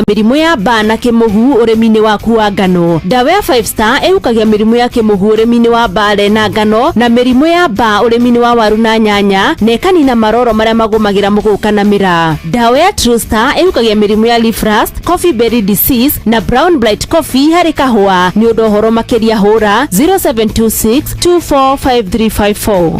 Mĩrimũ ya mbaa na kĩmũhu ũrĩmi-inĩ waku wa ngano. Ndawa ya Five Star ĩhukagia mĩrimũ ya kĩmũhu ũrĩmi-inĩ wa mbale na ngano na mĩrimũ ya mbaa ũrĩmi-inĩ wa waru na nyanya na ĩkanina maroro marĩa magũmagĩra mũgũka na mĩraa. Ndawa ya True Star ĩhukagia mĩrimũ ya leaf rust, coffee berry disease na brown blight coffee harĩ kahũa. Nĩ ũndũ ũhoro makĩria hũra 0726 245354.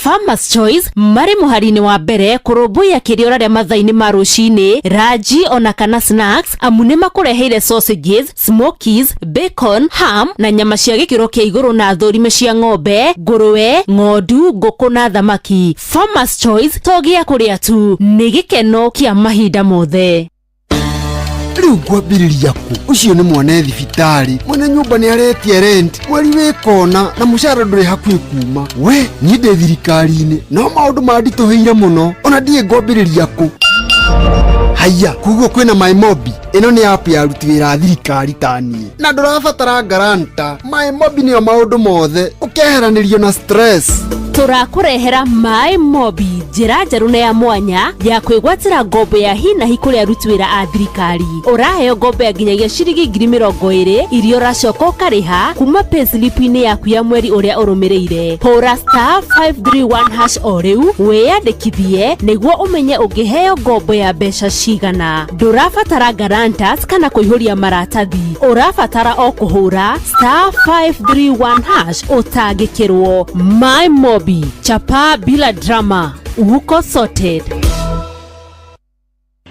Farmers Choice marĩ mũhari-inĩ wa mbere kũrũmbũiya kĩrĩa ũrarĩa mathaa-inĩ ma rũcinĩ, ranji ona kana snacks, amu nĩ makũreheire sausages, smokies, bacon, ham na nyama cia gĩkĩro kĩa igũrũ na thũrime cia ng'ombe, ngũrũwe, ng'ondu, ngũkũ na thamaki. Farmers Choice to gĩa kũrĩa tu, nĩ gĩkeno kĩa mahinda mothe. Rĩu ngwambĩrĩria kũ? Ũcio nĩ mwana thibitarĩ, mwene nyũmba nĩ aretia rent mweri wĩ kona na mũcara ndũrĩ hakuhĩ kuma. We niĩ ndĩ thirikari-inĩ no maũndũ manditũhĩire mũno, ona ndiĩ ngwambĩrĩria kũ. Haiya, koguo kwĩna MyMobi. Ĩno nĩ app ya aruti wĩra a thirikari ta niĩ na ndũrabatara guarantor. MyMobi nĩyo maũndũ mothe, ũkeheranĩrio na stress. Tũrakũrehera My Mobi, njĩra njerũ na ya mwanya ya kwĩgwatĩra ngombo ya hinahi kũrĩ aruti wĩra a thirikari. Ũraheo ngombo ya nginyagia ciringi 20,000 iria ũracoka ũkarĩha kuma payslip-inĩ yaku ya mweri ũrĩa ũrũmĩrĩire. Hũra *531# o rĩu wĩyandĩkithie nĩguo ũmenye ũngĩheo ngombo ya mbeca cigana. Ndũrabatara guarantors kana kũihũria maratathi, ũrabatara o kũhũra *531# ũtangĩkĩrwo. My Mobi, chapa bila drama, uko sorted.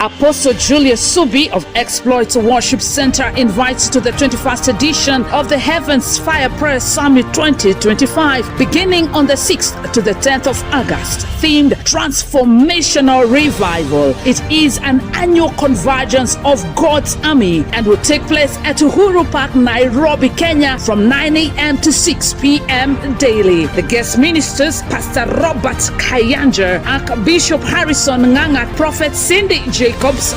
Apostle Julius Subi of Exploits Worship Center invites to the 21st edition of the Heavens Fire Prayer Summit 2025, beginning on the 6th to the 10th of August, themed Transformational Revival. It is an annual convergence of God's army and will take place at Uhuru Park, Nairobi, Kenya from 9 a.m. to 6 p.m. daily. The guest ministers, Pastor Robert Kayanja, Archbishop Harrison Nganga, Prophet Cindy Jacobs,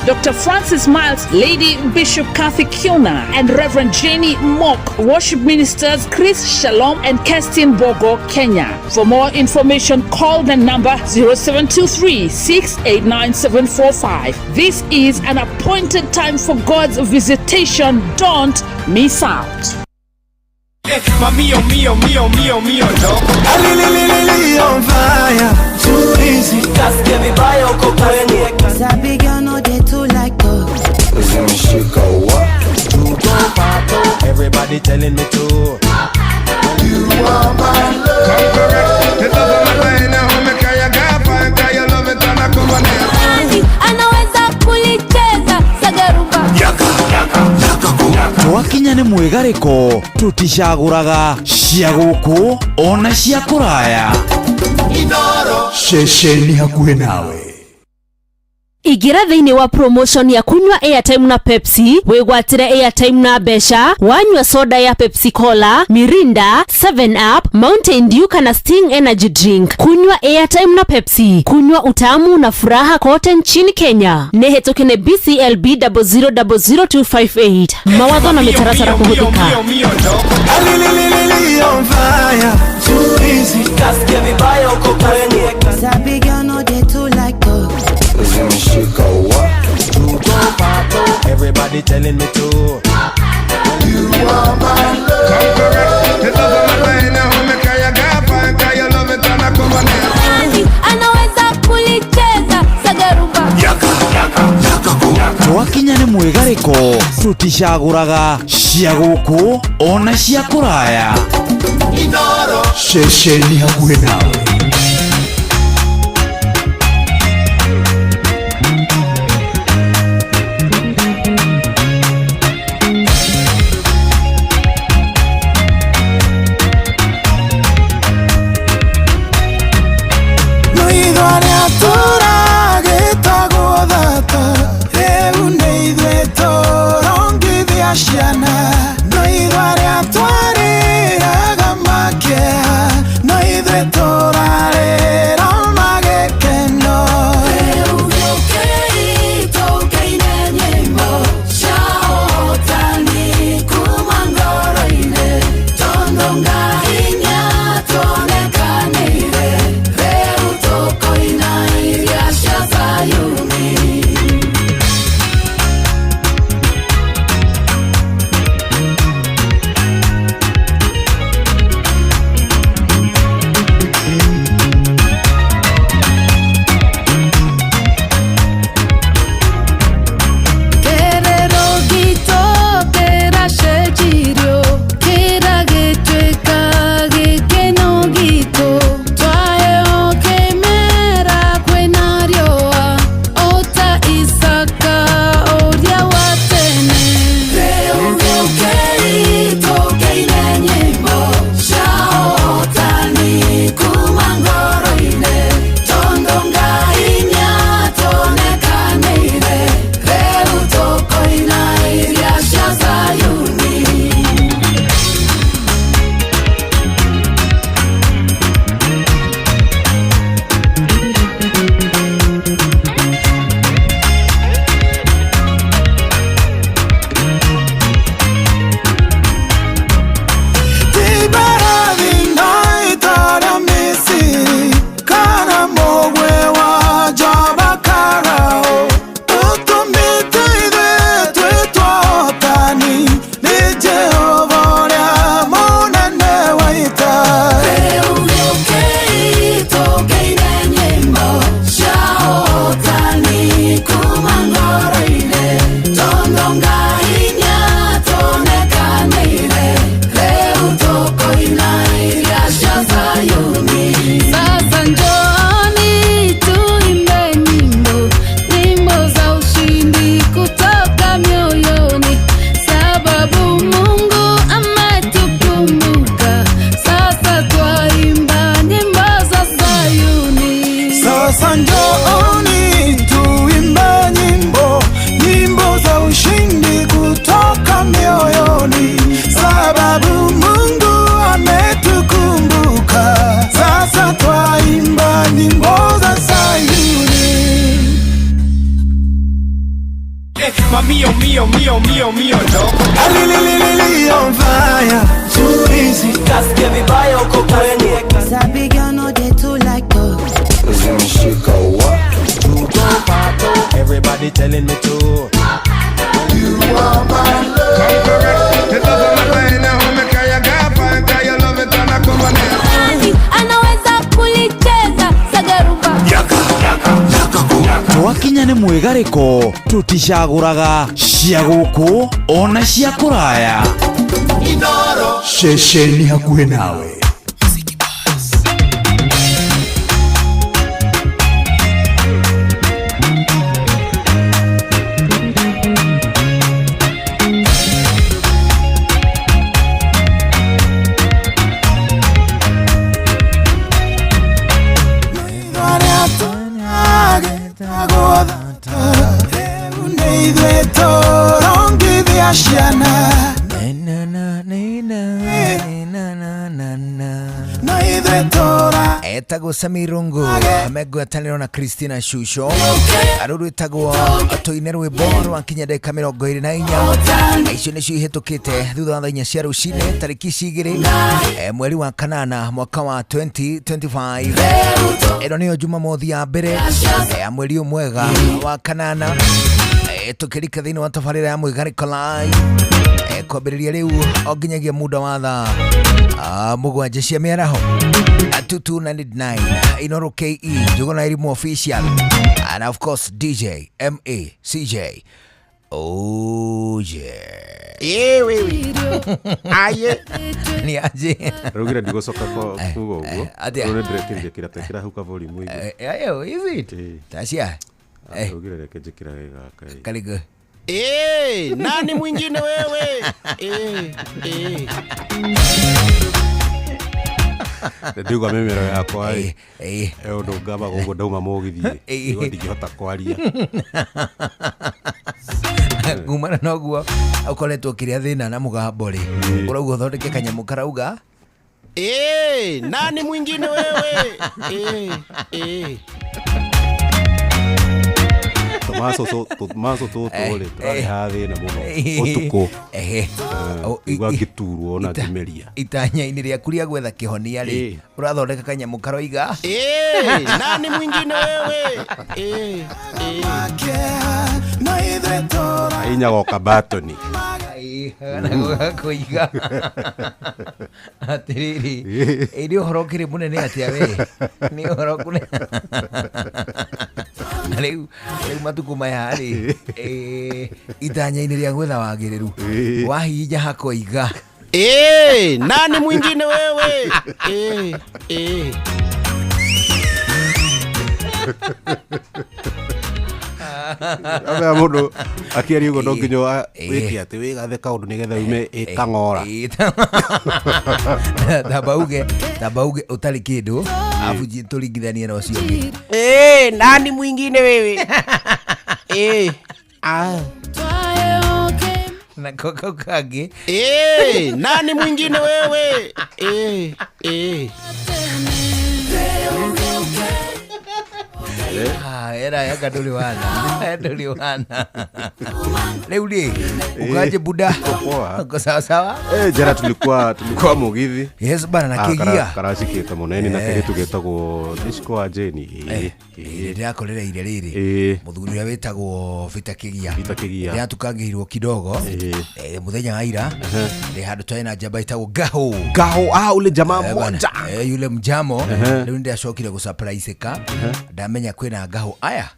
Dr. Francis Miles, Lady Bishop Kathy Kiona, and Reverend Jenny Mock. Worship ministers Chris Shalom and Kerstin Bogo, Kenya. For more information, call the number 0723 689 745. This is an appointed time for God's visitation. Don't miss out. Mio, mio, mio, mio, mio, no. On fire, too easy. Kasikia vibaya uko kwenye. Sabi girl no dey too like talk. Zimeshika wa. Everybody telling me to. You are my love. Come correct. The love of my life now. Me kaya gafa, kaya love it and I come on. Anaweza kulicheza sagarumba. Twakinya nĩ mwĩgarĩko, tũticagũraga cia gũkũ ona cia kũraya. Ceceni hakuhĩ nawe. Ingĩra thĩinĩ wa promotion ya kunywa airtime na Pepsi, wĩgwatĩre airtime na mbeca wanyua soda ya Pepsi Cola, Mirinda, 7 Up, Mountain Dew kana Sting Energy Drink. Kunywa airtime na Pepsi, kunywa utamu na furaha kote nchini Kenya. Nĩ hĩtũke nĩ BCLB 0000258. Mawatho na mĩtaratara kũhũthĩka. On fire, too easy. Kasikia vibaya uko kwenye. Sabi girl no dey too like talk. Zimeshika wa. Everybody telling me to. You are my love. Come correct. The love of my life now. Me kaya gafa, kaya love it and I come on. Anaweza kulicheza sagarumba. Twakinya nĩ mwĩgarĩko, tũticagũraga cia gũkũ ona cia kũraya. Ceceni hakuhĩ nawe. No ithuĩ tũragĩtagwo thata, rĩu nĩ ithuĩ tũrongithia ciana. No ithuĩ arĩa twarĩraga makĩeha, no ithuĩ tũra Ngai kuma ngoro-inĩ tondũ Ngai nĩatuonekanĩire rĩu tũkũina iria cia Zayuni. Sasa njooni tuimbe nyimbo, nyimbo za ushindi kutoka mioyoni, sababu Mungu ametukumbuka. Sasa twaimba nyimbo za Sayuni. Sasa njooni tuimbe nyimbo, nyimbo za ushindi kutoka mioyoni, sababu Mungu ametukumbuka. Sasa twaimba nyimbo za Sayuni. Mamio, mio, mio, mio, mio, no. Alililili on fire, too easy. Kasikia vibaya uko kwenye. Sabi girl no dey too like talk. Everybody telling me to. You are my love. Conqueror, the love of my life, now me kaya gapa, kaya love it and I come on. Anaweza kulicheza sagarumba. Twakinya nĩ mwĩgarĩko tũticagũraga cia gũkũ ona cia kũraya. Ceceni hakuhĩ nawe. Ciana na ithuĩ tũra Etagwo Samirungu megwatanĩro na Christina Shusho arũ rwĩtagwo tũine rwĩmbo rwakinya ndagĩka 24 icio nĩcio ihĩtũkĩte thutha wa thaa 4 cia rũcinĩ tarĩki ici 2 mweri wa kanana mwaka wa 2025. Ĩno nĩyo Jumamothi ya mbere ya mweri ũyũ mwega wa kanana, tũkĩrika thĩinĩ wa tabarĩra ya Mwĩgarĩko Live, kwambĩrĩria rĩu o nginyagia muda wa thaa 7 cia mĩaraho. 2299 Inoro KE Njuguna Elimu Official and of course DJ MACJ. Oh yeah. Wewe. Aye. Ni aje. Raugire ndigũcoka kuga ũguo. Atĩa? Rĩu nĩndĩrekĩrire kĩratũ kĩra hau ka volume igũrũ. Ayo, is it? Tacia. Raugire reke njĩkĩrage gaka. Karibu. Nani mwingine wewe? Eh. Ndĩigua mĩmero yakwa ĩ ũndũ ngambaga ũguo ndauma mũgithi igua ndingĩhota kwaria. Kumana na ũguo ũkoretwo ũkĩrĩa thĩna na mũgambo rĩ, ũrauga ũthondeke kanyamũ karauga Nani mwingine wewe? Tũmaco tũtũ rĩ tũrarehaga thĩna mũno ũtukũ. Igua ngĩturwo na ngĩmeria. Itanya-inĩ rĩaku rĩa gwetha kĩhonia rĩ, ũrathondeka kanyamũ karoiga Nani mwingine wewe? Inyagoka batoni. Kũiga atĩrĩrĩ, ĩ nĩ ũhoro ũkĩrĩ mũnene atĩa we? Nĩ ũhoro kũne na rĩu matukũ maya rĩ, itanya-inĩ rĩa gwetha wagĩrĩru wahihinya hakoiga Nani mwingine wewe? Amea mũndũ akĩaria ũguo no nginya wĩke atĩ wĩgathe kaũndũ nĩgetha ume ĩkang'ora. Tamba uge ũtarĩ kĩndũ afu tũringithanie na ũcio ũngĩ. Nani mwingine wewe? Na kau kangĩ. Nani mwingine wewe? Era yaka ndũrĩ wana. Ndũrĩ wana. Rĩu rĩ, ukaje buda? Uko sawa sawa? Jana tulikuwa mugithi. Yes bana, na kigia. Karacikĩte mũno na kĩrĩtu gĩtagwo Disco wa Jane. Ndĩrakorereire rĩrĩ. Mũthuri ũrĩa wĩtagwo Peter Kigia. Peter Kigia. Nĩatukangĩirwo kidogo. Mũthenya wa ira. Ndĩ handũ twarĩ na njamba ĩtagwo Gaho. Gaho, ule jamaa mmoja. Yule mjamo. Rĩu nĩndacokire gũsurprise-ĩka. Ndamenya kwĩna Gaho aya.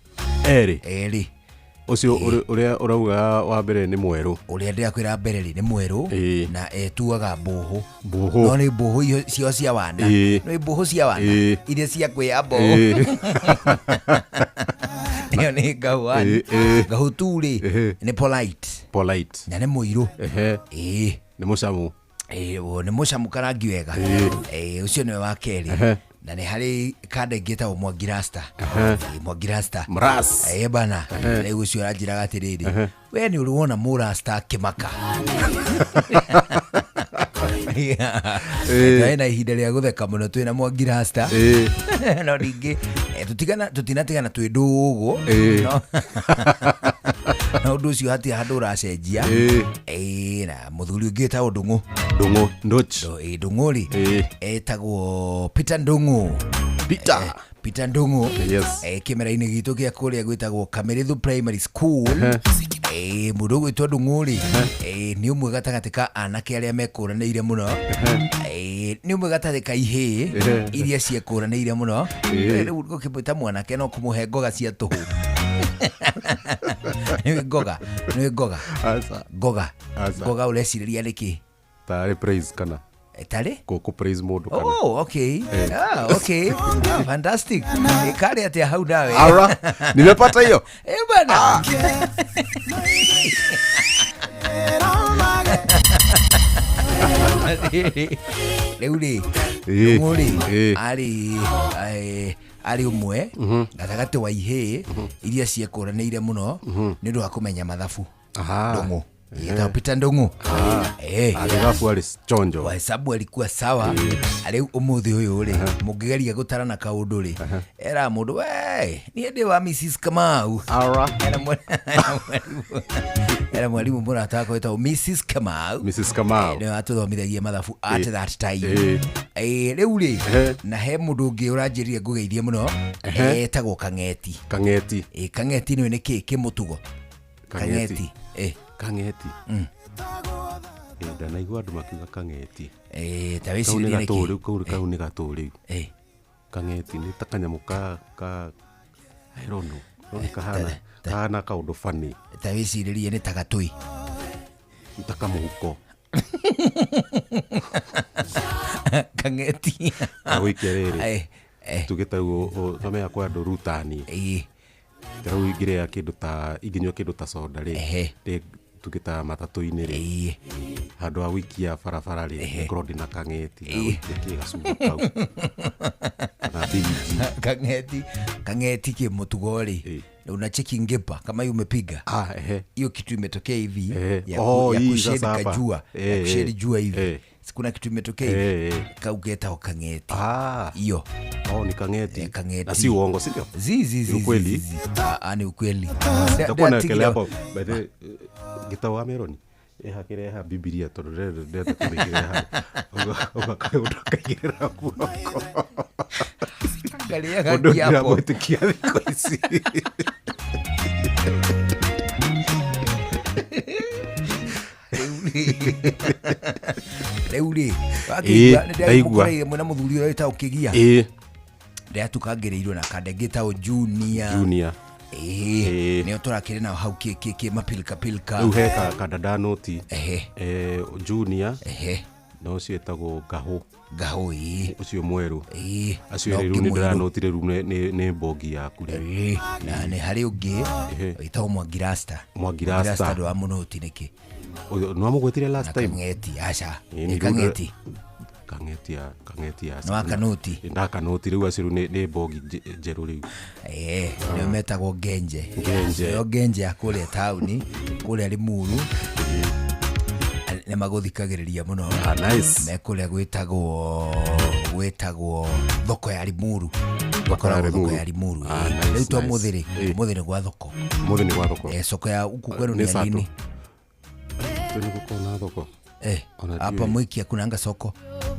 Erĩ. Erĩ. Ũcio ũrĩa ũrauga wa mbere nĩ mwerũ. Ũrĩa ndĩrakwĩra mbere rĩ nĩ mwerũ na etuaga mbũhũ. Mbũhũ. No nĩ mbũhũ icio cio cia wana. Nĩ mbũhũ cia wana iria cia kwĩya mbũhũ. Ĩyo nĩ ngahũ one. Ngahũ two rĩ nĩ polite. Polite. Na nĩ mũirũ. Nĩ mũcamu. Nĩ mũcamu karangi wega. Ũcio nĩwe wa kerĩ. Na nĩ harĩ kanda ĩngĩ ĩtagwo Mwangi Rasta. Mwangi Rasta. Mras. Bana. Rĩu ũcio aranjĩraga atĩrĩrĩ, we nĩ ũrĩ wona mũrasta akĩmaka. Twarĩ na ihinda rĩa gũtheka mũno twĩna Mwangi Rasta. No ningĩ tũtinatigana twĩ ndũgũ. No na ũndũ ũcio hatirĩ handũ ũracenjia. Na mũthuri ũngĩ wĩtagwo Ndũng'ũ. Ndũng'ũ, Ndoch. Ndũng'ũ rĩ, etagwo Peter Ndũng'ũ. Peter. Peter Ndũng'ũ. Yes. Kĩmera-inĩ gitũ kĩa kũrĩa gwĩtagwo Kamĩrĩthu Primary School. Mũndũ ũgwĩtwo Ndũng'ũ rĩ, nĩ ũmwe gatagatĩ ka anake arĩa mekũranĩire mũno. Nĩ ũmwe gatagatĩ ka ihĩĩ iria ciekũranĩire mũno. Rĩu ũkĩmwĩta mwanake no kũmũhe ngoga cia tũhũ. Nĩ ngoga, nĩ ngoga. Aca. Ngoga. Aca. Ngoga ũrecirĩria nĩkĩ? Tarĩ praise kana? Tarĩ? Kũ praise mũndũ kana? Oh, okay. Ah, okay. Ah, fantastic. Kari atĩa hau nawe? Ara, nimepata hiyo. Bana. Rĩu rĩ, Ndũng'ũ rĩ, arĩ ũmwe gatagatĩ wa ihĩĩ iria ciekũranĩire mũno nĩ ũndũ wa kũmenya mathabu. Ndũng'ũ. Etagwo Peter Ndũng'ũ. Mathabu arĩ chonjo. Hesabu alikuwa sawa. Rĩu ũmũthĩ ũyũ rĩ, mũngĩgeria gũtarana kaũndũ rĩ, era mũndũ, we, niĩ ndĩ wa Mrs. Kamau. Ara. Era mwalimu mũrata wakwa wĩtagwo Mrs. Kamau. Mrs. Kamau. Nĩwe watũthomithagia mathabu at that time. Rĩu rĩ, na he mũndũ ũngĩ ũranjĩrire ngũgeithie mũno, etagwo Kang'eti. Kang'eti. Kang'eti nĩwe nĩ kĩ kĩmũtugo? Kang'eti. Kang'eti. Kang'eti. Ndanaigua andũ makiuga Kang'eti. Ta Kau nĩ wĩcirie nĩ gatũ kĩ? rĩu, kau nĩ gatũ rĩu. Kang'eti nĩ ta kanyamũ ka, I don't know. No nĩ kahana kaũndũ funny. Ta wĩcirĩrie nĩ ta gatũi. Nĩ ta kamũhuko. Kang'eti. Gagũikia rĩrĩ. Tuge ta rĩu, twamenya kwa andũ rutani. Ta rĩu ingĩrĩa kĩndũ ta, ingĩnyua kĩndũ ta soda rĩ, tuge ta matatũ-inĩ rĩ, handũ ha gũikia barabara rĩ, ngorwo ndĩna kang'eti, gagũikia kĩ gacuba kau. Kana mbiriji. Kang'eti, kang'eti kĩmũtugo rĩ, unacheki ngepa kama hiyo umepiga. Hiyo kitu imetokea hivi, Oh, ya hii kushade sasa hapa. kajua, ya kushade jua hivi. Kuna kitu imetokea hivi. Kaugeta kang'eti. Hiyo. Oh, ni kang'eti. Kang'eti. Na si uongo, si ndio? Zi, zi, zi, Ni ukweli? zi, zi. Ni ukweli. Nitakuwa nawekelea hapo. By the way, gitau wa Meroni. Hakireha Bibilia tondu ndĩrenda kũmĩigĩrĩra hau. Ũgakaigĩrĩra guoko. Angalia Mũndũ kiapo. ndĩramwĩtĩkia thikũ ici. Rĩu rĩ, wakĩigua, nĩ Ndaigua. ndĩramũkoreire mwĩna mũthuri ũrĩa wĩtagwo Kĩgia. Ndĩratukangĩrĩirwo na kanda ĩngĩ ĩtagwo Junior. Junior. Nĩo tũrakĩrĩ nao hau kĩ mapilka pilka. Rĩu he kandanda noti. Junior. Na ũcio ĩtagwo Ngahũ. Ngahũ, ĩĩ. Ũcio mwerũ. Acio Na rĩu ũngĩ nĩ mwerũ. ndĩranotire rĩu nĩ mbongi yaku rĩu. Na nĩ harĩ ũngĩ wĩtagwo Mwangi Rasta. Mwangi Mwangi Rasta. Rasta ndwamũnoti nĩkĩ? Ũyũ, nĩwamũgwetire last Na time? Kang'eti, aca. Ĩĩ, Nĩ nĩ Kang'eti. Kang'eti ya, Kang'eti ya Nĩ wa Kanoti. Ĩ, ndakanoti rĩu acio rĩu nĩ mbongi njerũ rĩu. Nĩo metagwo Ngenje. Ngenje. Nĩo Ngenje ya kũrĩa taũni, kũrĩa Limuru. Nĩ magũthikagĩrĩria mũno. Nice. Me kũrĩa gwĩtagwo thoko ya Limuru. Thoko ya Gũkoragwo thoko Limuru. ya Limuru, ĩĩ. Nice, Rĩu to nice. mũthĩ rĩ, mũthĩ nĩ gwa thoko. Mũthĩ nĩ gwa thoko. Soko ya huku kwenu Nĩ ni ya Sato. lini? Nĩ gũkorwo na thoko. Ona Hapa ndiũĩ. Mwiki hakunanga soko.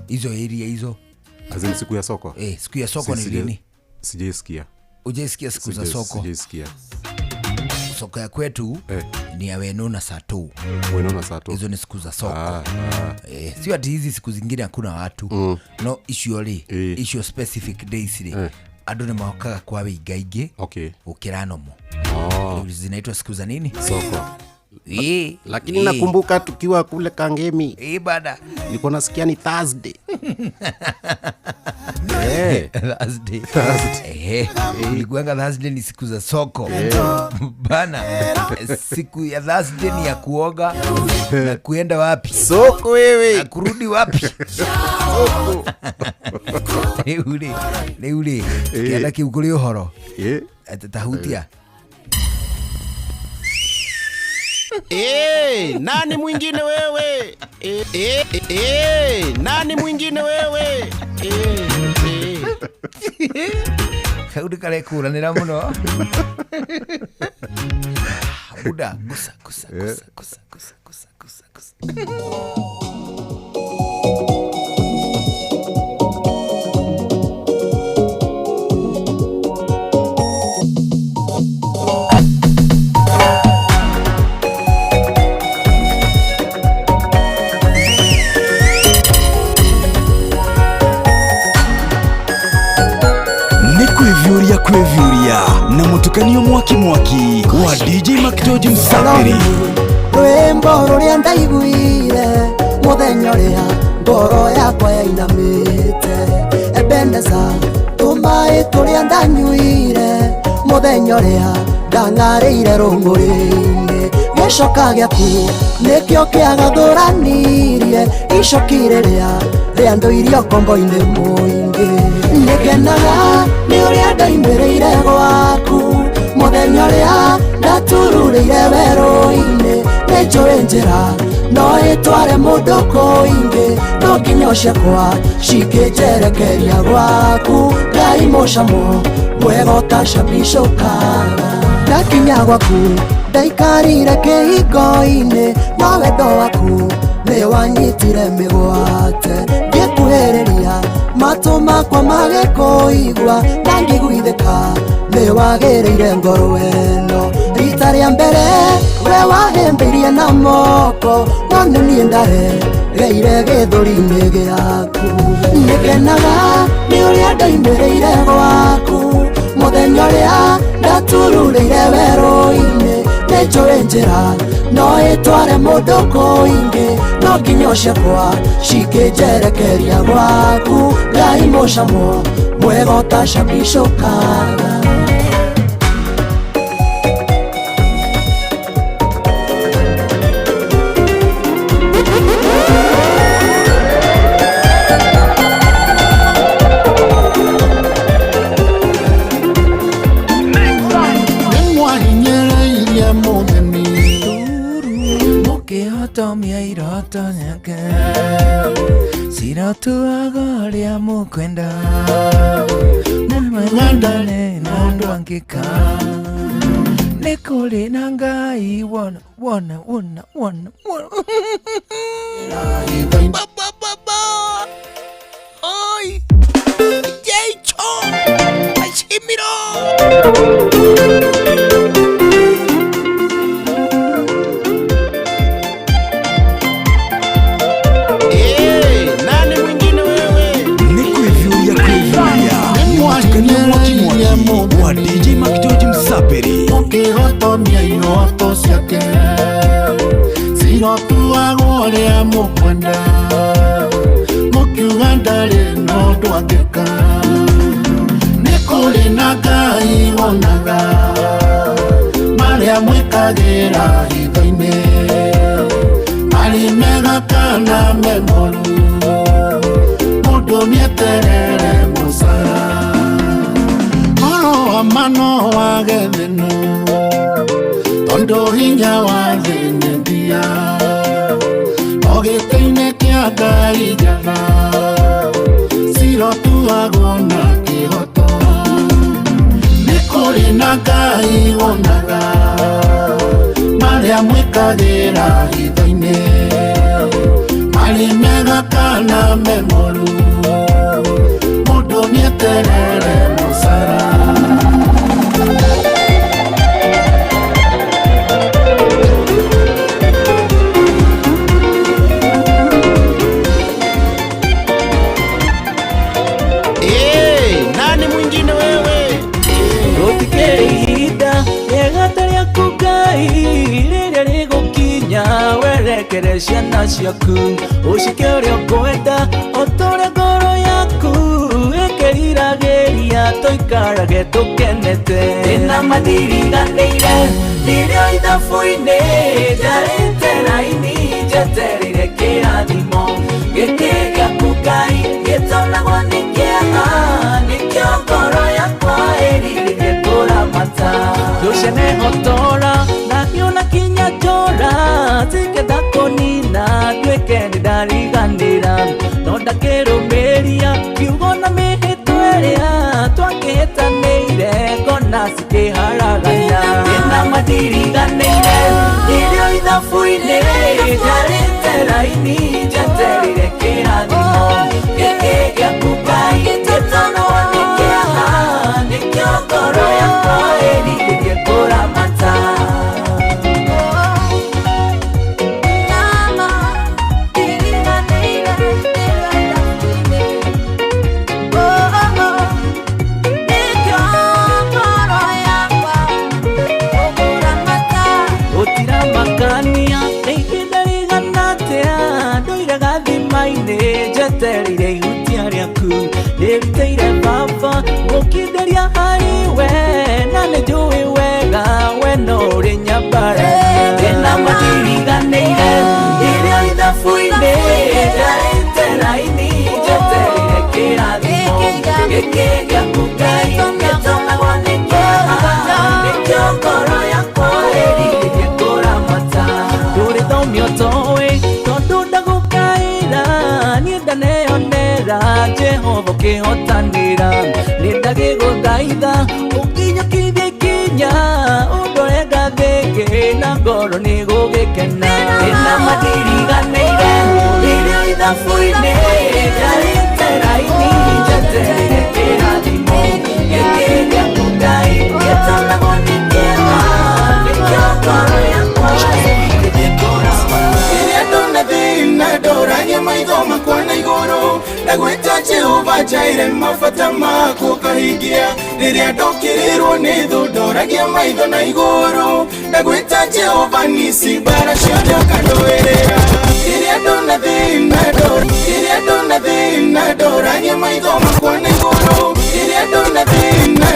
Hizo area hizo. As in siku ya soko? Siku ya soko ni lini? Sijaisikia. Hujaisikia siku za soko? Sijaisikia. Soko ya kwetu ni ya Weno na Sato. Weno na Sato. Hizo ni siku za soko. Sio ati hizi siku zingine hakuna watu. No icio rĩ, icio specific days rĩ. Andũ nĩ mokaga kwa wĩingaingĩ Okay. gũkĩra nomo. Oh. Zinaitwa siku za nini? Soko. Ii, Lakini ii. nakumbuka tukiwa kule Kangemi. Ii bana. Nilikuwa nasikia ni Thursday. Thursday. Ehe. Ilikuwanga Thursday ni siku za soko. Bana, siku ya Thursday ni ya kuoga na kuenda wapi? Soko wewe. Na kurudi wapi? Soko. Rĩu rĩ, rĩu rĩ, kĩanda kĩu kũrĩ ũhoro. Tahutia. Eh, nani mwingine wewe? Eh, eh, eh, nani mwingine wewe? Eh, eh. Kau nĩ karekũranĩra mũno. Buda, gusa, gusa, gusa, gusa, gusa, gusa, gusa, gusa. Nĩ kwĩviũria kwĩviũria na mũtukanio mwaki mwaki wa DJ Macgeorge Msafiri. Rwĩmbo rũrĩa ndaiguire mũthenya ũrĩa ngoro yakwa yainamĩte. Ebeneza tũmaĩ tũrĩa ndanyuire mũthenya ũrĩa ndang'arĩire rũng'ũrĩ-inĩ. Gĩcoka gĩaku nĩkĩo kĩagathũranirie icoki rĩrĩa rĩandũirie ũkombo-inĩ mũingĩ. Nĩngenaga nĩ ũrĩa ndaimĩrĩire gwaku mũthenya ũrĩa ndatururĩire werũ-inĩ. Nĩnjũĩ njĩra no ĩtware mũndũ kũingĩ, no nginya ciakwa cikĩnjerekeria gwaku. Ngai mũcamo mwega ũtacabicũkaga. Ndakinya gwaku ndaikarire kĩhingo-inĩ, no wendo waku nĩ wanyitire mĩgwate. Ngĩkuhĩrĩria matũ makwa magĩkũigua, na ngĩiguithĩka nĩ wagĩrĩire ngoro ĩno. Rita rĩa mbere we wahĩmbĩirie na moko, no nĩ niĩ ndaregeire gĩthũri-inĩ gĩaku. Nĩngenaga nĩ ũrĩa ndaimĩrĩire gwaku mũthenya ũrĩa ndatururĩire werũ-inĩ. Nĩnjũĩ njĩra no ĩtware mũndũ kũingĩ, no nginya ciakwa cikĩnjerekeria gwaku. Ngai mũcamo mwega ũtacabicũkaga. Mũkĩhotomia iroto ciake cirotuaga ũrĩa mũkwenda, mũmwendane na ũndũ angĩka. Nĩ kũrĩ na Ngai wona wona wona wona wona. Ba, ba, ba, ba. Oi, Jecho, Ashimiro. Mũtukanio mwaki mwaki wa DJ Macgeorge Msafiri. Mũkĩhotomia iroto ciake cirotuagwo ũrĩa mũkwenda, mũkiuga ndarĩ na ũndũ angĩka. Nĩ kũrĩ na Ngai wonaga marĩa mwĩkagĩra hitho-inĩ, marĩ mega kana me moru, mũndũ nĩeterere mũcara. Mano wage thĩno tondũ hinya wa thĩ nĩ ndia, no gĩtĩ-inĩ kĩa Ngai njatha cirotuagwo na kĩhoto. Nĩ kũrĩ na Ngai wonaga marĩa mwĩkagĩra hitho-inĩ, marĩ mega kana me moru, mũndũ nĩeterere mũcara. Eh, nani mwingine wewe? Ciana ciaku ũcike ũrĩa ũkwenda o ta ũrĩa ngoro yaku ĩkĩriragĩria tũikarage tũkenete. Ndĩna madiriganĩire rĩrĩa ithabu-inĩ njarĩte raini njetereire kĩrathimo gĩkĩ gĩaku Ngai gĩtonagwo nĩ kĩeha nĩkĩo ngoro yakwa ĩrirĩrie kũramata. Ndũcene hotora na hiũ na kinya njora cikĩenda kũnina nduĩke nĩndariganĩra no ndakĩrũmĩria kiugo na mĩhĩtwa ĩrĩa twakĩhĩtanĩire ngona cikĩharagana. Ndĩna madiriganĩire rĩrĩa ithabu-inĩ njarĩte raini njetereire kĩrathimo gĩkĩ gĩaku Ngai gĩtonagwo nĩ kĩeha nĩkĩo ngoro yakwa ĩrirĩrie kũramata. Njetereire ihutia rĩaku ndĩrutĩire baba gũkindĩria harĩ we na nĩnjũĩ wega we no ũrĩ nyambara. Ndĩna madiriganĩire rĩrĩa ithabu-inĩ njarĩte raini njetereire kĩrathimo gĩkĩ gĩaku Ngai gĩtonagwo nĩ kĩeha nĩkĩo ngoro yakwa ĩrirĩrie kũramata. Ndũrĩ thomio toĩ tondũ ndagũkaĩra niĩ ndaneyonera Jehova ũkĩhotanĩra nĩ ndagĩgũthaitha ũkinyũkithie ikinya ũndore ngathĩke na ngoro nĩgũgĩkena. Ndĩna madiriganĩire rĩrĩa ithabu-inĩ njarĩte raini njetereire kĩrathimo gĩkĩ gĩaku Ngai gĩtonagwo nĩ kĩeha nĩkĩo ngoro yakwa ĩrirĩrie kũramata. Rĩrĩa ndona thĩna ndoragia maitho makwa na igũrũ ndagwĩta Jehova njaĩre mabata makwa ũkahingia. Rĩrĩa ndokĩrĩrwo nĩ thũ ndoragia maitho na igũrũ ndagwĩta Jehova nisi mbara ciothe ũkandũĩrĩra. Rĩrĩa ndona thĩna rĩrĩa ndona thĩna ndoragia maitho makwa na igũrũ rĩrĩa ndona thĩna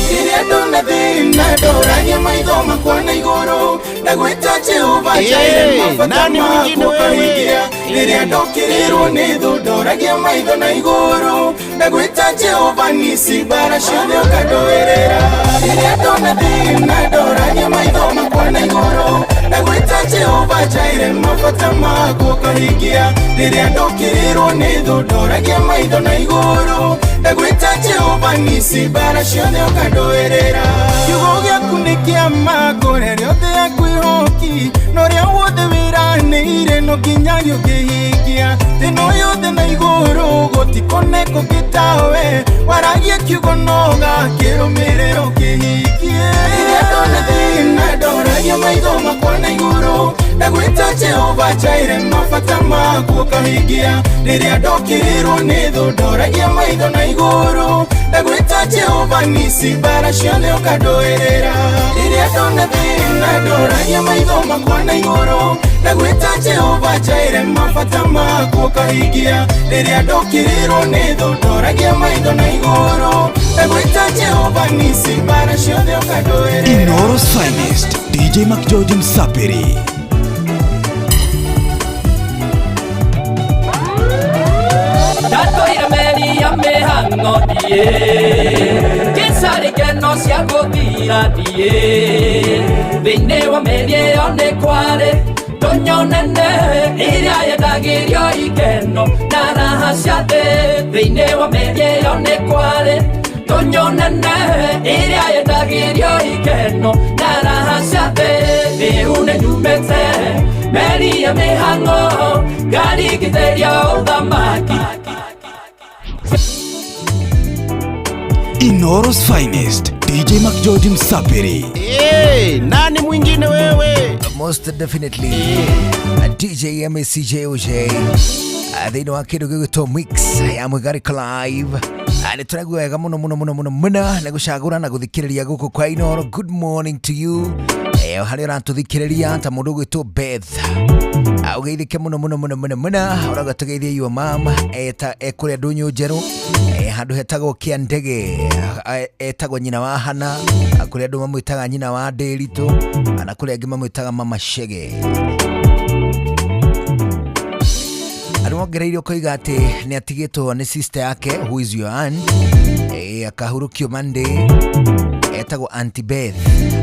rĩrĩa ndona thĩna ndoragia maitho makwa na igũrũ ndagwĩta Jehova njaĩre mabata makwa ũkahingia. Rĩrĩa ndokĩrĩrwo nĩ thũ ndoragia maitho na igũrũ ndagwĩta Jehova nisi mbara ciothe ũkandũĩrĩra. Rĩrĩa ndona thĩna ndoragia maitho makwa na igũrũ ndagwĩta Jehova njaĩre mabata makwa ũkahingia. Rĩrĩa ndokĩrĩrwo nĩ thũ ndoragia maitho na igũrũ ndagwĩta Jehova nisi mbara ciothe ũkandũĩrĩra. Kiugo gĩaku nĩ kĩa ma kũrĩa rĩothe akwĩhoki na ũrĩa wothe wĩranĩire no nginya ũkĩhingia. Thĩna yothe na igũrũ gũtikoneka ũngĩtawe waragie kiugo no ũgakĩrũmĩrĩra ũkĩhingie. Rĩrĩa ndona thĩna ndoragia maitho makwa na igũrũ ndagwĩta Jehova njaĩre mabata makwa ũkahingia. Rĩrĩa ndokĩrĩrwo nĩ thũ ndoragia maitho na igũrũ ndagwĩta Jehova nisi mbara ciothe ũkandũĩrĩra. Rĩrĩa ndona thĩna ndoragia maitho makwa na igũrũ ndagwĩta Jehova njaĩre mabata makwa ũkahingia. Rĩrĩa ndokĩrĩrwo nĩ thũ ndoragia maitho na igũrũ ndagwĩta Jehova nisi mbara ciothe ũkandũĩrĩra. Inoro's finest DJ McGeorge Msapiri. Ndatwaire meri ya mĩhang'o thiĩ kĩcarĩ keno cia gũthira thiĩ thĩinĩ wa meri ĩyo nĩ kwarĩ ndũnyũ nene ĩrĩa yendagĩrio ikeno na raha cia thĩ thĩinĩ wa meri ĩyo nĩ kwarĩ ndũnyũ nene ĩrĩa yendagĩrio ikeno na raha cia thĩ rĩu nĩ nyumĩte meri ya mĩhang'o ngarigithĩria ũthamaki. Inoro's finest DJ McGeorge Msapiri. Hey, nani mwingine wewe? Most definitely DJ MCJOJ thĩinĩ wa kĩndũ gĩgwĩtwo mix ya Mũigarĩko Live. Nĩ tũraigua wega mũno mũno mũno mũno mũno nĩ gũcagũra na gũthikĩrĩria gũkũ kwa Inoro. Good morning to you. Harĩa ũratũthikĩrĩria ta mũndũ ũgwĩtwo Beth, ũgeithĩke mũno mũno mũno mũno mũno. Ũrauga tũgeithie your mom eta ekũrĩa ndũnyũ njerũ, handũ hetagwo Kĩandege, etagwo nyina wa Hana, kũrĩa andũ mamwĩtaga nyina wa Ndĩritũ, na kũrĩa angĩ mamwĩtaga Mama Shege. Andũ mongereire ũkoiga atĩ nĩ atigĩtwo nĩ sister yake who is your aunt, akahurũkio Monday, etagwo Auntie Beth,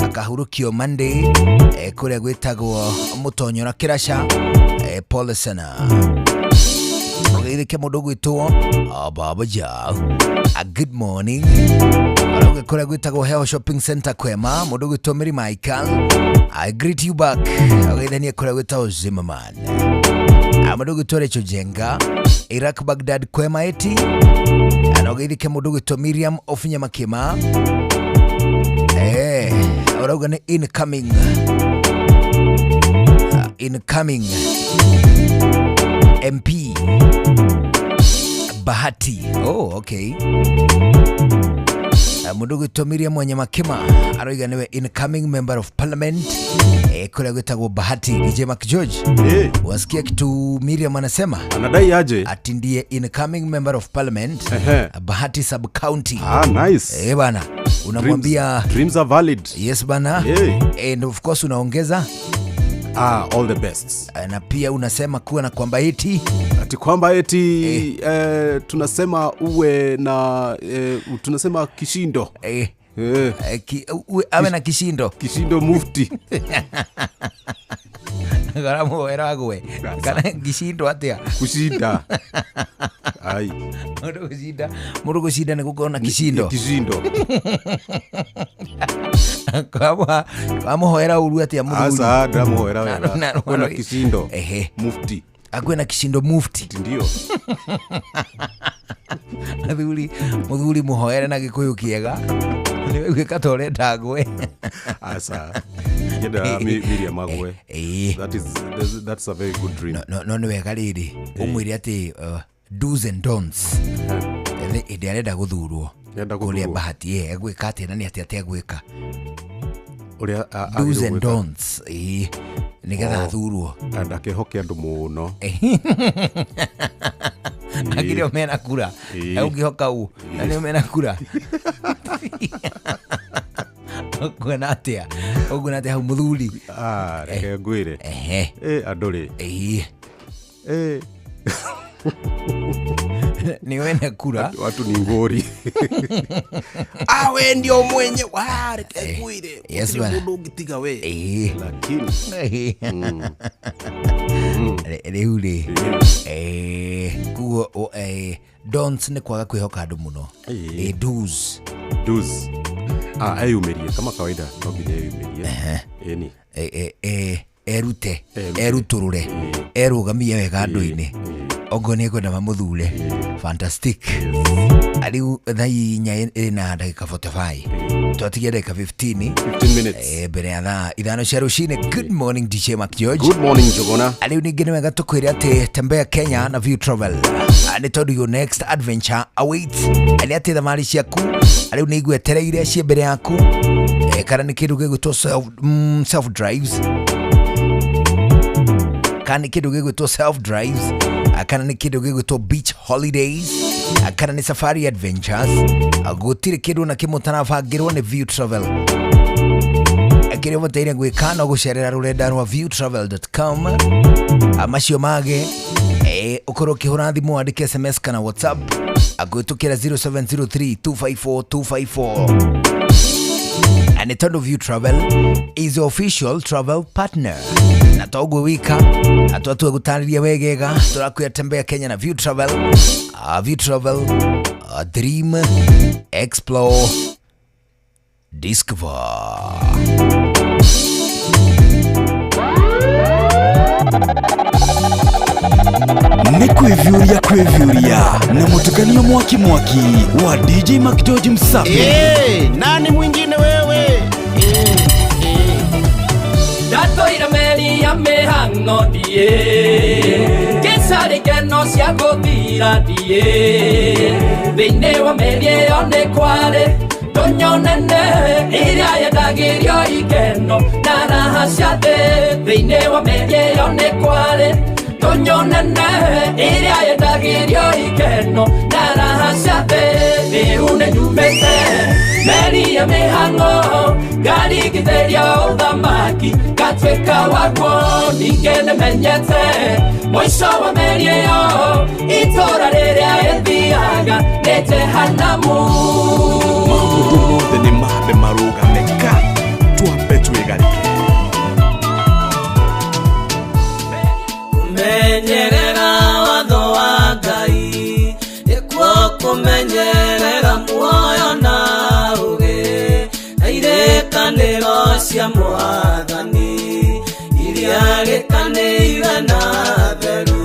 akahurũkio Monday, kũrĩa gwĩtagwo Mũtonyora Kĩraca, pole sana. Ũgeithĩke mũndũ ũgwĩtwo Baba Jao, good morning. Arauga kũrĩa gwĩtagwo Heho Shopping Center Kwema, mũndũ ũgwĩtwo Mary Michael, I greet you back. Ũgeithanie kũrĩa gwĩtagwo Zimmerman. Mũndũ ũgwĩtwo Rachel Jenga, Iraq Baghdad Kwema eti. Na ũgeithĩke mũndũ ũgwĩtwo Miriam of Nyamakima. Ũrauga nĩ incoming. Incoming MP Bahati. Oh, okay. Mũndũ ũgwĩtwo Miriam wa Nyamakima aroiga nĩwe incoming member of parliament, kũrĩa gwĩtagwo Bahati. DJ Mark George, wasikia kitu Miriam anasema? Anadai aje? Ati ndiye incoming member of parliament, Bahati sub county. Ah, nice. Bana, unamwambia dreams are valid. Yes bana. And of course unaongeza all the best. Na pia unasema kuwa na kwamba eti ati kwamba eti tunasema uwe na tunasema kishindo. Awe na kishindo. Kishindo mufti. Garamu eragwe. Kana kishindo atia? Kushinda. Ai. Mundu kushinda. Mundu kushinda ni gukorwo na kishindo. Kishindo. Kwa amuhoera uru atia muthuri? Asa ndamuhoera wega. Kwena kishindo. Mufti. Akwena kishindo mufti. Ndio. Athuri muthuri muhoere na gikuyu kiega. Ni gwika ta urenda agwe. Asa. Yenda Miriam agwe. That's a very good dream. No no wega riri. Umwire ati do's and don'ts. Ĩndĩ arenda gũthurwo kũrĩa Bahati, egwĩka atĩa na nĩ atĩa ategwĩka. Ũrĩa do's and don'ts, nĩgetha athurwo. Ndakehoke andũ mũno. Akĩrĩ o mena kura. Ũngĩhoka ũ na nĩo mena kura. Ũkuona atĩa? Ũkuona atĩa hau mũthuri? Reke ngwĩre. Andũ rĩ. Ni wene kura. Watu ni ngori. We ndio mwenye reke ngwire. Yes bana. Mundu ũngĩtiga we. Lakini rĩu rĩ, kuo don'ts nĩ kwaga kwĩhoka andũ mũno. Do's. Do's. Eyumĩrie kama kawaida, no nginya eyumĩrie. Ĩni. Erute, erutũrũre, erũgamie wega andũ-inĩ. Ogo nĩ kwenda mamũthure. Fantastic. Rĩu thaa 4 ĩna ndagĩka 45. Twatigia ndagĩka 15 minutes. Mbere ya thaa 5 cia rũcinĩ. Good morning DJ Mark George. Good morning Jogona. Rĩu ningĩ nĩ wega tũkwĩre atĩ tembea Kenya na View Travel. Nĩ tondũ your next adventure awaits. Nĩ atĩ thabarĩ ciaku rĩu nĩ igwetereire ciĩ mbere yaku. Kana nĩ kĩndũ gĩgwĩtwo self drives. Kana nĩ kĩndũ gĩgwĩtwo self drives. Kana nĩ kĩndũ gĩgwĩtwo beach holidays. Kana nĩ safari adventures. Gũtirĩ kĩndũ na kĩmwe ũtarabangĩrwo nĩ View Travel. Kĩrĩa ũbataire gwĩka no gũcerera rũrenda rwa viewtravel.com. Macio mage ũkorwo ũkĩhũra thimũ, wandĩke SMS kana WhatsApp agwĩtũkĩra 0703 254 254. And tondũ View Travel is your official travel partner. Na toguo wika atwatue gũtarĩria wegega tũrakwĩra tembea Kenya na View Travel. View Travel, dream, explore, discover. Nĩ kwĩviũria kwĩviũria na mũtukanio mwaki mwaki wa DJ Mark George Msafi. Nani mwingine wewe? Ndatoire meri ya mĩhang'o ndiĩ Kĩcarĩ keno cia gũthira ndiĩ Thĩinĩ wa meri ĩyo nĩ kwarĩ Ndonyo nene ĩrĩa yendagĩrio ikeno na raha cia thĩ thĩinĩ wa meri ĩyo nĩ kwarĩ ndonyo nene ĩrĩa yendagĩrio ikeno na raha cia thĩ rĩu nĩ nyumĩte meri ya mĩhang'o ngarigithĩria ũthamaki ngatuĩka waguo ningĩ nĩmenyete mũico wa meri ĩyo itũra rĩrĩa ĩthiaga nĩ Jehanamu. Maũndũ mothe nĩ mambe marũgame ka twambe twĩgarĩke. Kũmenyerera watho wa Ngai nĩkuo kũmenyerera muoyo na ũũgĩ na irĩkanĩro cia Mwathani iria rĩkanĩire na theru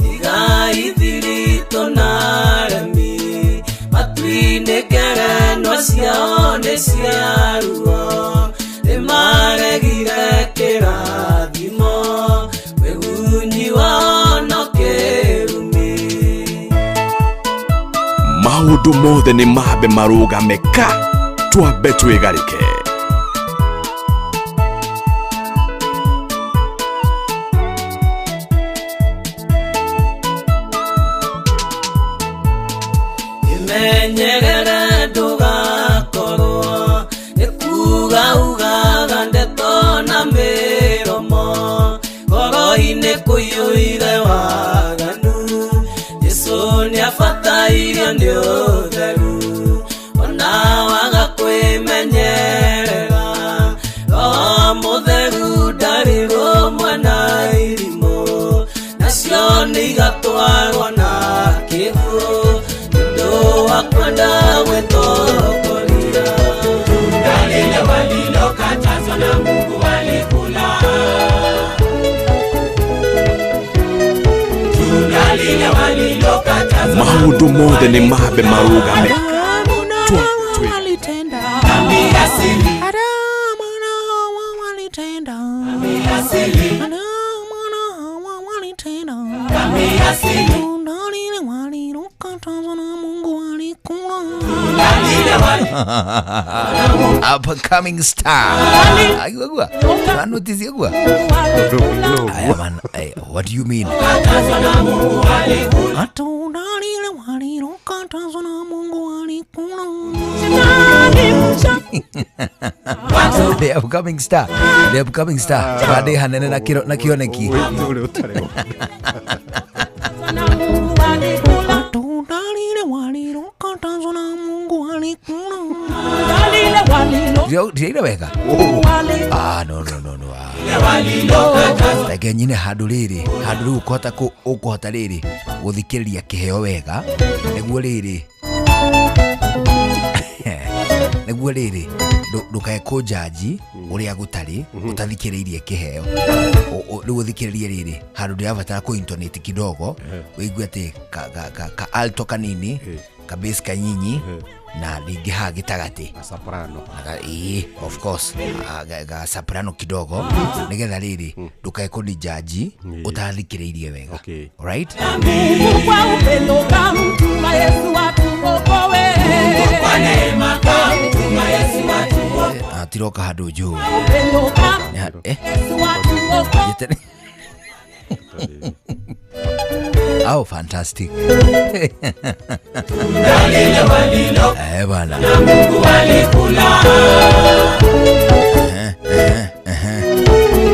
tigai thiritũ na aremi matu-inĩ ngerenwa ciao nĩ cia ruo nĩmaregire kĩrathimo wĩgunyi wao no kĩrumi. Maũndũ mothe nĩ mambe marũgame ka twambe twĩgarĩke. Imenyerere ndũgakorwo nĩ kuga ugaga ndeto na mĩromo ngoro-inĩ kũiyũire waganu Jesũ nĩabatairio nĩ ũtheru ona waga kwĩmenyerera Roho Mũtheru ndarĩ rũmwe na irimũ nacio nĩ igatwarwo na kĩguũ nĩũndũ wa kwenda gwĩtongoria. Tunda lile walilokatazwa na Mungu walikula, tunda lile walilokatazwa na Maũndũ mothe nĩ mambe marũgame Walitenda dhambi asili, Adamu na Hawa walitenda dhambi asili, Adamu na Hawa walitenda dhambi asili, tunda lile walilokatazwa na Mungu walikula. Tunda lile Upcoming star. Agua. Notice agua. Aya man, what do you mean? Walilokatazwa na Mungu walikula. Tunda lile walilokatazwa na Mungu walikula. The upcoming star. The upcoming star. Baadaye hanene na kiro na kioneki. Tunda lile walilokatazwa na Mungu walikula. Ndiraira wega. Ah no no no no. Reke nyine handũ rĩrĩ handũ rĩu ũkũhota ũkũhota rĩrĩ gũthikĩrĩria kĩheo wega nĩguo rĩrĩ nĩguo rĩrĩ ndũkae kũnjanji ũrĩa gũtarĩ ũtathikĩrĩirie kĩheo. Rĩu ũthikĩrĩrie rĩrĩ handũ ndĩrabatara kũ intonate kidogo ũigue atĩ ka alto kanini ka bass kanyinyi na rĩngĩ haha gĩtagatĩ soprano. Of course ga soprano kidogo nĩgetha rĩrĩ ndũkae kũnjanji ũtathikĩrĩirie wega. Alright? Mungu kwa upendo kamtuma Yesu atuokoe. Kwa neema kamtuma Yesu atuokoe. Tiroka handũ njũĩ. Upendo kamtuma Yesu atuokoe. Oh, fantastic. Bana. Na Mungu walikula.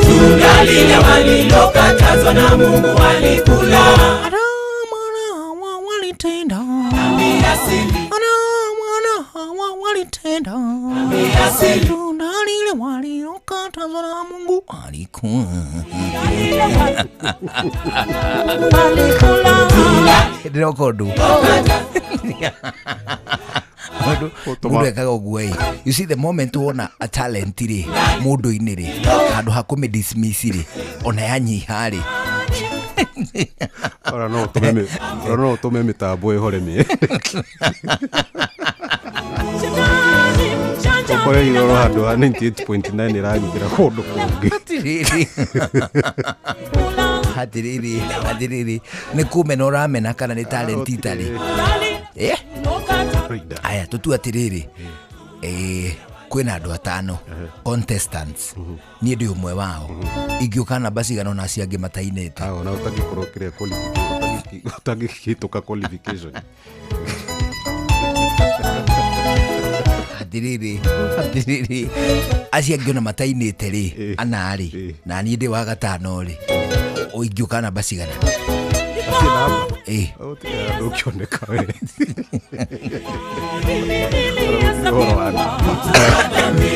Tunda lile walilokatazwa na Mungu walikula. Adamu na Hawa walitenda dhambi asili, Adamu na Hawa walitenda dhambi asili, tunda lile walilokatazwa na Mungu walikula. Ndĩroka ũndũ mũndũ ekaga ũguo ĩ. You see the moment wona a talent rĩ mũndũ-inĩ rĩ handũ ha kũmĩ dismiss rĩ ona yanyiha rĩ Ora no ũtũme mĩtambo ĩhore mĩ ũkore igũrũ handũ ha 98.9 ĩranyitĩra kũndũ kũngĩ. Atĩrĩrĩ atĩrĩrĩ atĩrĩrĩ nĩ kũmena ũramena kana nĩ talent itarĩ. Aya tũtue atĩrĩrĩ Kwĩna andũ atano contestants, niĩ ndĩ ũmwe wao. Ingĩũka namba cigana ona acio angĩ matainĩte. Ona ũtangĩkorwo kĩrĩa ũtangĩhĩtũka qualification. Atirĩrĩ, atirĩrĩ, acio angĩ ona matainĩte rĩ, ana rĩ, na niĩ ndĩ wa gatano rĩ, ingĩũka namba cigana? Ndũkĩoneka we.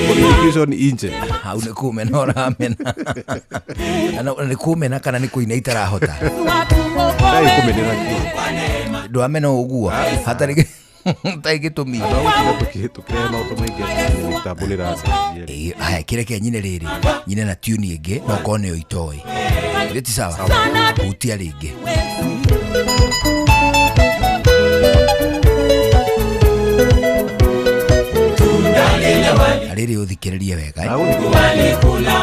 Qualification inje. Hau nĩ kũmena ũramena. Na nĩ kũmena kana nĩ kũina itarahota? Ndarĩ kũmenera kĩ. Ndwamena ũguo hatarĩ hatarĩ gĩtũmi. Tũkĩrehe maũndũ maingĩ mĩtambo nĩ ĩracenjia. Haya, kĩreke nyine rĩrĩ, nyine na tune ĩngĩ no korwo nĩyo itoĩ. Githĩ ti sawa? Hutia rĩngĩ. Na rĩrĩ ũthikĩrĩrie wega.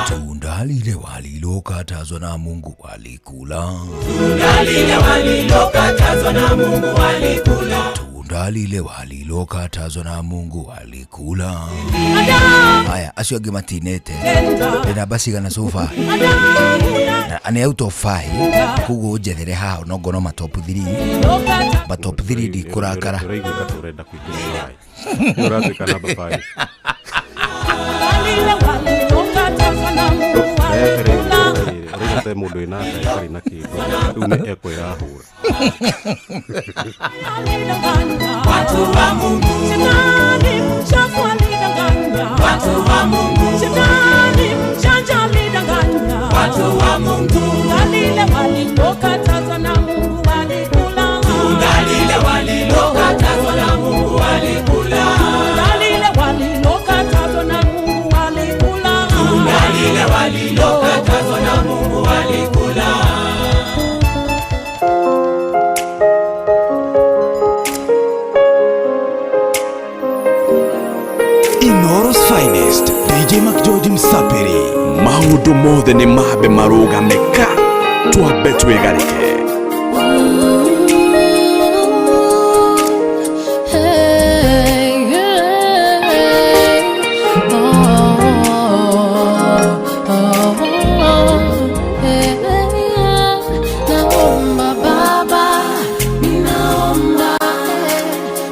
Tunda lile walilokatazwa na Mungu walikula. Tunda lile walilokatazwa na Mungu walikula. Tunda lile walilokatazwa na Mungu walikula. Haya, acio angĩ matinĩte. Ndĩ namba cigana so far? Na nĩ out of 5, koguo ũnjethere haha no ngono ma top 3. Ma top 3 ndikũrakara. Ũraigua ta ũrenda kũingĩra 5. Ũratuĩka namba 5. Ũraigua ta mũndũ wĩna nda ĩtarĩ na kĩndũ. Rĩu nĩ eko ĩrahũra. Watu wa Mungu. Shetani mchafu alidanganya. Watu wa Mungu. Shetani mjanja alidanganya. Watu wa Mungu. Tunda lile walilokatazwa na Mungu walikula. Tunda lile walilokatazwa na Mungu walikula. Tunda lile walilokatazwa na Mungu walikula. Tunda lile walilokatazwa na Mungu walikula. Inooro's finest, DJ McGeorge Msapiri. Maũndũ mothe nĩ mambe marũgame ka twambe twĩgarĩke. Hey, hey, oh, oh, oh, hey, naomba Baba, ninaomba,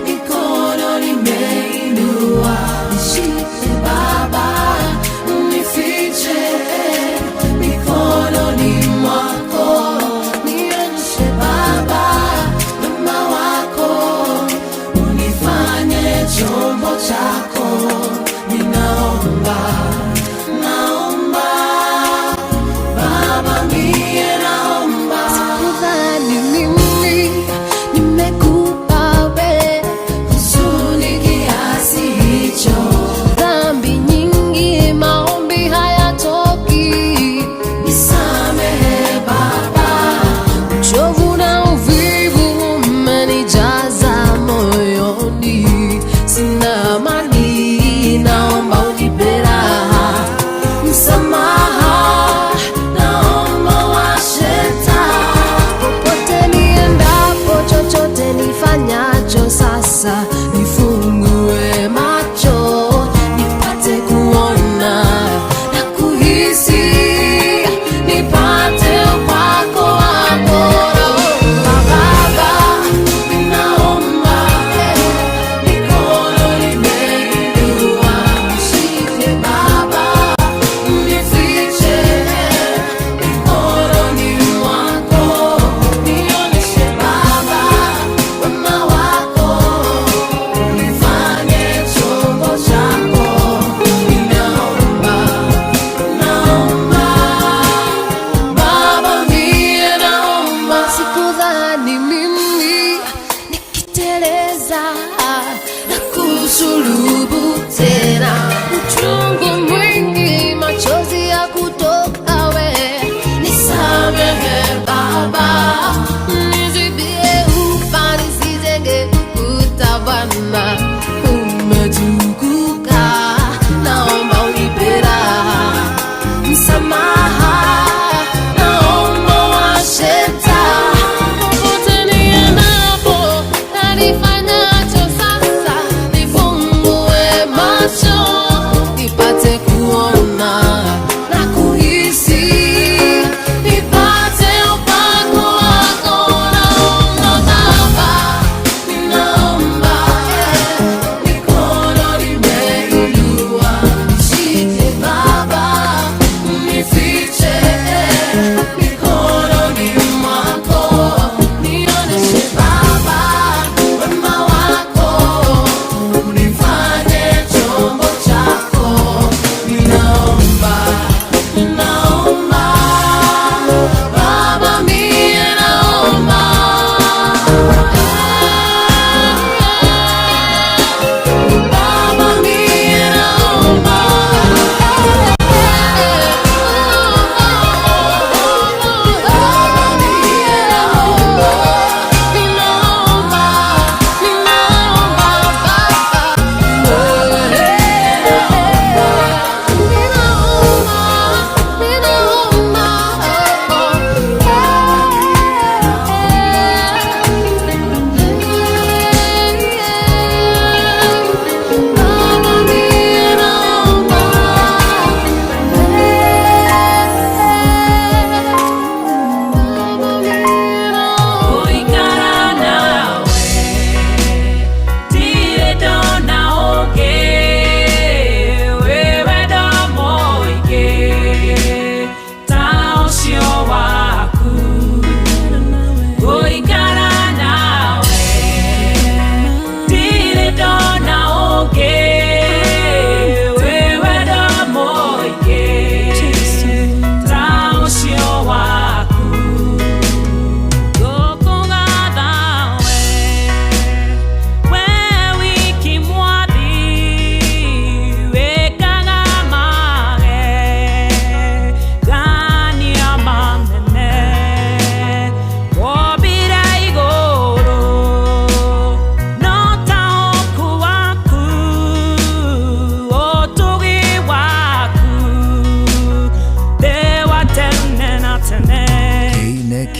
mikono nimeinua, nishike Baba, unifiche mikononi mwako, niongoze.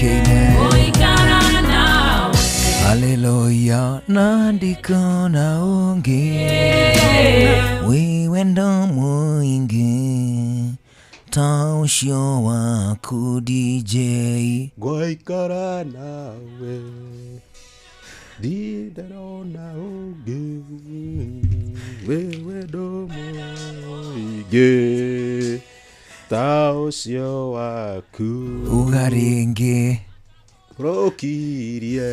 Tũkĩine. Haleluya na ndikona ũngĩ wĩ wendo mũingĩ ta ũcio waku DJ. Ngwaikara nawe ndindarona ũngĩ wĩ wendo mũingĩ ta ũcio waku. Uga rĩngĩ. Rũkirie.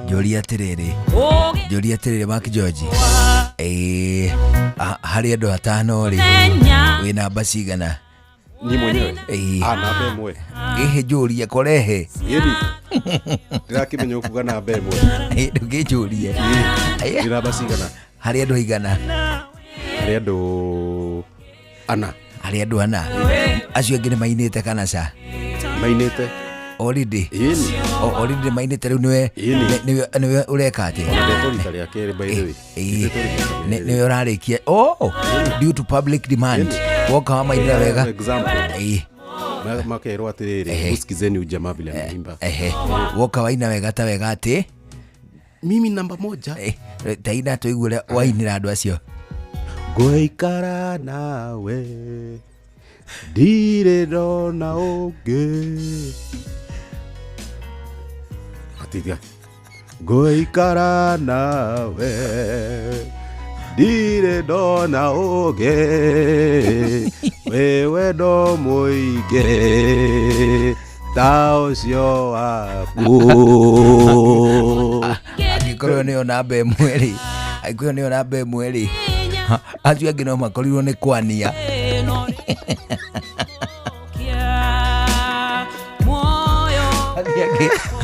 Njũria atĩrĩrĩ, njũria atĩrĩrĩ Mark George, ĩĩ harĩ andũ atano rĩ, wĩ namba cigana? Ni mwenyewe. Ĩĩ. Ah, namba ĩmwe. Ĩhĩ njũrie korehe. Ĩni. Ndĩrakĩmenya ũkuga namba ĩmwe. Ĩ, ndũkĩnjũrie. Nĩ namba cigana? Harĩ andũ aigana? Harĩ andũ ana. Harĩ andũ ana. Acio angĩ nĩ mainĩte kana ca? Mainĩte. Already. Ĩni. Already nĩ mainĩte rĩu nĩwe nĩwe ũreka atĩa? Ona ndetwo rita rĩa kerĩ by the way. Ĩĩ. Nĩwe ũrarĩkia. Oh, due to public demand. Woka wa mainĩra wega. Example. Ĩĩ. Makerwo atĩrĩrĩ, usikizeni ujamaa vile anaimba. Ehe. Woka waina wega ta wega atĩ mimi namba moja. Ta ina tũigue ũrĩa wainĩra andũ acio. Ngũikara nawe ndirĩ ndona ũngĩ. Atiga. Ngũikara nawe ndirĩ ndona ũngĩ wĩ wendo mũingĩ ta ũcio waku. Angĩkorwo nĩyo namba ĩmwe rĩ, angĩkorwo nĩyo namba ĩmwe rĩ, acio angĩ no makorirwo nĩ kwania.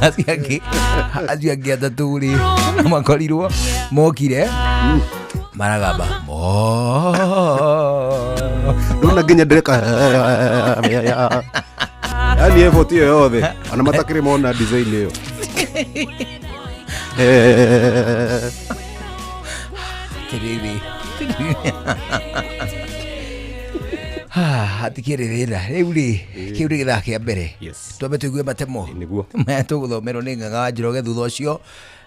Acio angĩ atatũ rĩ, no makorirwo mokire maragamba ndona nginya ndĩreka yani effort ĩyo yothe ona matakĩrĩ mona design ĩyo. Atĩrĩrĩ, hatikĩrĩ thĩna rĩu rĩ, kĩu nĩ gĩthaa kĩa mbere. Twambe tũigue matemo nĩguo maya tũgũthomerwo nĩ Ng'ang'a wa Njoroge, thutha ũcio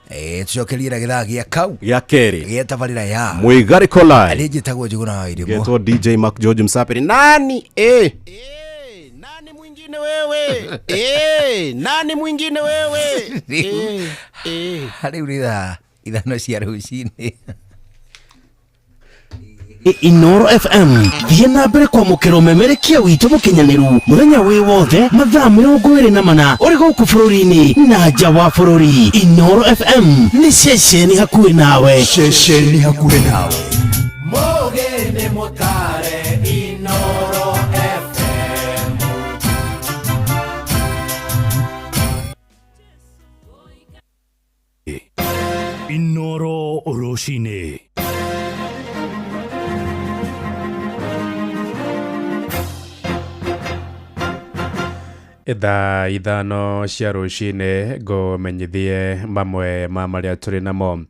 tũcokerie na gĩthaa gĩa kau gĩa kerĩ gĩa tabarĩra ya Mwĩgarĩko Live. Niĩ njĩtagwo Njũgũna wa Irimũ. Ngetwo DJ Mark George Msapiri. Nani? Eh. Mwingine wewe. Eh, nani mwingine wewe? Eh, eh. Rĩu nĩ thaa 5 cia rũcinĩ. Inoro FM thiĩ na mbere kwamũkĩra ũmemerekia witũ mũkinyanĩru mũthenya wĩ wothe mathaa 24 ũrĩ gũkũ bũrũri-inĩ na nja wa bũrũri. Inoro FM nĩ ceceni hakuhĩ nawe. Ceceni hakuhĩ nawe. Mũgeni mũtare Inoro FM. Inoro rũcinĩ. Thaa 5 cia rũcinĩ ngũmenyithie mamwe ma marĩa tũrĩ namo.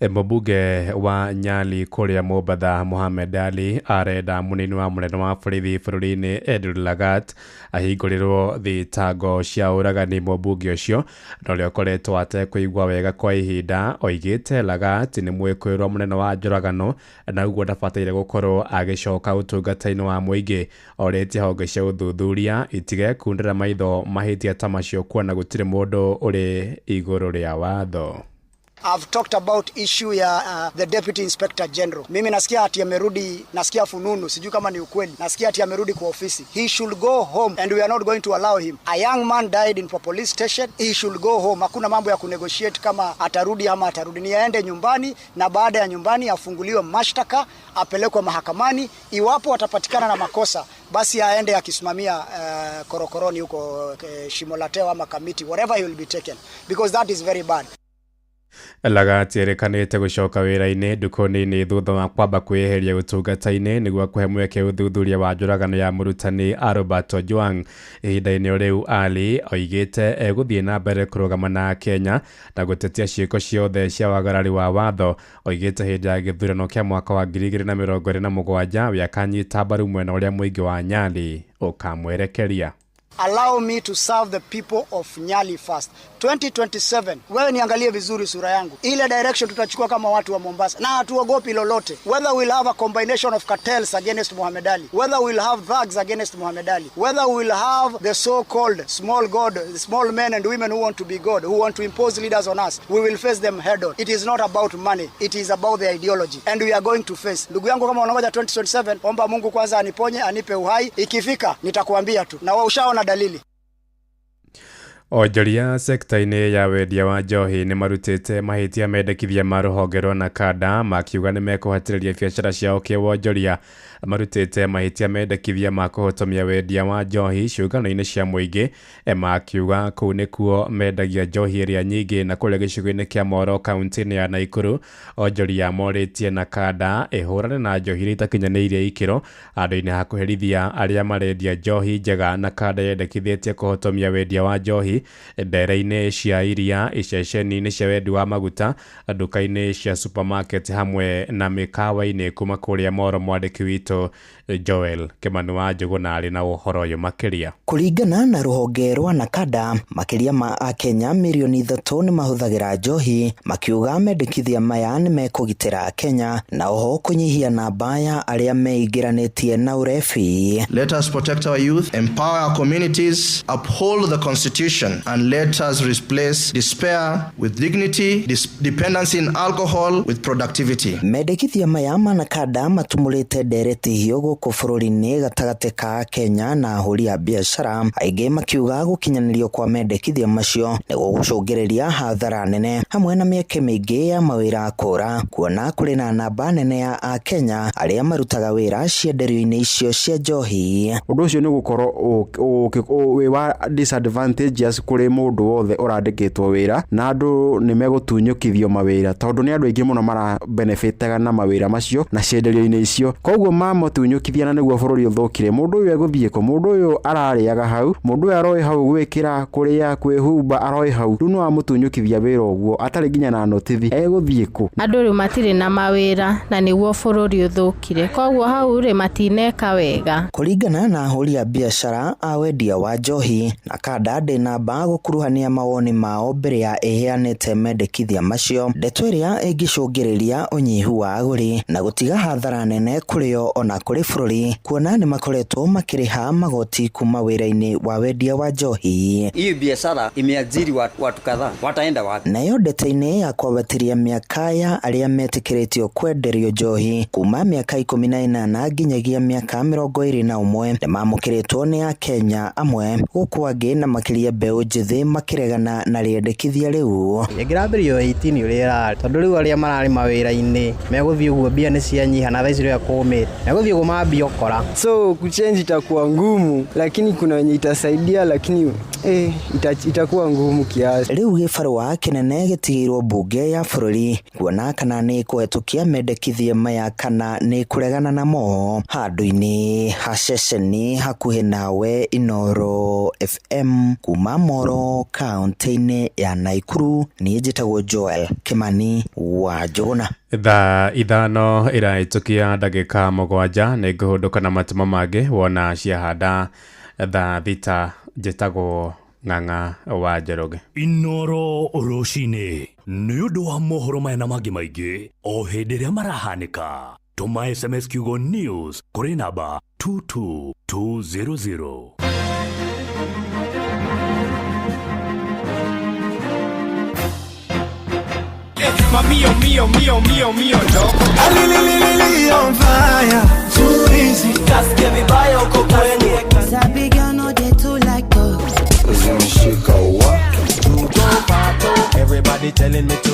Mũmbunge wa Nyali kũrĩa Mombatha Mohamed Ali arenda mũnini wa mũnene wa borithi bũrũri-inĩ Edward Lagat ahingũrĩrwo thitango cia ũragani. Mũmbunge ũcio na ũrĩa ũkoretwo atekũigua wega kwa ihinda oigĩte Lagat nĩ mwĩkũĩrwo mũnene wa njũragano na ũguo ndabataire gũkorwo agĩcoka ũtungata-inĩ wa mũingĩ. Orĩtie honge cia ũthuthuria itige kundĩra maitho mahĩtia ta macio kuona gũtirĩ mũndũ ũrĩ igũrũ rĩa watho. I've talked about issue ya the Deputy Inspector General. Mimi nasikia ati amerudi, nasikia fununu, sijui kama ni ukweli. Nasikia ati amerudi kwa ofisi. He should go home and we are not going to allow him. A young man died in police station. He should go home. Hakuna mambo ya kunegotiate kama atarudi ama atarudi. Ni aende nyumbani na baada ya nyumbani afunguliwe mashtaka, apelekwe mahakamani. Iwapo atapatikana na makosa, basi aende akisimamia korokoroni huko Shimo la Tewa ama Kamiti, wherever he will be taken, because that is very bad. Lagat ĩrĩkanĩte gũcoka wĩra-inĩ ndukũ nini thutha wa kwamba kwĩyeheria ũtungata-inĩ nĩguo kũhe mweke ũthuthuria wa njũragano ya mũrutani Albert Ojwang. Ihinda-inĩ o rĩu Ali oigĩte egũthiĩ na mbere kũrũgama na Kenya na gũtetia ciĩko ciothe cia wagarari wa watho. Oigĩte hĩndĩ ya gĩthurano kĩa mwaka wa 2027 we akanyita mbaru mwena ũrĩa mũingĩ wa Nyali ũkamwerekeria. Allow me to serve the people of Nyali first. 2027, wewe niangalie vizuri sura yangu. Ile direction tutachukua kama watu wa Mombasa. Na hatuogopi lolote. Whether we'll have a combination of cartels against Muhammad Ali, whether we'll have thugs against Muhammad Ali, whether we'll have the so-called small god, small men and women who want to be God, who want to impose leaders on us, we will face them head on. It is not about money, it is about the ideology. And we are going to face. Ndugu yangu, kama unangoja 2027, omba Mungu kwanza aniponye, anipe uhai. Ikifika, nitakuambia tu. Na wewe ushaona dalili. Onjoria sekta-inĩ ya wendia wa njohi nĩ marutĩte mahĩtia mendekithia ma rũhonge rwa NACADA makiuga nĩ mekũhatĩrĩria biacara ciao kĩwonjoria. Marutĩte mahĩtia mendekithia ma kũhotomia wendia wa njohi ciũngano-inĩ cia mũingĩ, makiuga kũu nĩkuo mendagia njohi ĩrĩa nyingĩ na kũrĩa gĩcigo-inĩ kĩa Moro kaunti-inĩ ya Naikuru. Onjoria morĩtie NACADA ĩhũrane na njohi iria itakinyanĩirie ikĩro handũ-inĩ ha kũherithia arĩa marendia njohi njega. NACADA yendekithĩtie kũhotomia wendia wa njohi ndere-inĩ cia iria, iceceni-inĩ cia wendi wa maguta, nduka-inĩ cia supermarket hamwe na mĩkawa-inĩ. Kuma kũrĩa Moro, mwandĩki witũ Joel Kimani wa Njũgũna arĩ na ũhoro ũyũ makĩria. Kũringana na rũhonge rwa NACADA, makĩria ma Akenya mirioni 3 nĩ mahũthagĩra njohi, makiuga mendekithia maya nĩ mekũgitĩra Kenya na oho kũnyihia namba ya arĩa meingĩranĩtie na ũrebi. Let us protect our youth, empower our communities, uphold the constitution, and let us replace despair with dignity, dependency in alcohol with productivity. Mendekithia maya ma NACADA matumũrĩte ndereti hiũ gũkũ bũrũri-inĩ gatagatĩ ka Kenya na ahũri a biacara aingĩ makiuga gũkinyanĩrio kwa mendekithia macio nĩ gũgũcũngĩrĩria hathara nene hamwe na mĩeke mĩingĩ ya mawĩra kũra, kuona kũrĩ na namba nene ya Akenya arĩa marutaga wĩra cienderio-inĩ icio cia njohi. Ũndũ ũcio nĩ gũkorwo wĩ wa disadvantageous kũrĩ mũndũ wothe ũrandĩkĩtwo wĩra, na andũ nĩ megũtunyũkithio mawĩra tondũ nĩ andũ aingĩ mũno mara benefitaga na mawĩra macio na cienderio-inĩ icio. Koguo mamotunyũkithia na nĩguo bũrũri ũthũkire. Mũndũ ũyũ egũthiĩ kũ? Mũndũ ũyũ ararĩaga hau, mũndũ ũyũ aroĩ hau gwĩkĩra, kũrĩa, kwĩhumba, aroĩ hau. Rĩu no amũtunyũkithia wĩra ũguo atarĩ nginya na notithi, egũthiĩ kũ? Andũ rĩu matirĩ na mawĩra na nĩguo bũrũri ũthũkire, koguo hau rĩ matineka wega. Kũringana na ahũri a biacara a wendia wa njohi, NACADA ndĩnamba gũkuruhania mawoni mao mbere ya ĩheanĩte mendekithia macio, ndeto ĩrĩa ĩngĩcũngĩrĩria ũnyihu wa agũri na gũtiga hathara nene kũrĩ o ona kũrĩ bũrũri, kuona nĩ makoretwo makĩrĩha magoti kuma wĩra-inĩ wa wendia wa njohi. Hii biashara imeajiri watu kadhaa, wataenda wapi? Nayo ndete-inĩ ya kwambatĩria mĩaka ya arĩa metĩkĩrĩtio kwenderio njohi kuma mĩaka 18 nginyagia mĩaka 21 nĩmamũkĩrĩtwo nĩ Akenya amwe, gũkũ angĩ na makĩria mbeũ njĩthĩ makĩregana na rĩendekithia rĩu. Ĩngĩrambĩrĩrio 18 ũrĩa ĩrarĩ, tondũ rĩu arĩa mararĩ mawĩra-inĩ megũthiĩ ũguo mbia nĩ cianyiha na thaa ici rĩrĩa kũmĩte megũthiĩ ũguo mambia ũkora. So kuchange itakuwa ngumu, lakini kuna wenye itasaidia, lakini itakuwa ngumu kiasi. Rĩu gĩbarũa kĩnene gĩtigĩirwo mbunge ya bũrũri kuona kana nĩ kũhetũkia mendekithia maya kana nĩ kũregana namo. Handũ-inĩ ha ceceni hakuhĩ nawe, Inooro FM kuma Moro kaunti-inĩ ya Naikuru, niĩ njĩtagwo Joel Kimani wa Njũgũna. Thaa 5 ĩrahĩtũkia ndagĩka 7 nĩ ngũhũndũka na matũma mangĩ wona ciahanda thaa 6. Njĩtagwo Ng'ang'a wa Njoroge. Inooro rũcinĩ nĩ ũndũ wa mohoro maya na mangĩ maingĩ o hĩndĩ ĩrĩa marahanĩka. Tũma SMS kiugo news kũrĩ namba 22200. Mio, mio, mio, mio, mio, no. Alililili on fire. Too easy. Kasikia vibaya uko kwenye. Sabi girl no dey too like talk. Zimeshika wa. Everybody telling me to.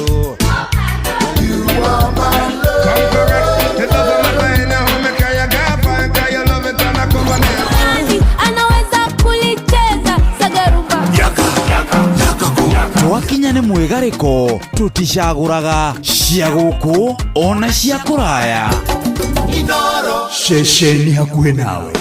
You are my love. Come correct. The love of my life now me kaya gapa kaya love it and I come on. Anaweza kulicheza sagarumba. Yaka yaka yaka. Twakinya Twakinya nĩ mwĩgarĩko tũticagũraga cia gũkũ ona cia kũraya. Ceceni hakuhĩ nawe.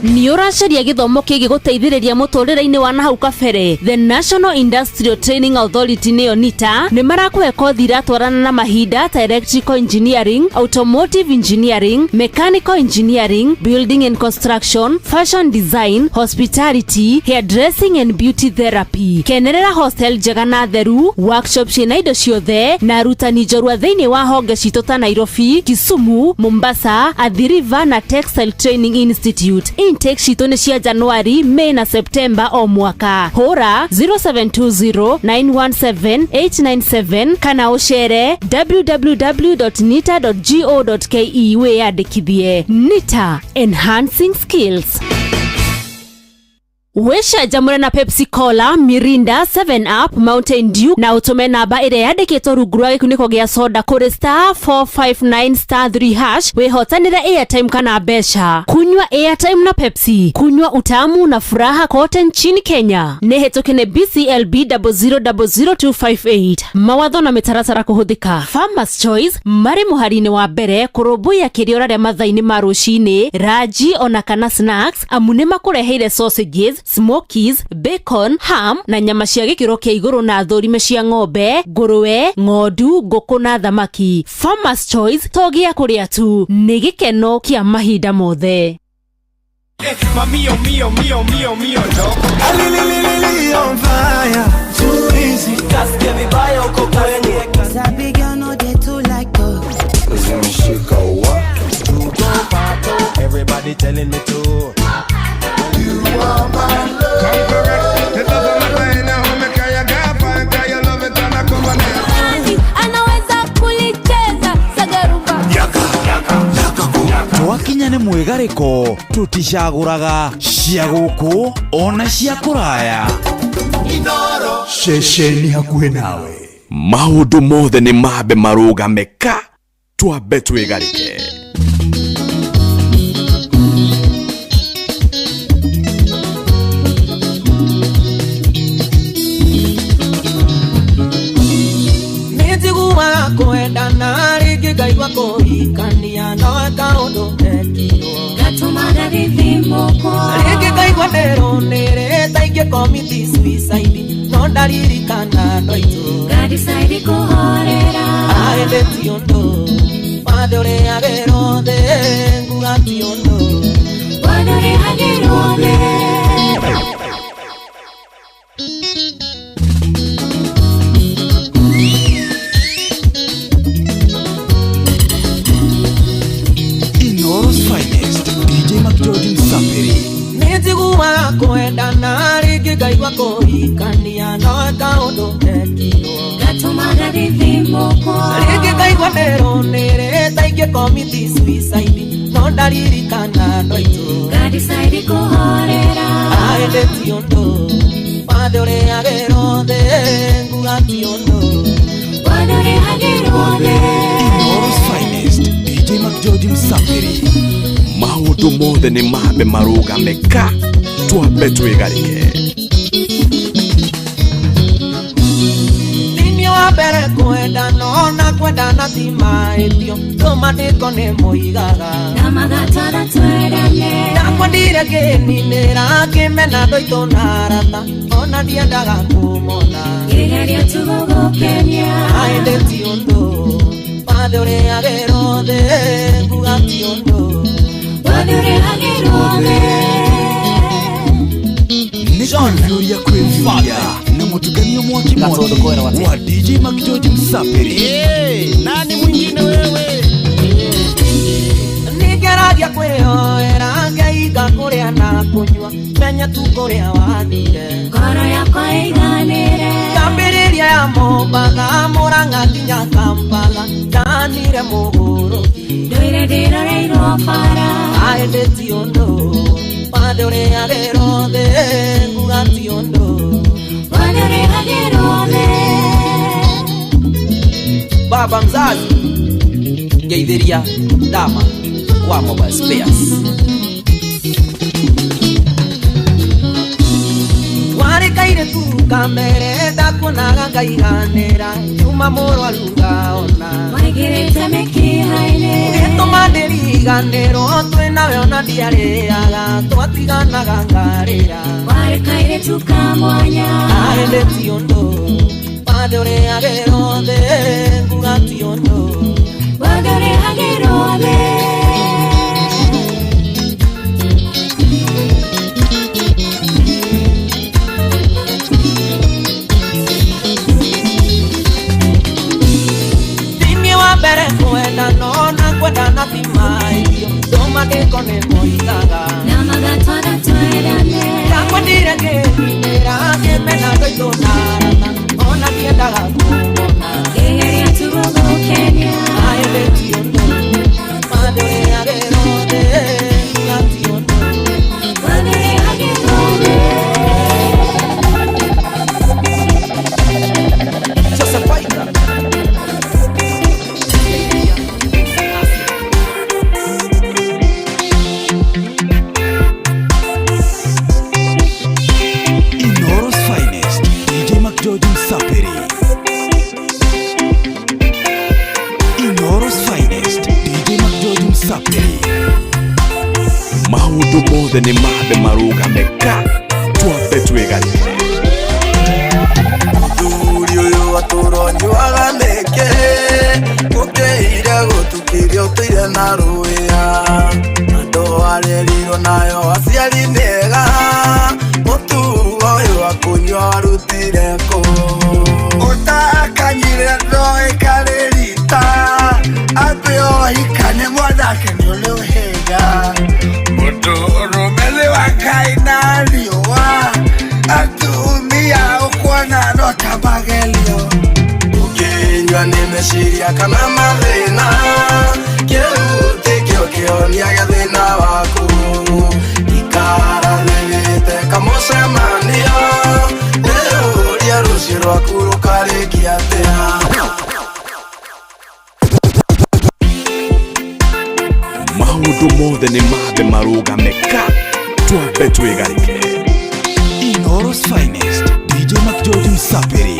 Nĩ ũracaria gĩthomo kĩngĩgũteithĩrĩria mũtũrĩre-inĩ wa nahau kabere. The National Industrial Training Authority nĩyo NITA nĩ marakũhe kothi iratwarana na mahinda ta electrical engineering, automotive engineering, mechanical engineering, building and construction, fashion design, hospitality, hairdressing and beauty therapy. Kenerera hostel njega na theru, workshop ciĩna indo ciothe na arutani njorua thĩinĩ wa honge citũ ta Nairobi, Kisumu, Mombasa, Athi River na Textile Training Institute. Intake citũ nĩ cia Januari, May na September o mwaka. Hũra 0720917897 kana ũcere www.nita.go.ke wĩyandĩkithie. NITA, enhancing skills. Wĩcanjamũre na Pepsi Cola, Mirinda, 7 Up, Mountain Dew na ũtũme namba ĩrĩa yandĩkĩtwo rungu rwa gĩkunĩko gĩa soda kũrĩ star 459 star 3 hash wĩhotanĩre airtime kana mbeca. Kunywa airtime na Pepsi, kunywa utamu na furaha kote nchini Kenya. Nĩ hĩtũke nĩ BCLB 0000258. Mawatho na mĩtaratara kũhũthĩka. Farmers Choice marĩ mũhari-inĩ wa mbere kũrũmbũiya kĩrĩa ũrarĩa mathaa-inĩ ma rũcinĩ, ranji ona kana snacks, amu nĩ makũreheire sausages, smokies, bacon, ham na nyama cia gĩkĩro kĩa igũrũ na thũrime cia ng'ombe, ngũrwe, ng'ondu, ngũkũ na thamaki. Farmers Choice to gĩa kũrĩa tu, nĩ gĩkeno kĩa mahinda mothe. Mio, mio, mio, mio, mio, no. Alililili on fire. Too easy. Kasikia vibaya uko kwenye. Sabi girl no dey too like talk. Zimeshika wa. Everybody telling me to. You are my love. Come correct. It doesn't matter anyhow me carry your fine, 'cause you love it and I come on it. Anaweza kulicheza sagarumba. Yaka, yaka, yaka. Twakinya nĩ mwĩgarĩko tũticagũraga cia gũkũ ona cia kũraya. Ceceni hakuhĩ nawe. Maũndũ mothe nĩ mambe marũgame ka twambe twĩgarĩke. Nĩnjiguaga kwendana rĩngĩ ngaigua kũhikania no kaũndũ gekirwo gatũmaga gĩthimũkwo rĩngĩ ngaigua ndĩrũnĩrĩ ta ingĩkomiti suicide no ndaririkana andũ aitũ ngadecide kũhorera aĩndĩ ti ũndũ wathe ũrĩagĩrwo thĩ nguga ti ũndũ wathe ũrĩagĩrwo thĩ. Nĩnjiguaga kwendana rĩngĩ ngaigua kũhikania no kaũndũ gekirwo gatũmaga gĩthimũkwo rĩngĩ ngaigua ndĩrũnĩrĩ ta ingĩkomiti suicide no ndaririkana andũ aitũ ngadecide kũhorera aĩndĩ ti ũndũ wathe ũrĩagĩrwo thĩ nguga ti ũndũ wathe ũrĩagĩrwo thĩ. Inooro's finest, DJ McGeorge Msafiri. Maũndũ mothe nĩ mambe marũgame ka twambe twĩgarĩke. Thĩinĩ wa mbere kwendana ona kwendana ti mahĩtio tũmandĩko nĩ moigaga na magatwara twendane ndakwendire kĩninĩra kĩmena andũ aitũ na arata ona ndiendaga kũmona kĩgerio tu gũgũkenia aĩndĩ ti ũndũ wathe ũrĩagĩrwo thĩ nguga ti ũndũ wathe ũrĩagĩrwo thĩ. Nĩ kwĩvyũria kwĩvyũria na mũtukanio mwaki mwaki wa DJ McGeorge Msafiri. Nani mwingine wewe? Nĩngeragia kwĩhoera ngeiga kũrĩa na kũnyua menya tu kũrĩa wathire ngoro yakwa ĩiganĩre kambĩrĩria ya Mombatha Mũrang'a nginya Kampala ndanire mũgũrũki ndũire ndĩroreirwo bara aĩndĩ ti ũndũ wathe ũrĩagĩrwo thĩ nguga ti ũndũ wathe ũrĩagĩrwo thĩ. Baba mzazi ngeithĩria dama wa mobile spares. Warĩ Kairĩtu ka mbere ndakuonaga ngaiganĩra nyuma mũrwaru ngaona Waingĩrĩte mĩkiha-inĩ Ũgĩtũma ndĩriganĩrwo twĩ nawe ona ndiarĩaga twatiganaga ngarĩra Warĩ kairĩtu ka mwanya Aende ti ũndũ wathe ũrĩagĩrwo thĩ nguga ti ũndũ Wathe ũrĩhagĩrwo thĩ. Thĩinĩ wa mbere kwenda no na kwendana ti maithio ndũmandĩko nĩ moigaga Na magatwatha twendane Ndakwendire ngĩthimĩra ngĩmena ndoitũ narata ona ndiendaga kũmona Ngĩgeria tu gũgũkenia Aende ti ũndũ wathe ũrĩagĩrwo thĩ nguga ti ũndũ Wathe ũrĩhagĩrwo thĩ. Inooro's finest, DJ McGeorge Msafiri. Inooro's finest, DJ McGeorge Msafiri. Maũndũ mothe nĩ mambe marũgame ka twambe twĩgarĩke. Mũthuri ũyũ atũronyuaga nĩkĩ gũkĩire gũtukĩrio ũtũire na rũĩa andũ arerirwo nayo aciari nĩega mũtugo ũyũ akũnyua warutire kũ Ũtakanyire ndoĩkarĩ rita ambe ohika nĩ mwanake nĩ ũrĩ ũhĩga mũndũrũme nĩ wa Ngai na riũa atumia ũkuona no ta magerio ũkĩnyua nĩ meciria kana mathĩna kĩu tikĩo kĩhonia gĩa thĩna waku ikara thĩgĩte kamũcemanio wĩyũrie rũciũ rwaku rũkarĩkia atĩa. Maũndũ mothe nĩ mambe marũgame ka twambe twĩgarĩke. Inooro's finest, DJ McGeorge Msafiri.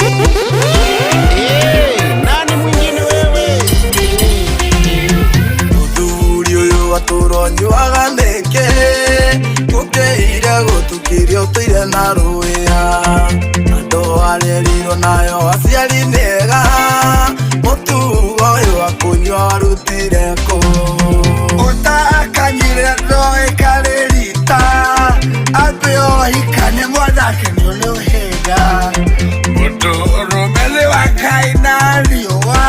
Nani mwingine wewe? Mũthuri ũyũ atũronyuaga nĩkĩ gũkĩire gũtukĩrio ũtũire na rũĩa andũ arerirwo nayo aciari nĩega mũtugo ũyũ akũnyua warutire kũ Ũtakanyire ndoĩkarĩ rita ambe ohika nĩ mwanake nĩ ũrĩ ũhĩga mũndũrũme nĩ wa Ngai na riũa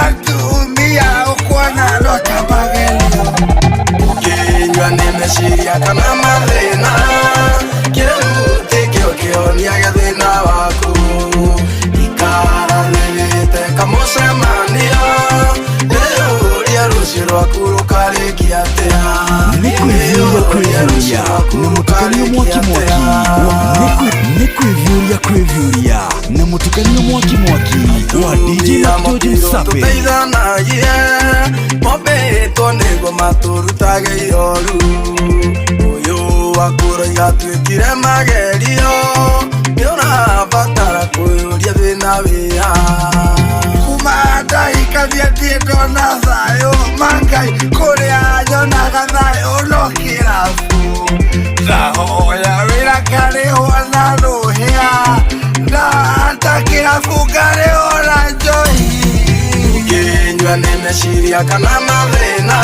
atumia ũkuona no ta magerio ũkĩnyua nĩ meciria kana mathĩna kĩu tikĩo kĩhonia gĩa thĩna waku ikara thĩgĩte kamũcemanio wĩyũrie rũciũ rwaku rũkarĩkia atĩa. Nĩ kwĩviũria kwĩviũria na mũtukanio mwaki mwaki wa nĩ kwĩviũria kwĩviũria na mũtukanio mwaki mwaki wa DJ McGeorge Msafiri. Tũteithanagie mombĩtwo nĩguo matũrutage ihoru ũyũ wakũroiga twĩkire magerio nĩ ũrabatara kwĩyũria thĩna wĩa Kuma ndahikania ndirĩ ndona thayũ mangai kũrĩa nyonaga thayũ no kĩrabu ndahoya wĩra ngarĩhwo na rũhĩa ndahata kĩrabu ngarĩhwo na njohi ũkĩnyua nĩ meciria kana mathĩna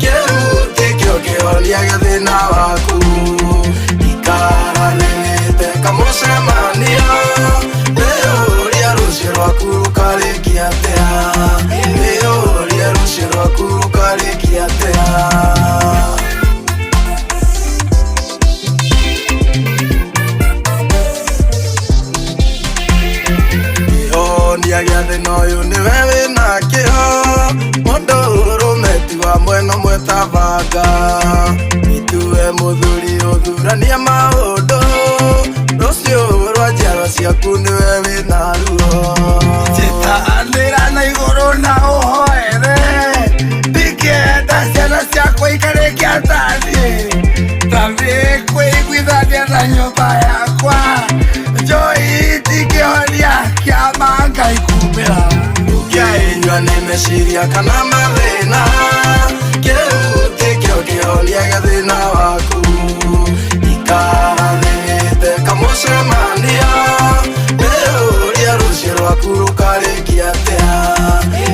kĩu tikĩo kĩhonia gĩa thĩna waku ikara thĩgĩte kamũcemanio wĩyũrie rũciũ rwaku rũkarĩkia atĩa wĩyũrie rũciũ rwaku rũkarĩkia atĩa. Kĩhonia gĩa thĩna ũyũ nĩwe wĩnakĩo mũndũrũme ti wa mwena ũmwe ta banga itue mũthuri ũthuranie maũndũ rũciũ rwa njiarwa ciaku nĩwe wĩna ruo Njĩtanĩra na igũrũ na ũhoere ndingĩenda ciana ciakwa ikarĩkia taniĩ taniĩ kwĩiguithania na nyũmba yakwa Meciria kana mathĩna kĩu tikĩo kĩhonia gĩa thĩna waku ikara thĩ kamũcemanio wĩyũrie rũciũ rwaku rũkarĩkia atĩa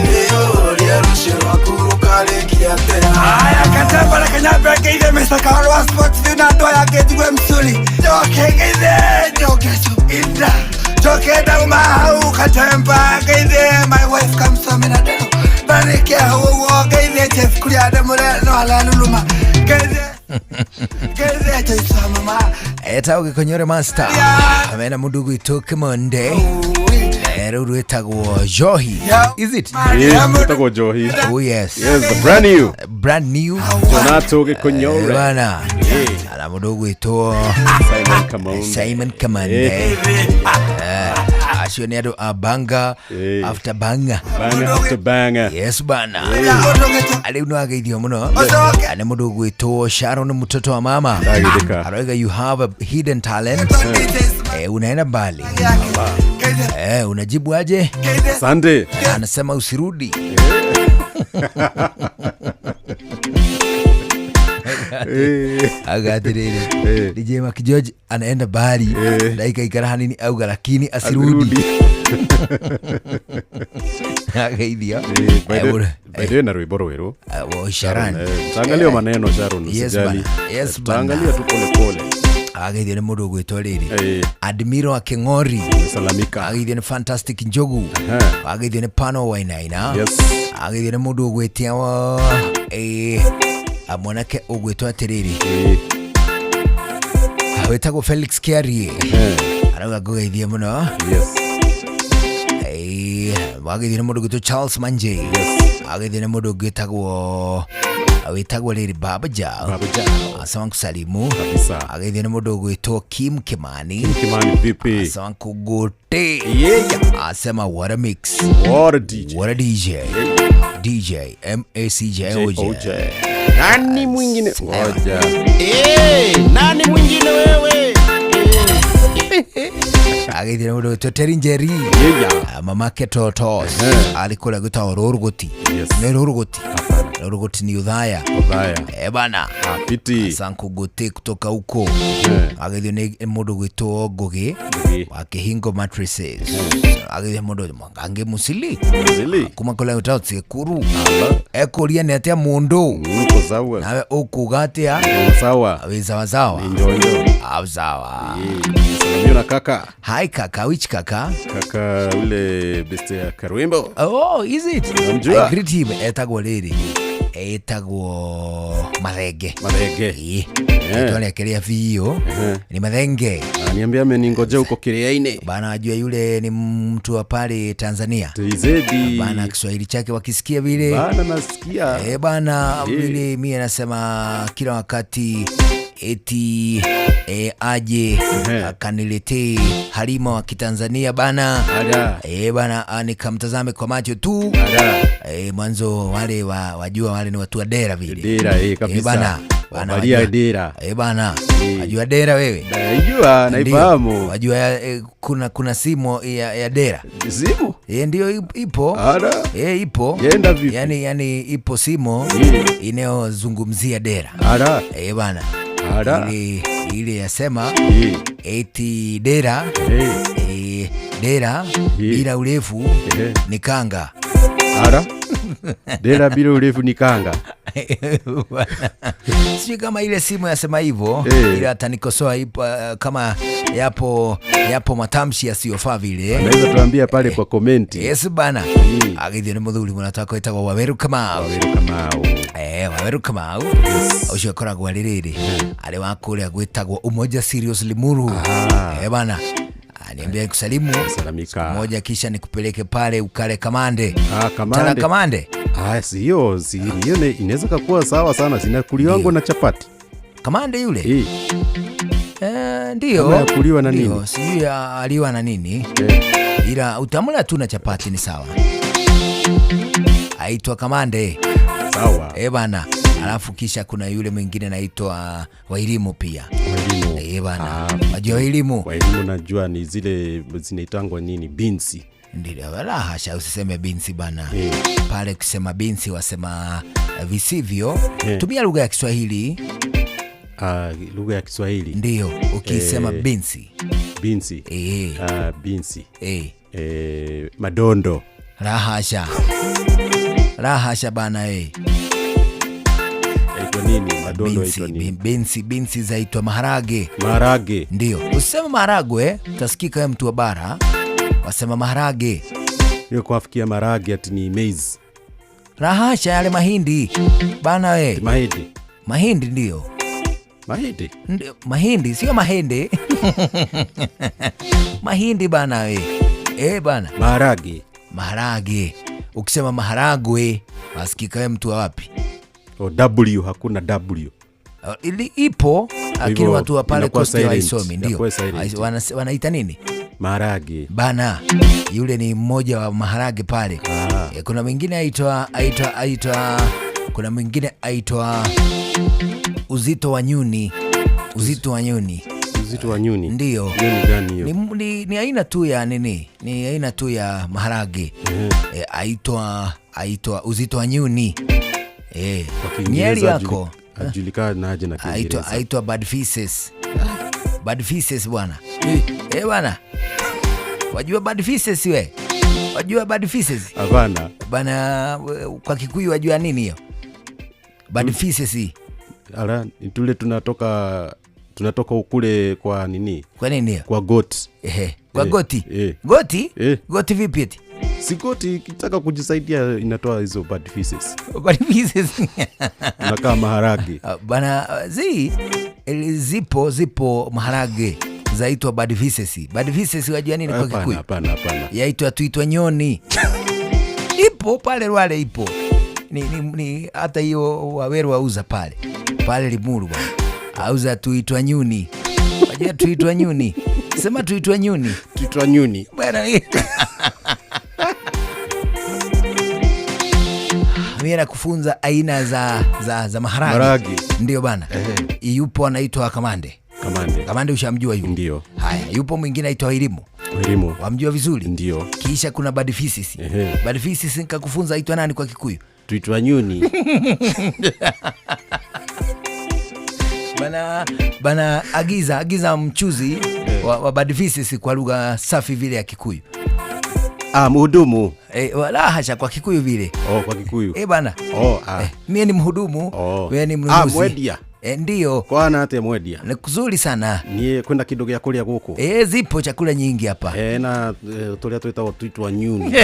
wĩyũrie rũciũ rwaku rũkarĩkia atĩa. Aya katamba kanyamba keithe Mr. Kaolo wa Sports View na ndoa yake jigwe msuli. Joke keithe joke inda. Joke dauma hau katemba keithe my wife comes from na deno. Barike huo keithe chef kulia demure no ala luluma. Keithe keithe chaisa mama. Etagwo Gĩkũnyore Master amena mũndũ ũgwĩtwo Kĩmonde rĩu rwĩtagwo Njohi. Is it? Yes, rwĩtagwo Njohi. Oh yes. Yes, the brand new. Brand new. Donato Gĩkũnyore. Bana. Ana mũndũ ũgwĩtwo Simon Kamande. Simon Kamande. Acio nĩ andũ a banga after banga. Banga after banga. Yes bana. Rĩu no ageithio mũno. Nĩ mũndũ ũgwĩtwo Sharon mtoto wa mama. Ndagĩthĩka. Aroiga you have a hidden talent. Unaenda mbali. Unajibu aje? Asante. Anasema usirudi. Agatiriri DJ Mark George anaenda bari dakika ikara hanini auga lakini asirudi. Ageithio. By the way na rwimbo rwerũ. Sharon. Tutaangalia maneno Sharon, Yes usijali. bana. Yes bana. Tutaangalia tu pole pole. Ageithio nĩ mũndũ ũgwĩtwo rĩrĩ Admiro wa Kĩng'ori. Salamika. Ageithio nĩ Fantastic Njogu. Ageithio nĩ Pano Wainaina. Yes. Ageithio nĩ mũndũ ũgwĩtia mwanake ũgwĩtwo atĩrĩrĩ wĩtagwo Felix Kiarie. Arauga ngũgeithie mũno. Yes. Wageithio nĩ mũndũ ũgwĩtwo Charles Manje. Yes. Ageithio nĩ mũndũ ũngĩ wĩtagwo rĩrĩ Baba Jao. Baba Jao. Asema nkusalimu. Kabisa. Ageithio nĩ mũndũ ũgwĩtwo Kim Kimani. Kim Kimani vipi? Asema nkugote. Yeah. Asema what a mix. What a DJ. What a DJ. DJ M A C J O J. Nani mwingine? Ngoja. Nani mwingine wewe? Ageithio nĩ mũndũ ũgwĩtwo Terry Njeri. Yeah. Mamake Totos. Arĩ kũrĩa gwĩtagwo Rũrũgũti. Yes. Nĩ Rũrũgũti. Rũrũgũti ni Uthaya. Uthaya. Bana. Piti. Asankugote kutoka huko. Ageithio nĩ mũndũ ũgwĩtwo Ngũgĩ wa Kĩhingo Mattresses. Ageithio mũndũ Mwangangi Musili. Musili. Kuma kũrĩa gwĩtagwo Tsekuru. Ekũria nĩ atĩa mũndũ. Uko sawa. Nawe ũkuga atĩa? Uko sawa. Wĩ sawa sawa. Ni njonjo. Au sawa. Salamio na kaka. Hi kaka, which kaka? Kaka ule beste ya Karwimbo. Oh, is it? Namjua. I greet him. Etagwo rĩrĩ. Etagwo Mathenge. Mathenge. Rĩtwa rĩake rĩa biũ ni Mathenge. Aniambia ameningojea huko Kiriaini. Bana ajua yule ni mtu wa pale Tanzania. Tizedi. Bana Kiswahili chake wakisikia vile. Bana nasikia. Bana vile mimi anasema kila wakati eti aje akaniletee Halima wa Kitanzania bana. Bana nikamtazame kwa macho tu. Mwanzo wale wajua wale ni watu wa dera vile. Dera kabisa. Bana Wabalia dera. Bana wajua dera wewe? Najua, naifahamu. Wajua kuna simu ya dera. Simu? Ndio ipo. Ara. Ipo. Yenda vipi? Yani ipo simu inayozungumzia dera. Ara. Bana. Ara. Ile yasema eti dera dera bila urefu ni kanga. Ara. Dera bila urefu ni kanga. Sijui kama ile simu yasema hivyo, ila atanikosoa ipo, kama yapo matamshi yasiyofaa vile. Anaweza tuambia pale kwa komenti. Yes bana. Agithio nĩ mũthuri mũrata wetagwo Waweru Kamau. Waweru Kamau. Waweru Kamau. Ũcio akoragwo arĩ rĩrĩ. Arĩ wa kũrĩa gwĩtagwo Umoja Serious Limuru. Bana. Niambia kusalimu. Salamika. Moja kisha nikupeleke pale ukale kamande. Kamande. Tala kamande. Sio, hiyo inaweza kuwa sawa sana, sinakuliwa na chapati. Kamande yule? Ndio. Kama kuliwa na nini? Sijui aliwa na nini. Ila utamula tu na chapati ni sawa. Aitwa kamande. Sawa. Bana. Alafu kisha kuna yule mwingine anaitwa Wairimu pia. Wairimu. Bana. Wajua Wairimu? Wairimu najua ni zile zinaitangwa nini? Beans. Ndio, wala hasha, usiseme binsi bana. Pale kusema binsi wasema visivyo. Tumia lugha ya Kiswahili. Lugha ya Kiswahili. Ndio, ukisema binsi. Binsi. Binsi. Madondo. Rahasha. Rahasha bana Yaitwa nini? Madondo yaitwa nini? Binsi zaitwa maharage. Maharage. Ndio. Usiseme maharagwe, utasikika wewe mtu wa bara. Wasema maharage. Hiyo kuafikia maharage ati ni maize. Rahasha, yale mahindi. Bana we. Mahindi. Mahindi ndio. Mahindi? Ndio, mahindi sio mahende. Mahindi bana we. Bana. Maharage. Maharage. Ukisema maharagwe, wasikika wewe mtu wa wapi? O W, hakuna W. Ili ipo, lakini watu wa pale Coast hawaisomi, ndio. Wanaita nini? Maharage. Bana, yule ni mmoja wa maharage pale. Kuna mwingine aitwa kuna mwingine aitwa uzito wa nyuni. Uzito wa nyuni. Uzito wa nyuni. Ndio. Nyuni gani hiyo? Ni aina tu ya nini? Ni aina tu ya maharage. Aitwa uzito wa nyuni. Nyeri yako ajulikana aje na Kiingereza? Aitwa bad feces. Bad feces bwana. Bwana. Wajua bad feces we? Wajua bad feces? Hapana. Bana, kwa Kikuyu wajua nini hiyo? Bad feces. Ala, tule tunatoka kule kwa nini? Kwa nini hiyo? Kwa goat. Kwa goti. Goti? Goti vipi eti? Si goti ikitaka kujisaidia inatoa hizo bad feces. Bad feces. Tunakaa maharage. Bana, zipo maharage zaitwa bad feces. Bad feces wajua nini kwa Kikuyu? Hapana. Yaitwa tuitwa nyoni. Ipo pale Rwale ipo. Ni hata hiyo Waweru wauza pale. Pale Limuru bwana. Auza tuitwa nyuni. Wajua tuitwa nyuni. Sema tuitwa nyuni. Tuitwa nyuni. Bwana mimi nakufunza aina za maharage. Ndio bana. Yupo anaitwa Kamande. Kamande ushamjua yule. Ndio. Haya, yupo mwingine anaitwa Elimu. Wamjua vizuri? Ndio. Kisha kuna bad feces. Bad feces nikakufunza aitwa nani kwa Kikuyu? Tuitwa nyuni. Bana agiza mchuzi wa bad feces kwa lugha safi vile ya Kikuyu. Mhudumu. Wala hasha, kwa Kikuyu vile. Kwa Kikuyu. Bana. Mimi ni mhudumu, wewe ni mnunuzi. Mwedia. Ndio. Kwa na ate mwedia. Ni kuzuri sana. Nie kwenda kidogo ya kulia huko. Zipo chakula nyingi hapa. Na tulia tuita tuitwa nyuni.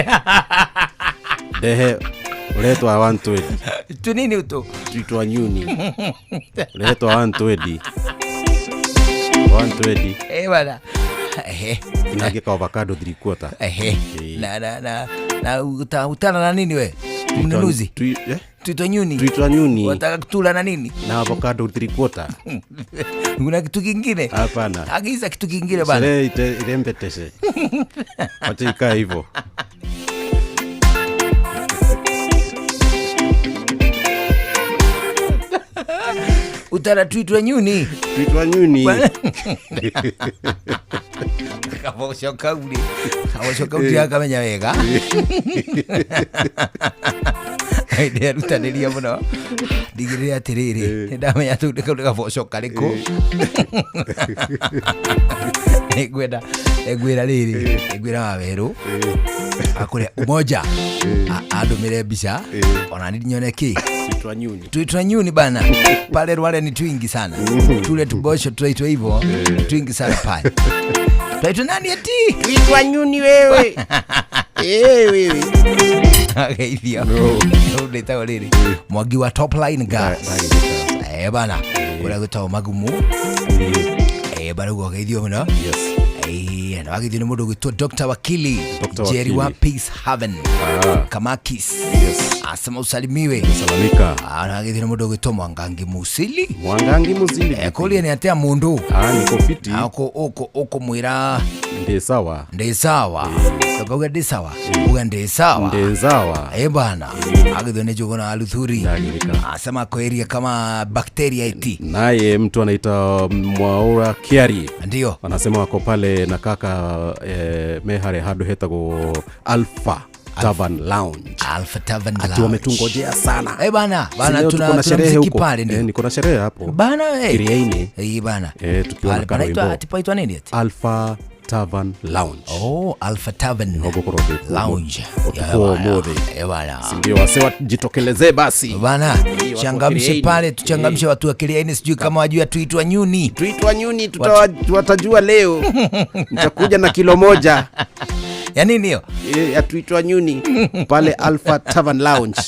Dehe uletwa 120. Tu nini uto? Tuitwa nyuni. Uletwa 120. 120. Bana. Inageka avocado 3/4. Na utana na nini we? Mnunuzi. Tuitwa nyuni. Tuitwa nyuni. Wataka kutula na nini? Na avocado 3/4. Kuna kitu kingine? Hapana. Agiza kitu kingine bana. Sere irembeteshe. Acha ikae hivyo. Utara tuitwa nyuni. Tuitwa nyuni. Kabosho kauli. Kabosho kauli akamenya wega. Nderutanĩria mũno ndigĩrĩre atĩrĩrĩ nĩndamenya tũu nĩ kabosho karĩkũ. Nĩngwenda ngwĩra rĩrĩ ngwĩra Wawerũ akũrĩa Umoja andũmĩre mbica ona niĩ nyone kĩ tuitwa nyuni bana. Pale Rwale ni twingi sana. Tule tubosho tuitwa hivyo twingi sana pale. Tuitwa nani eti? Tuitwa nyuni wewe. Wewe. Geithio. Ndĩtagwo rĩrĩ Mwangi wa Top Line Gas. Bana. Kũrĩa gwĩtagwo Magumu. Bana ũguo geithio mũno. Yes. Na wageithio nĩ mũndũ ũgwĩtwo Dr. Wakili. Jerry wa Peace Haven. Kamakis. Yes. Asema usalimiwe. Salamika. Anagithira mundu gwitwo Mwangangi Musili. Mwangangi Musili. Kuria ni atia mundu. Niko fiti. Uko uko uko mwira ndi sawa. Ndi sawa. Tukauga ndi sawa. Uga ndi sawa. Ndi sawa. Bana. Agithio ni Njuguna Aluthuri. Asema kwa area kama bakteria iti. Naye mtu anaita Mwaura Kiari. Ndio. Anasema wako pale na kaka mehare hadu hetago Alpha Tavern Lounge. Alpha Tavern Lounge. Ati wametungojea sana. Bana, bana tuna sherehe huko. Pale ndio. Niko na sherehe hapo. Bana Kiriaini. Bana. Tukiwa na panaitwa ati paitwa nini ati? Alpha Tavern Lounge. Oh, Alpha Tavern Lounge. Bana. Ndio wasewa jitokelezee basi. Bana, changamshe pale, tuchangamshe watu wa Kiriaini, sijui kama wajua tuitwa nyuni. Tuitwa nyuni, tuwatajua leo. Nitakuja na kilo 1. Ya nini hiyo? Ya tuitwa nyuni pale Alpha Tavern Lounge.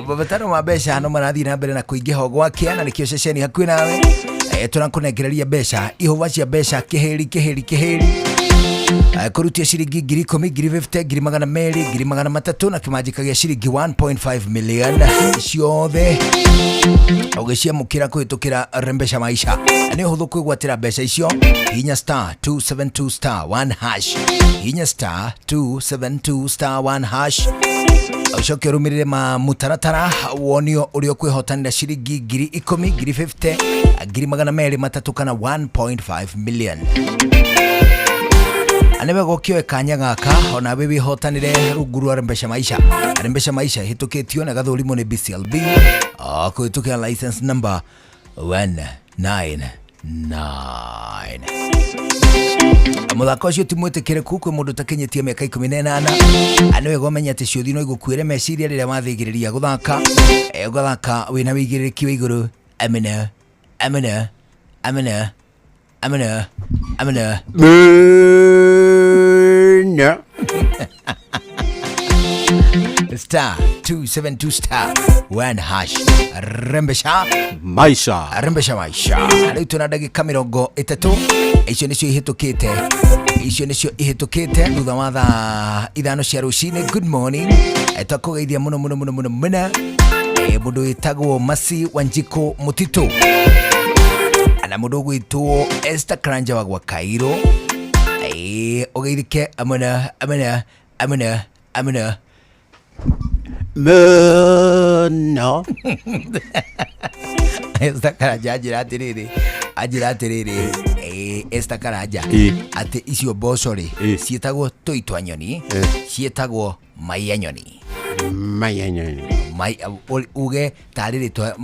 Babatano ma mbeca no marathi na mbere na kuingiha gwakia na nikio ceceni hakuhi nawe. Tunakunegereria mbeca ihũva cia mbeca kiheri kiheri kiheri. Kurutia ciringi 10,000, 50,000, 200, 300 na kimanjika gia ciringi 1.5 million ciothe ũgĩciamũkĩra kũhĩtũkĩra Rembesha Maisha. Nĩ ũhũthũ kwĩgwatĩra mbeca icio, hinya star 272 star 1 hash, hinya star 272 star 1 hash, ucoke ũrũmĩrĩre ma mũtaratara wonio ũrĩa ũkwĩhotanĩra ciringi 10,000, 50,000, 200, kana 1.5 million. Nĩ wega ũkĩoe kanya gaka ona we wĩhotanĩre rungu rwa Rembesha Maisha. Rembesha Maisha ĩhĩtũkĩtio na gathũrimwo nĩ BCLB kũhĩtũkĩra license number 199. Mũthako ũcio ti mwĩtĩkĩrĩku kwĩ mũndũ ũtakinyĩtie mĩaka 18. Nĩ wega ũmenye atĩ ciũthi no igũkuĩre meciria rĩrĩa wathĩgĩrĩria gũthaka. Ũgathaka wĩna wĩigĩrĩrĩki wa igũrũ. Amina, amina, amina, amina, amina. No. Star 272 star 1 hash. Rembesha Maisha. Rembesha Maisha. Rĩu tuna ndagĩka 30. Icio nĩcio ihĩtũkĩte. Icio nĩcio ihĩtũkĩte thutha wa thaa 5 cia rũcinĩ. Good morning. Twakũgeithia mũno mũno mũno mũno mũno. Mũndũ wĩtagwo Masi Wanjiko Mũtitũ na mũndũ ũgwĩtwo Esther Karanja wa gwa Cairo. Ũgeithĩke amana amana amana amana Mũno. Esther Karanja anjĩra atĩrĩrĩ, anjĩra atĩrĩrĩ, Esther Karanja atĩ icio mboco rĩ ciĩtagwo tũitwa nyoni, ciĩtagwo mai nyoni. Mai nyoni. Mai uge tarĩ rĩtwa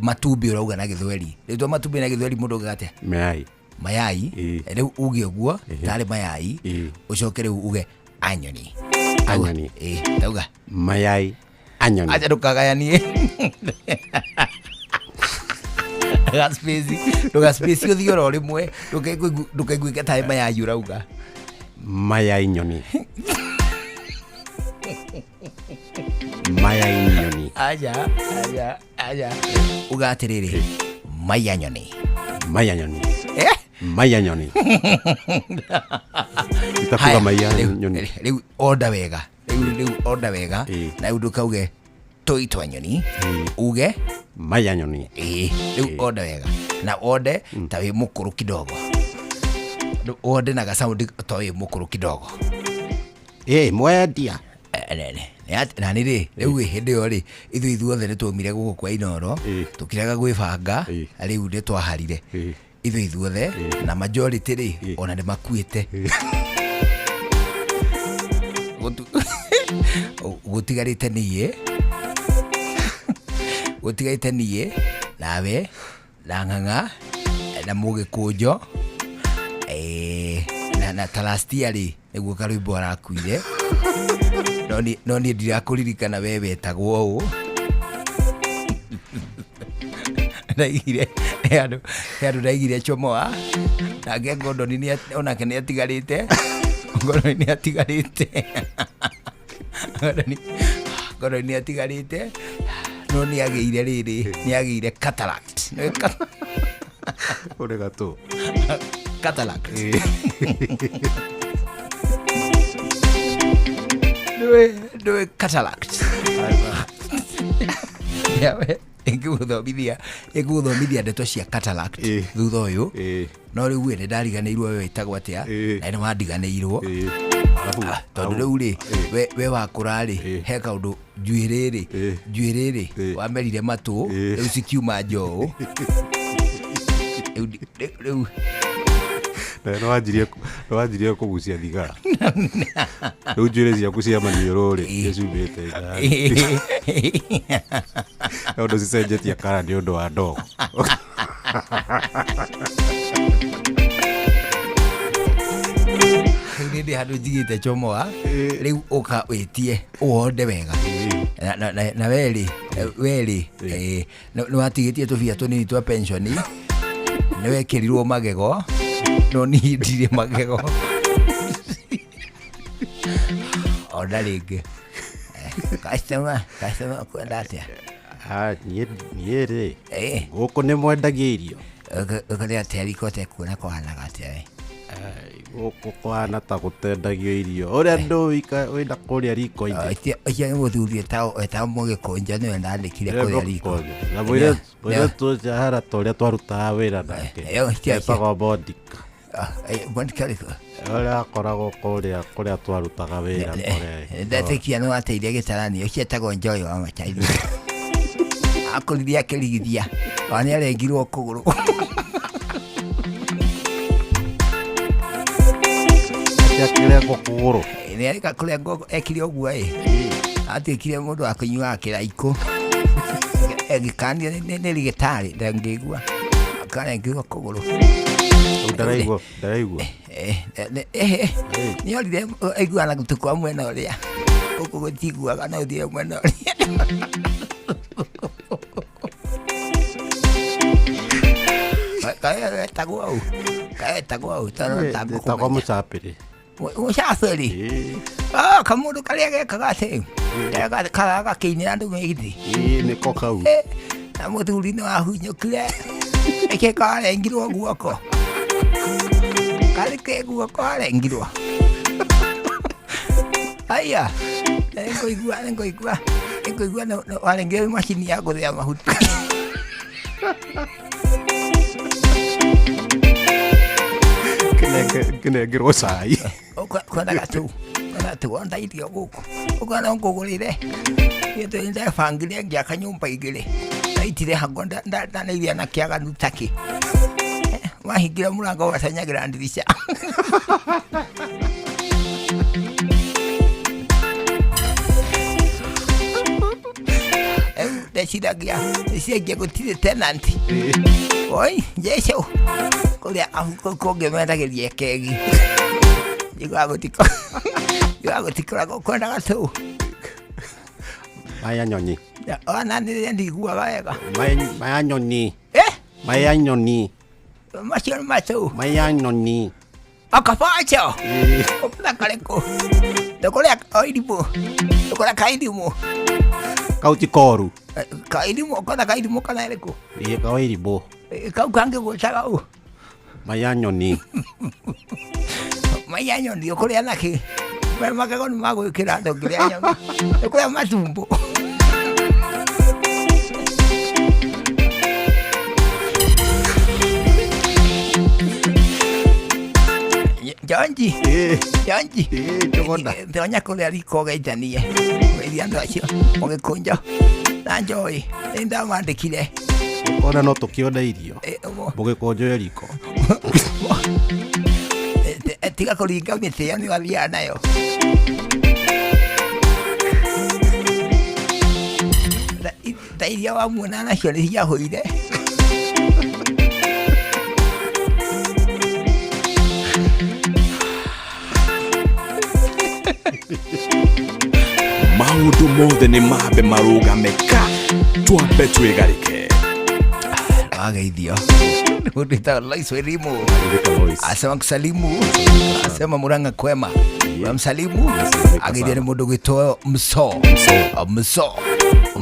matumbĩ ũrauga na Gĩthweri. Rĩtwa matumbĩ na Gĩthweri mũndũ augaga atĩa? Mayai. Mayai. Rĩu uge ũguo tarĩ mayai, ũcoke rĩu uge anyoni. Anyoni. Tauga mayai anyoni. Acha ndũkagayanie. Ndũgaspace ũthiĩ oro rĩmwe, ndũkaiguĩke tarĩ mayai ũrauga. Mayai nyoni. Mayai nyoni. Aja, aja, aja. Uga atĩrĩrĩ, maya nyoni. Maya nyoni. Maya nyoni. Itakuga maya nyoni. Rĩu order wega. Rĩu order wega. Na rĩu ndũkauge tũitwa nyoni. Uge maya nyoni. Rĩu order wega. Na order ta wĩ mũkũrũ kidogo. Order na gasound ta wĩ mũkũrũ kidogo. Mwendia. Na nĩ rĩ, rĩu hĩndĩ ĩyo rĩ, ithuĩ ithuothe nĩ twaumire gũkũ kwa Inooro, tũkĩrega gwĩbanga, rĩu nĩ twaharire. Ithuĩ ithuothe na majority rĩ, ona nĩ makuĩte. Gũtigarĩte niĩ, gũtigarĩte niĩ, nawe, na Ng'ang'a, na Mũgĩkũnjo, na Talastia rĩ, nĩguo karwĩmbo arakuire. No niĩ ndirakũririkana we wetagwo ũũ. Ndaigire he andũ ndaigire Chomoa, nake Ngondoni onake nĩ atigarĩte. Ngondoni nĩ atigarĩte. Ngondoni nĩ atigarĩte. No nĩ agĩire rĩrĩ, nĩ agĩire cataract. Ũrĩ gatũ. Cataract. Ndũĩ cataract. Yawe, ĩngĩgũthomithia ĩngĩgũthomithia ndeto cia cataract thutha ũyũ. No rĩu ĩ nĩ ndariganĩirwo we wĩtagwo atĩa na nĩ wandiganĩirwo. Ah, tondũ rĩu rĩ we wakũra rĩ he kaũndũ njuĩrĩ rĩ njuĩrĩ rĩ wamerire matũ rĩu cikiuma njũũ. Rĩu rĩu Na nĩwanjirie kũgucia thigara. Rĩu njuĩrĩ ciaku cia maniũrũ rĩ nĩciumĩte ũndũ cicenjetie kara nĩ ũndũ wa ndogo. Rĩu nĩ ndĩ handũ njigĩte chomoa rĩu ũka wĩtie ũwonde wega na werĩ werĩ nĩ watigĩtie tũbia tũnini twa pensioni nĩ wekĩrirwo magego no niĩ ndirĩ magego ona rĩngĩ. Customer customer kwenda atĩa? Ah, niĩ rĩ gũkũ nĩ mwendagia irio. Ũkũrĩa atĩa riko ũtekuona kũhanaga atĩa we? Gũkũ kũhana ta gũtendagio irio ũrĩa ndũĩ wĩna kũrĩa riko-inĩ. Ũcio nĩ mũthuri wĩtagwo Mũgĩkũnjo nĩwe ndandĩkire kũrĩa riko. Na mũirĩtu ũcio ahana ta ũrĩa twarutaga wĩra nake etagwo Monica. Monica rĩkũ? Ũrĩa akoragwo kũrĩa kũrĩa twarutaga wĩra kũrĩa. Ndetĩkia nĩ wateire gĩtarani ũcio etagwo Njoyo wa Macharia. Akũrire akĩrigithia ona nĩ arengirwo kũgũrũ. Akĩrengwo kũgũrũ. Nĩ arĩka kũrengwo ekire ũguo ĩ atuĩkire mũndũ wa kũnyuaga kĩraikũ agĩkanio nĩ rĩgĩtarĩ ndangĩigua akarengirwo kũgũrũ. Ndaraigua ndaraigua. Nĩ orire aiguaga na gũtũ kwa mwena ũrĩa gũkũ gũtiguaga no ũthiĩ mwena ũrĩa. Kaetagwo ũũ kaetagwo ũũ tondũ Etagwo mũcapĩrĩ. Mũcabĩrĩ kamũndũ karĩa gekaga atĩ karaga gakĩinĩra andũ mĩgithi. Ĩĩ nĩko kau. Na mũthuri nĩ wahunyũkire ĩkĩ karengirwo guoko karĩ ke guoko arengirwo. Aya nĩngũigua nĩngũigua nĩngũigua warengirwo macini ya gũthĩa mahuti. Kĩnengerwo cai. Kwendaga tu kwenda tu onda irio gũkũ ũkona ngũgũrĩre niĩ ndebangire ngĩaka nyũmba igĩrĩ ndaitire hango ndanairia na kĩaganu takĩ wahingĩra mũrango wacenyagĩra ndirica. Rĩu ndeciragia ndeciragia gũtirĩ tenant. Oi Jesũ kũrĩa kũngĩ mendagĩria kegi njiguaga gũtikoragwo kwendaga tu. Maya nyoni. Ona nĩ ndiguaga wega. Maya nyoni. Maya nyoni. Macio nĩ matũ. Maya nyoni. Akabacho. Ũkũra karĩkũ? Ndũkũrĩa oirimũ. Ndũkũrĩa kairimũ. Kau ti koru. Kairimũ ũkona kairimũ kana ĩrĩkũ? Ĩĩ kaoirimũ. Kau kangĩ gwĩtaga ũ? Maya nyoni. Maya nyoni ũkũrĩa nakĩ? Magego nĩ magwĩkĩra ndũngĩrĩa nyoni. Ũkũrĩa matumbo. Jonji Jonji ndonya kũrĩa riko ũgeithanie ũgeithie andũ acio mũgĩkũnjo na Njoĩ nĩ ndamandĩkire. Ona no tũkĩone irio mũgĩkũnjo e riko. Tiga kũringa mĩtĩ ĩyo nĩ wathiaga nayo. Tha iria wamuona nacio nĩ ciahũire. Maũndũ mothe nĩ mambe marũgame ka twambe twĩgarĩke. Wageithio mũndũ wĩtagwo Lois Werimu asema kusalimu asema Murang'a kwema wamsalimu ageithio nĩ mũndũ gwĩtwo Mso Mso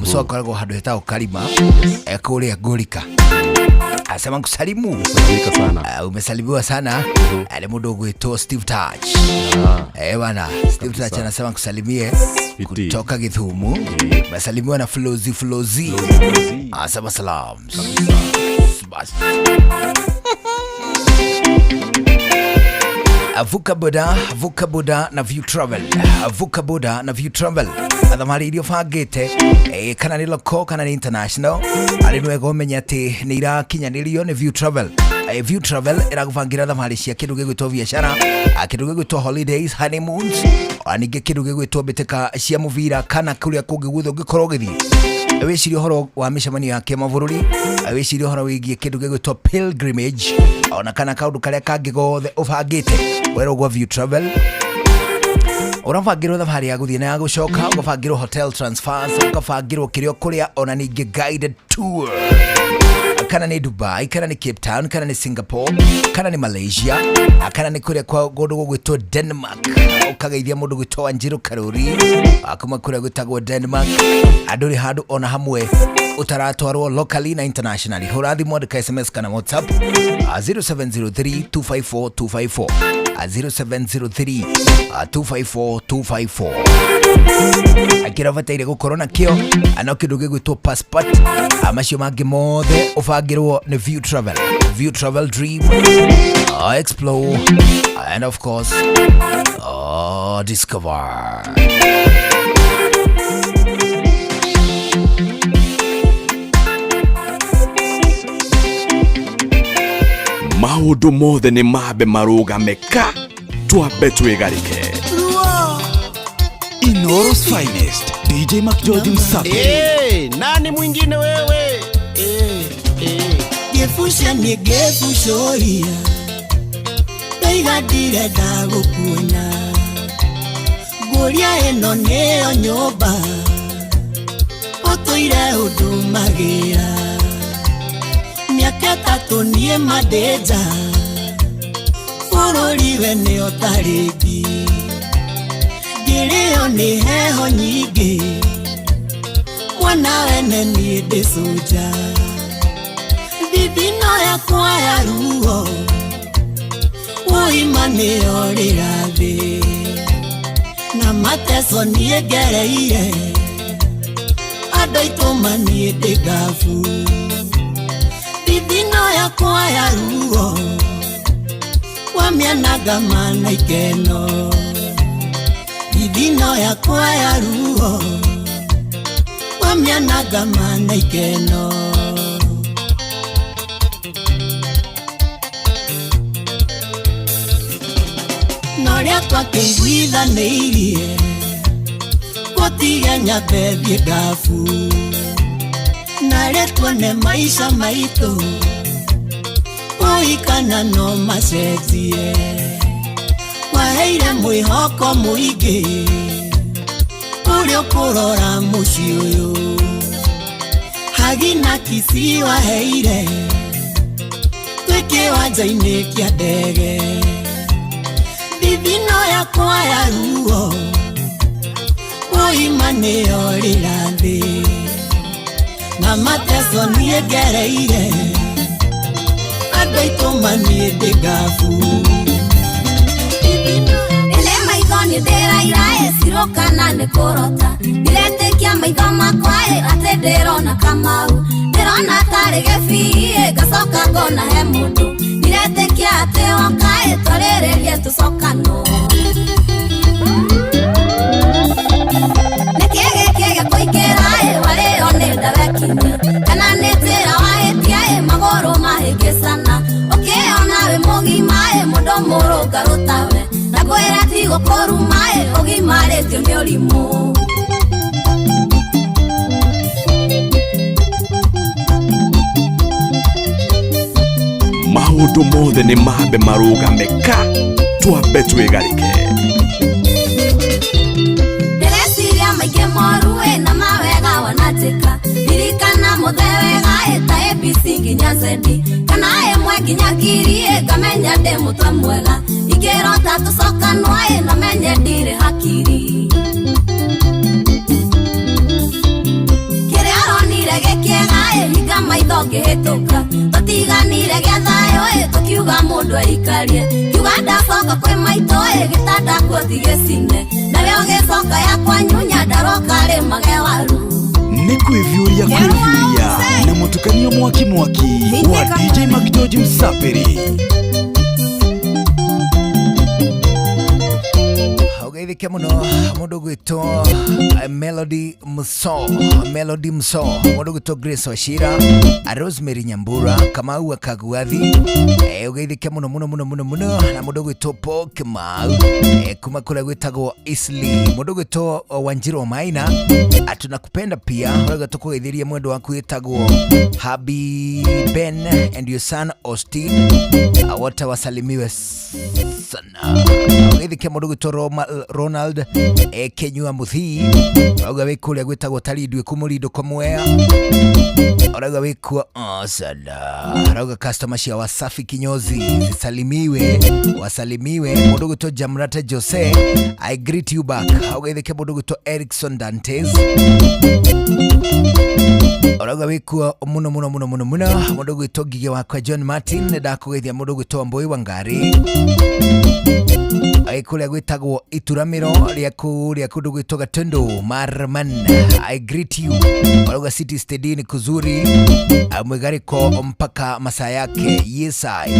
Mso akoragwo handũ hetagwo Karima kũrĩa Ngũrika. Asema nkusalimu. Sana. Umesalimiwa sana. Ni mundu ugwitwo Steve Touch. Bana, Steve Touch anasema nkusalimie kutoka Githumu. Umesalimiwa na Flozi Flozi. Asema salams. Bas. Vuka boda, vuka boda na View Travel. Vuka boda na View Travel. Thabarĩ iria ũbangĩte kana nĩ local kana nĩ international, arĩ nĩ wega ũmenye atĩ nĩ irakinyanĩrio nĩ View Travel. View Travel ĩragũbangĩra thabarĩ cia kĩndũ gĩgwĩtwo biacara, kĩndũ gĩgwĩtwo holidays, honeymoons, ona ningĩ kĩndũ gĩgwĩtwo mbĩtĩka cia mũbira kana kũrĩa kũngĩ guothe ũngĩkorwo ũgĩthiĩ. Wĩcirie ũhoro wa mĩcemanio ya kĩmabũrũri, wĩcirie ũhoro wĩgiĩ kĩndũ gĩgwĩtwo pilgrimage, ona kana kaũndũ karĩa kangĩ gothe ũbangĩte werwo gwa View Travel. Ũrabangĩrwo thabarĩ ya gũthiĩ na ya gũcoka, ũgabangĩrwo hotel transfers, ũgabangĩrwo kĩrĩa ũkũrĩa, ona ningĩ guided tour. Kana nĩ Dubai, kana nĩ Cape Town, kana nĩ Singapore, kana nĩ Malaysia, kana nĩ kũrĩa kwa kũndũ gũgwĩtwo Denmark. Ũkageithia mũndũ gwĩtwo Wanjiru Karuri kuma kũrĩa gwĩtagwo Denmark. Andũ rĩ handũ ona hamwe ũtaratwarwo locally na internationally. Hũra thimũ, andĩka SMS kana WhatsApp 0703 254 254, 0703 254 254. Akĩra bataire gũkorwo nakĩo no kĩndũ gĩgwĩtwo passport, macio mangĩ mothe ũbangĩrwo nĩ View Travel. View Travel, dream, explore and of course discover. Maũndũ mothe nĩ mambe marũgame ka twambe twĩgarĩke. Inooro's finest DJ McGeorge Msafi. Nani mwingine wewe? Gefusha ni gefushoria Taiga ndirenda gũkuona Ngũria ĩno nĩyo nyũmba Ũtũire ũndũmagĩra Mĩaka ĩtatũ niĩ mandĩnja Bũrũri we nĩ ũtarĩki Ngĩrĩo nĩ heho nyingĩ Mwana wene niĩ ndĩ cũnja Thithino yakwa ya ruo Ũima nĩyo rĩrathĩ Na mateso niĩ ngereire Andũ aitũ maniĩ ndĩ ngabu Thithino yakwa ya ruo Wamĩanaga mana ikeno Thithino yakwa ya ruo Wamĩanaga mana ikeno. Noria twakĩiguithanĩirie gũtige nyambe thiĩ ngabu narĩ tuone maica maitũ ũikana no macenjie waheire mwĩhoko mũingĩ ũrĩa ũkũrora mũciĩ ũyũ hagi na Kisii waheire twĩ kĩwanja-inĩ kĩa ndege Thithino yakwa ya ruo ũima nĩyo rĩrathĩ Na mateso niĩ ngereire Andũ aitũ maniĩ ndĩ ngabu Ele maitho nĩ ndĩraira ĩcirwo kana nĩ kũrota Ndiretĩkia maitho makwa atĩ ndĩrona Kamau Ndĩrona tarĩ gĩbii ngacoka ngona he mũndũ Ndiretĩkia atĩ woka twarĩrĩrie tũcokano Nĩkĩ gĩkĩ gĩkũingĩra warĩo nĩ ndawekinyia Kana nĩ njĩra wahĩtia magũrũ mahĩngĩcana Ũkĩona wĩ mũgima mũndũ mũrũngarũ tawe Na kwĩra ti gũkũruma ũgimarĩtio nĩ ũrimũ. Maũndũ mothe nĩ mambe marũgame ka twambe twĩgarĩke. Ndĩreciria maingĩ moru na mawega wananjĩka Ririkana mũthe wega ta ABC nginya Z kana ĩmwe nginya ngiri ngamenya ndĩ mũtwe mwega Ingĩrota tũcokanwo na menye ndirĩ hakiri Kĩrĩa ũronire gĩkĩega hinga maitho ngĩhĩtũka Tũtiganire Mũndũ aikarie kiuga ndacoka kwĩ maitũ ĩ gĩtanda kuo tigĩcine nawe ũgĩcoka yakwa nyunya ndaroka rĩmage waru. Nĩ kwĩviũria kwĩviũria na mũtukanio mwaki mwaki wa DJ McGeorge Msapiri. Ugeithike muno mundu gwitwo Melody Muso, Melody Muso, mundu gwitwo Grace Wachira, Rosemary Nyambura, Kamau wa Kaguathi, ugeithike muno muno muno muno muno na mundu gwitwo Paul Kamau, kuma kuria gwitagwo Isli, mundu gwitwo Wanjiru Maina, tunakupenda pia, urauga tukugeithirie mwendo waku witagwo Habi Ben and your son Austin, wote wasalimiwe sana. Ugeithike mundu gwitwo Ronald Kenyua Muthii, urauga wĩ kũrĩa gwĩtagwo Tarindwe Kũmũrindo kwa Mwea, urauga wĩ kuo sana, urauga customer cia Wasafi kinyozi zisalimiwe, wasalimiwe. Mũndũ gwĩtwo Jamrata Jose, I greet you back. Ugeithike mũndũ gwĩtwo Erickson Dantes, urauga wĩ kuo muno muno muno muno muno. Mũndũ gwĩtwo Ngige wakwa John Martin, nĩndakũgeithia. Mũndũ gwĩtwo Mbui Wangari kuria gwitagwo ituramiro ria kuria kundu gwitwo Gatundu Marman, I greet you. Urauga City Stadium kuzuri, mwigariko mpaka masaa yake. Yes I.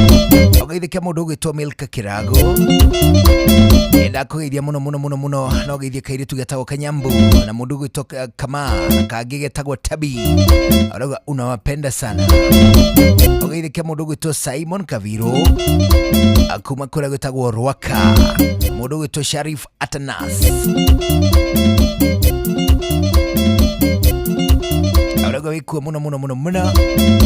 Ugeithike mundu gwitwo Milka Kirago, ndakugeithia muno muno muno muno. No geithie kairitu getagwo Kanyambu na mundu gwitwo Kama kangi getagwo Tabi, urauga unawapenda sana. Ugeithike mundu gwitwo Simon Kaviro kuma kuria gwitagwo Rwaka, mundu gwitwo Sharif Atanas, urauga wikuo muno muno muno muno.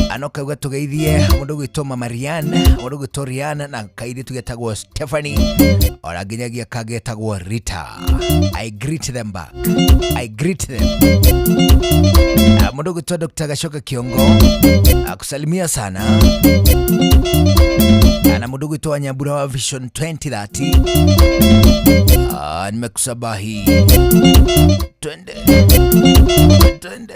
Anokauga tugeithie mundu gwitwo Mama Rian, mundu gwitwo Rian na kairitu getagwo Stephanie, ona nginyagia kagetagwo Rita. I greet them back, I greet them. Mundu gwitwo Dr. Gashoka Kiongo, akusalimia sana, na mundu gwitwo Wanyambura wa Vision 2030, nimekusabahi. Twende twende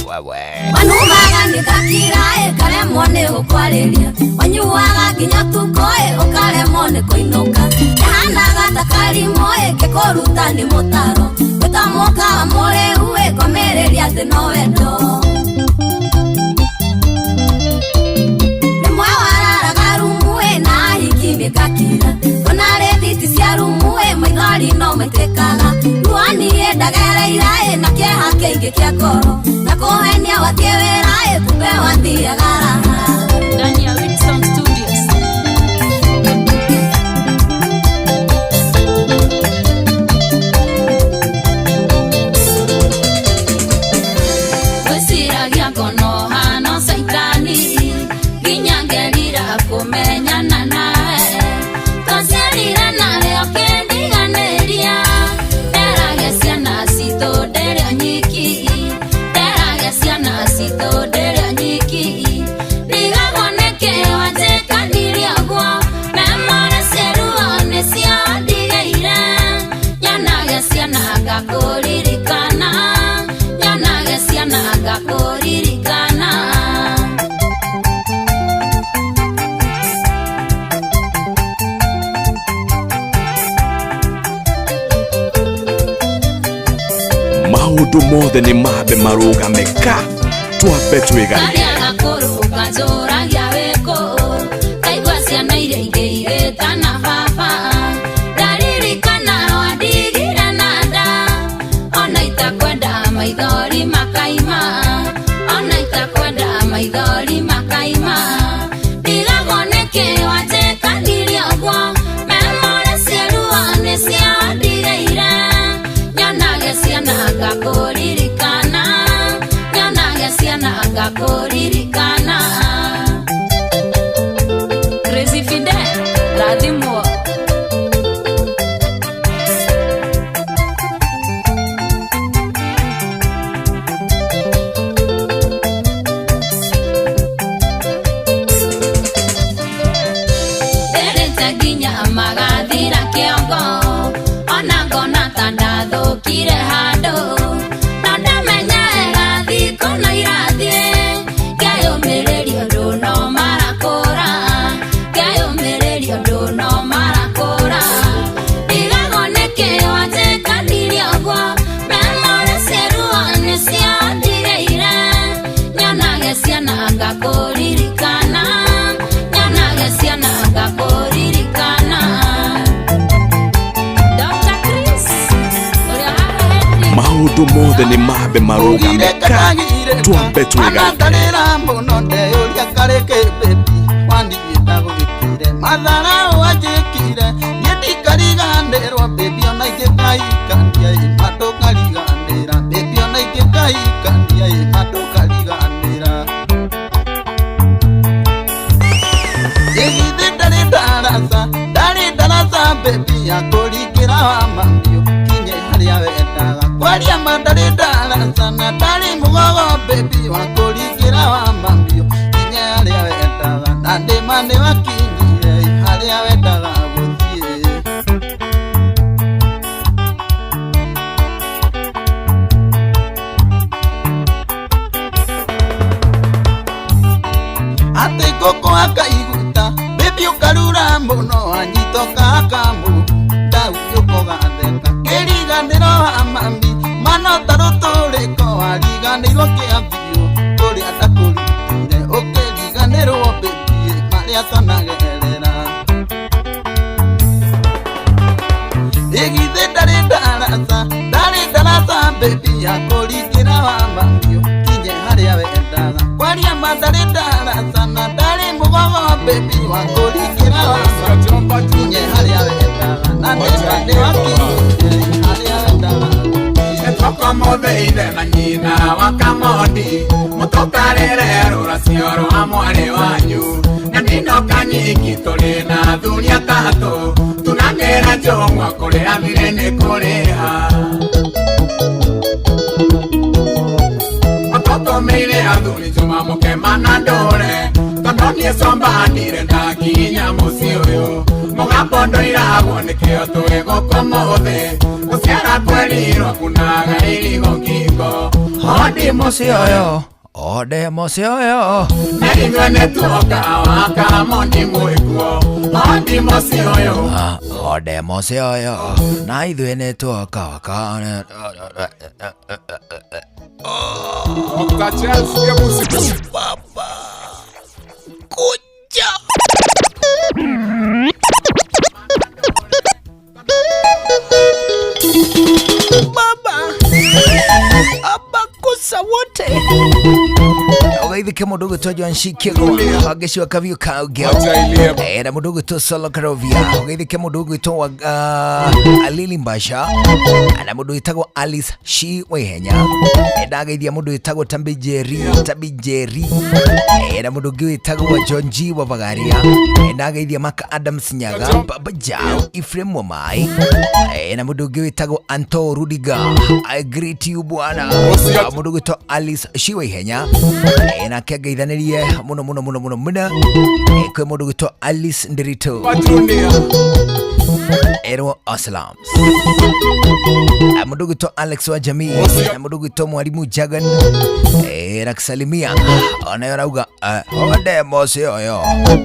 wewe. Wanumaga nĩngakira ĩ ngaremwo nĩ gũkwarĩria, wanyuaga nginya tukũ ĩ ũkaremwo nĩ kũinũka, ndahanaga ta karimũ ĩ ngĩkũruta nĩ mũtaro, gwĩta mũkawa mũrĩhu ĩ ngomĩrĩria atĩ no wendo. Rĩmwe wararaga rumu ĩ na ahiki mĩgakira, ona rĩthiti cia rumu ĩ maithori no maitĩkaga, ruo niĩ ndagereire ĩ na kĩeha kĩingĩ kĩa ngoro, na kũhenia wathiĩ wĩra ĩ kumbe wathiaga raha. Daniel Wilson Studios. Gwĩciragia ngono hano caitani, nginya ngerira kũmenyana nawe, twaciarire narĩo kĩndiganĩria, nderage ciana citũ ndĩrĩ o nyiki, nderage ciana citũ ndĩrĩ o nyiki, ndigagwo nĩkĩ wanjĩkanirie ũguo, memore cia ruo nĩcio ndigĩire, nyonage ciana ngakũririkana, nyonage ciana ngakũririkana. Maũndũ mothe nĩ mambe marũgame ka twambe twĩgane. Karĩa gakũrũka njũragia wĩkũ, kaigua ciana iria ingĩ igĩtana baba, ndaririkana wandigire na nda, ona itakwenda maithori makaima, ona itakwenda maithori makaima, ndigagwo nĩkĩ wanjĩkanirie ũguo, memore cia ruo nĩcio ndigĩire, nyonage ciana ngakũririkana, nyonage ciana ngakũririkana. Crazy Fidel, rathimwo. Nderĩte nginya magathira kĩongo, ona ngona ta ndathũkire handũ, no ndamenya wega thikũ no irathiĩ, ngeyũmĩrĩria ũndũ no marakũra, Maũndũ mothe nĩ mambe marũgame ka twambe twĩgarũre. Anandarĩra mũno ndeyũria karĩ kĩ baby waniĩ ndagwĩkire matharau anjĩkire niĩ ndikariganĩrwo baby ona ingĩkaikania ĩ ma ndũkariganĩra baby ona ingĩkaikania ĩ ma ndũkariganĩra. Ĩgithĩ ndarĩ ndaraca ndarĩ ndaraca baby ya kũringĩra wa mamiũ kinye harĩa wendaga kwaria ma ndarĩ ndaraca na ndarĩ mũgogo baby wa kũringĩra wa mamiũ kinye harĩa wendaga na ndĩma nĩ wakinyire harĩa wendaga gũthiĩ. Atĩ ngũkũ akaiguta baby ũkarura mũno anyitoka akamu ndauyũko gatheka kĩriganĩro wa mami mano ta rũtũrĩko wariganĩirwo kĩa biũ kũrĩa ndakũrutire ũkĩriganĩrwo baby marĩa twanagerera. Ĩgithĩ ndarĩ ndaraca ndarĩ ndaraca baby ya kũringĩra wa mamiũ kinye harĩa wendaga kwaria ma ndarĩ ndaraca na ndarĩ mũgogo baby wa kũringĩra wa mamiũ kinye harĩa wendaga na nĩ wakinyire harĩa wendaga. Nĩtwakomothe ithe na nyina wa Kamondi mũtũtarĩre rũracio rwa mwarĩ wanyu na nĩndoka nyingi tũrĩ na athuri atatũ tunanĩra njũng'wa kũrĩa thirĩ nĩ kũrĩha. Mũtũtũmĩire athuri Juma mũkema na ndũre tondũ niĩ comba ndirĩ ndakinya mũciĩ ũyũ mũgambo ndũiragwo nĩkĩo twĩ gũkũ mũthĩ gũciara twerirwo kunaga irigo ngingo hodi mũciĩ ũyũ Ode mũciĩ ũyũ na ithuĩ nĩtuoka wa Kamondi mwĩkuo hodi mũciĩ ũyũ. Ode mũciĩ ũyũ na ithuĩ nĩtuoka wa Dr. Chelsea Music. Baba kuja. Baba abakosa wote ugaithike mundu ugwitwo John Shikego ageciwa kabiu kaugeo na mundu ugwitwo Solo Karovia ugaithike mundu ugwitwo Alili Mbasha na mundu witagwo Alice Shi Waihenya ndageithia mundu witagwo Tambijeri Tabijeri na mundu ungi witagwo John G wa Bagaria ndageithia Mark Adams Nyaga Baba Jao Ephraim Wamai na mundu ungi witagwo Anto Rudiga. I greet you bwana. Mundu ugwitwo Alice Shi Waihenya na kĩangeithanirie mũno mũno mũno mũno mũno kwĩ mũndũ gwĩtwo Alice Ndiritu erwo Aslams mũndũ gwĩtwo Alex wa jamii na mũndũ gwĩtwo Mwalimu Jagan nakusalimia onayo arauga ode mũciĩ ũyũ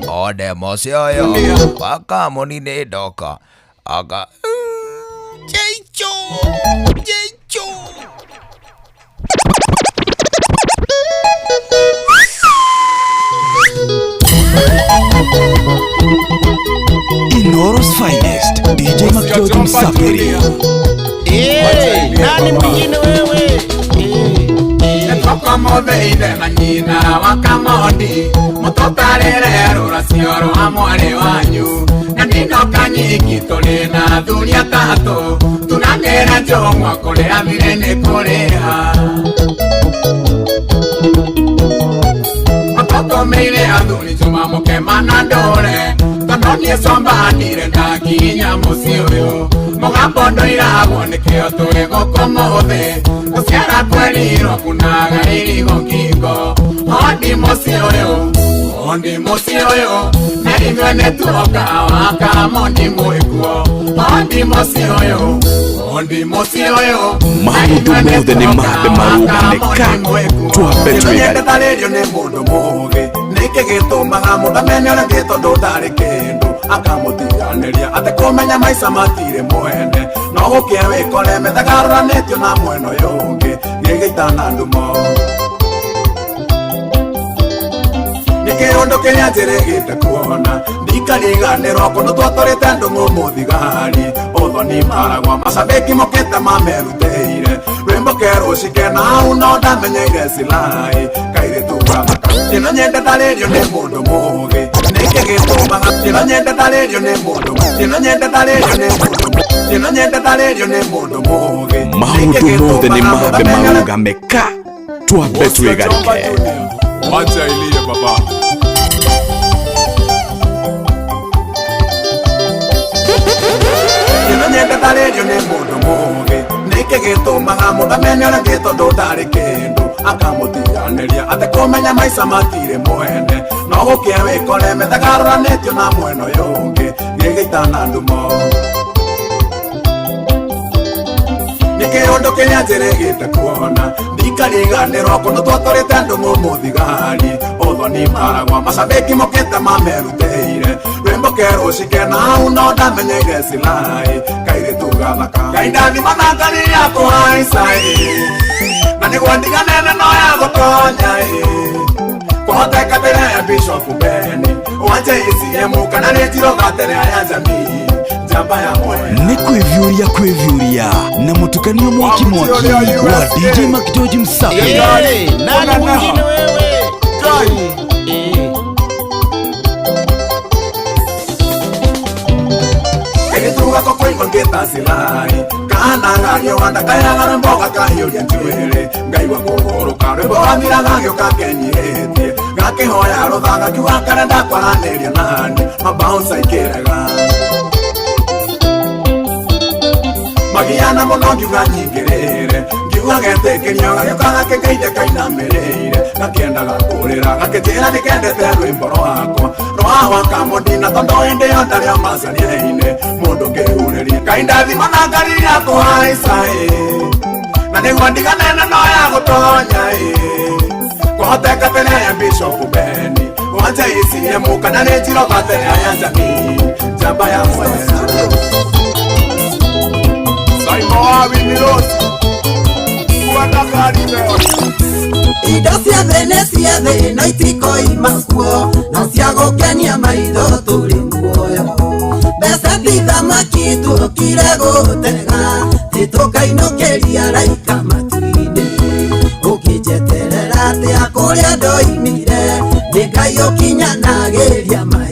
ode mũciĩ ũyũ wakamoni nĩ ndoka aka Jecho Jecho. Inoro's finest DJ McGeorge Msafiri. Nani mwingine wewe? Nĩtwakomothe ithe na nyina wa Kamondi mũtũtarĩre rũracio rwa mwarĩ wanyu na nĩndoka nyingi tũrĩ na athuri atatũ tunanĩra njũng'wa kũrĩa thirĩ nĩ kũrĩha. Mũtũtũmĩire athuri Juma mũkema na ndũre tondũ niĩ comba ndirĩ ndakinya mũciĩ ũyũ mũgambo ndũiragwo nĩkĩo twĩ gũkũ mũthĩ gũciara twerirwo kunaga irigo ngingo hodi mũciĩ ũyũ hodi mũciĩ ũyũ na ithuĩ nĩtuoka wa Kamondi mwĩkuo hodi mũciĩ ũyũ hodi mũciĩ ũyũ Maũndũ mothe nĩ mambe marũgame ka twambe twĩgarũre. Ndarĩrio nĩ mũndũ mũũgĩ nĩkĩ gĩtũmaga mũndũ amenye ũrĩa ũngĩ tondũ ndarĩ kĩndũ akamũtiganĩria atĩ kũmenya maica matirĩ mwene no gũkĩa wĩkore methagarũranĩtio na mwena ũyũ ũngĩ gĩgĩitana ndumo nĩ kĩũndũ kĩrĩa njĩrĩgĩte kuona ndikariganĩrwo kũndũ twatwarĩte ndũng'ũ mũthigari ũthoni maragwa macabĩki mokĩte mamerutĩire mwene rwimbo kerucike na uno ndamenyeire silai kairitu gathaka ndino nyende tarĩrio nĩ mũndũ mũũgĩ nĩkĩ gĩtũmaga ndino nyende tarĩrio nĩ mũndũ ndino nyende tarĩrio nĩ mũndũ ndino nyende tarĩrio nĩ mũndũ mũũgĩ maũndũ mothe nĩ mambe marũgame ka twambe twĩgarike. Wacha ilie baba. Ndino nyende tarĩrio nĩ mũndũ mũũgĩ nĩkĩ gĩtũmaga mũndũ amenye ũrĩa ũngĩ tondũ ndarĩ kĩndũ akamũtiganĩria atekũmenya maica matirĩ mwene no gũkĩa wĩkore methagarũranĩtio na mwena ũyũ ũngĩ gĩgĩitana ndumo nĩ kĩũndũ kĩrĩa njĩrĩgĩte kuona ndikariganĩrwo kũndũ twatwarĩte andũ mũthigari ũthoni maragwa macabĩki mokĩte mamerutĩire rwĩmbo kerucike na uno ndamenyeire silai kairitu gathaka Ngai ndathima na ngari ya kũhaica na nĩguo ndiganene no ya gũtonya kũhoteka mbere ya Bishop Beni wa JCM kana nĩ njiroga tene ya jamii njamba ya mwene. Nĩ kwĩviũria kwĩviũria na mũtukanio mwaki mwaki wa DJ Mac George Msafi. Nani mwingine wewe? Kairitu gako kũigua ngĩta silai kana gario ndakayaga rwĩmbo gakahiũria njuĩrĩ ngaigua kũgũrũka rwĩmbo wathira gagĩũka kenyihĩtie gakĩhoya rũtha gakiuga karenda kwaranĩria nani mabaũnca ikĩrega magiana mũno ngiuga nyingĩrĩre ngiuga getĩkĩrio gagĩũka gakĩngeithia kainamĩrĩire gakĩendaga kũrĩra gakĩnjĩra nĩkendete rwĩmbo rwakwa rwa kamũndina tondũ hĩndĩ ĩyo ndarĩ o macaria-inĩ mũndũ kĩhurĩria Ngai ndathima na ngari ya kũhaica na nĩguo ndiganene no ya gũtonya kũhoteka tene ya Bishop Beni wa JCM kana nĩ njiroga tene ya jamii njamba ya mwene. Indo cia thĩ nĩ cia thĩ no itikoima kuo no cia gũkenia maitho tũrĩ muoyo mbeca ti thamaki tuokire gũtega titũkainũkĩria raika matu-inĩ ũkĩnjeterera atĩa kũrĩa ndoimire nĩ Ngai ũkinyanagĩria mai.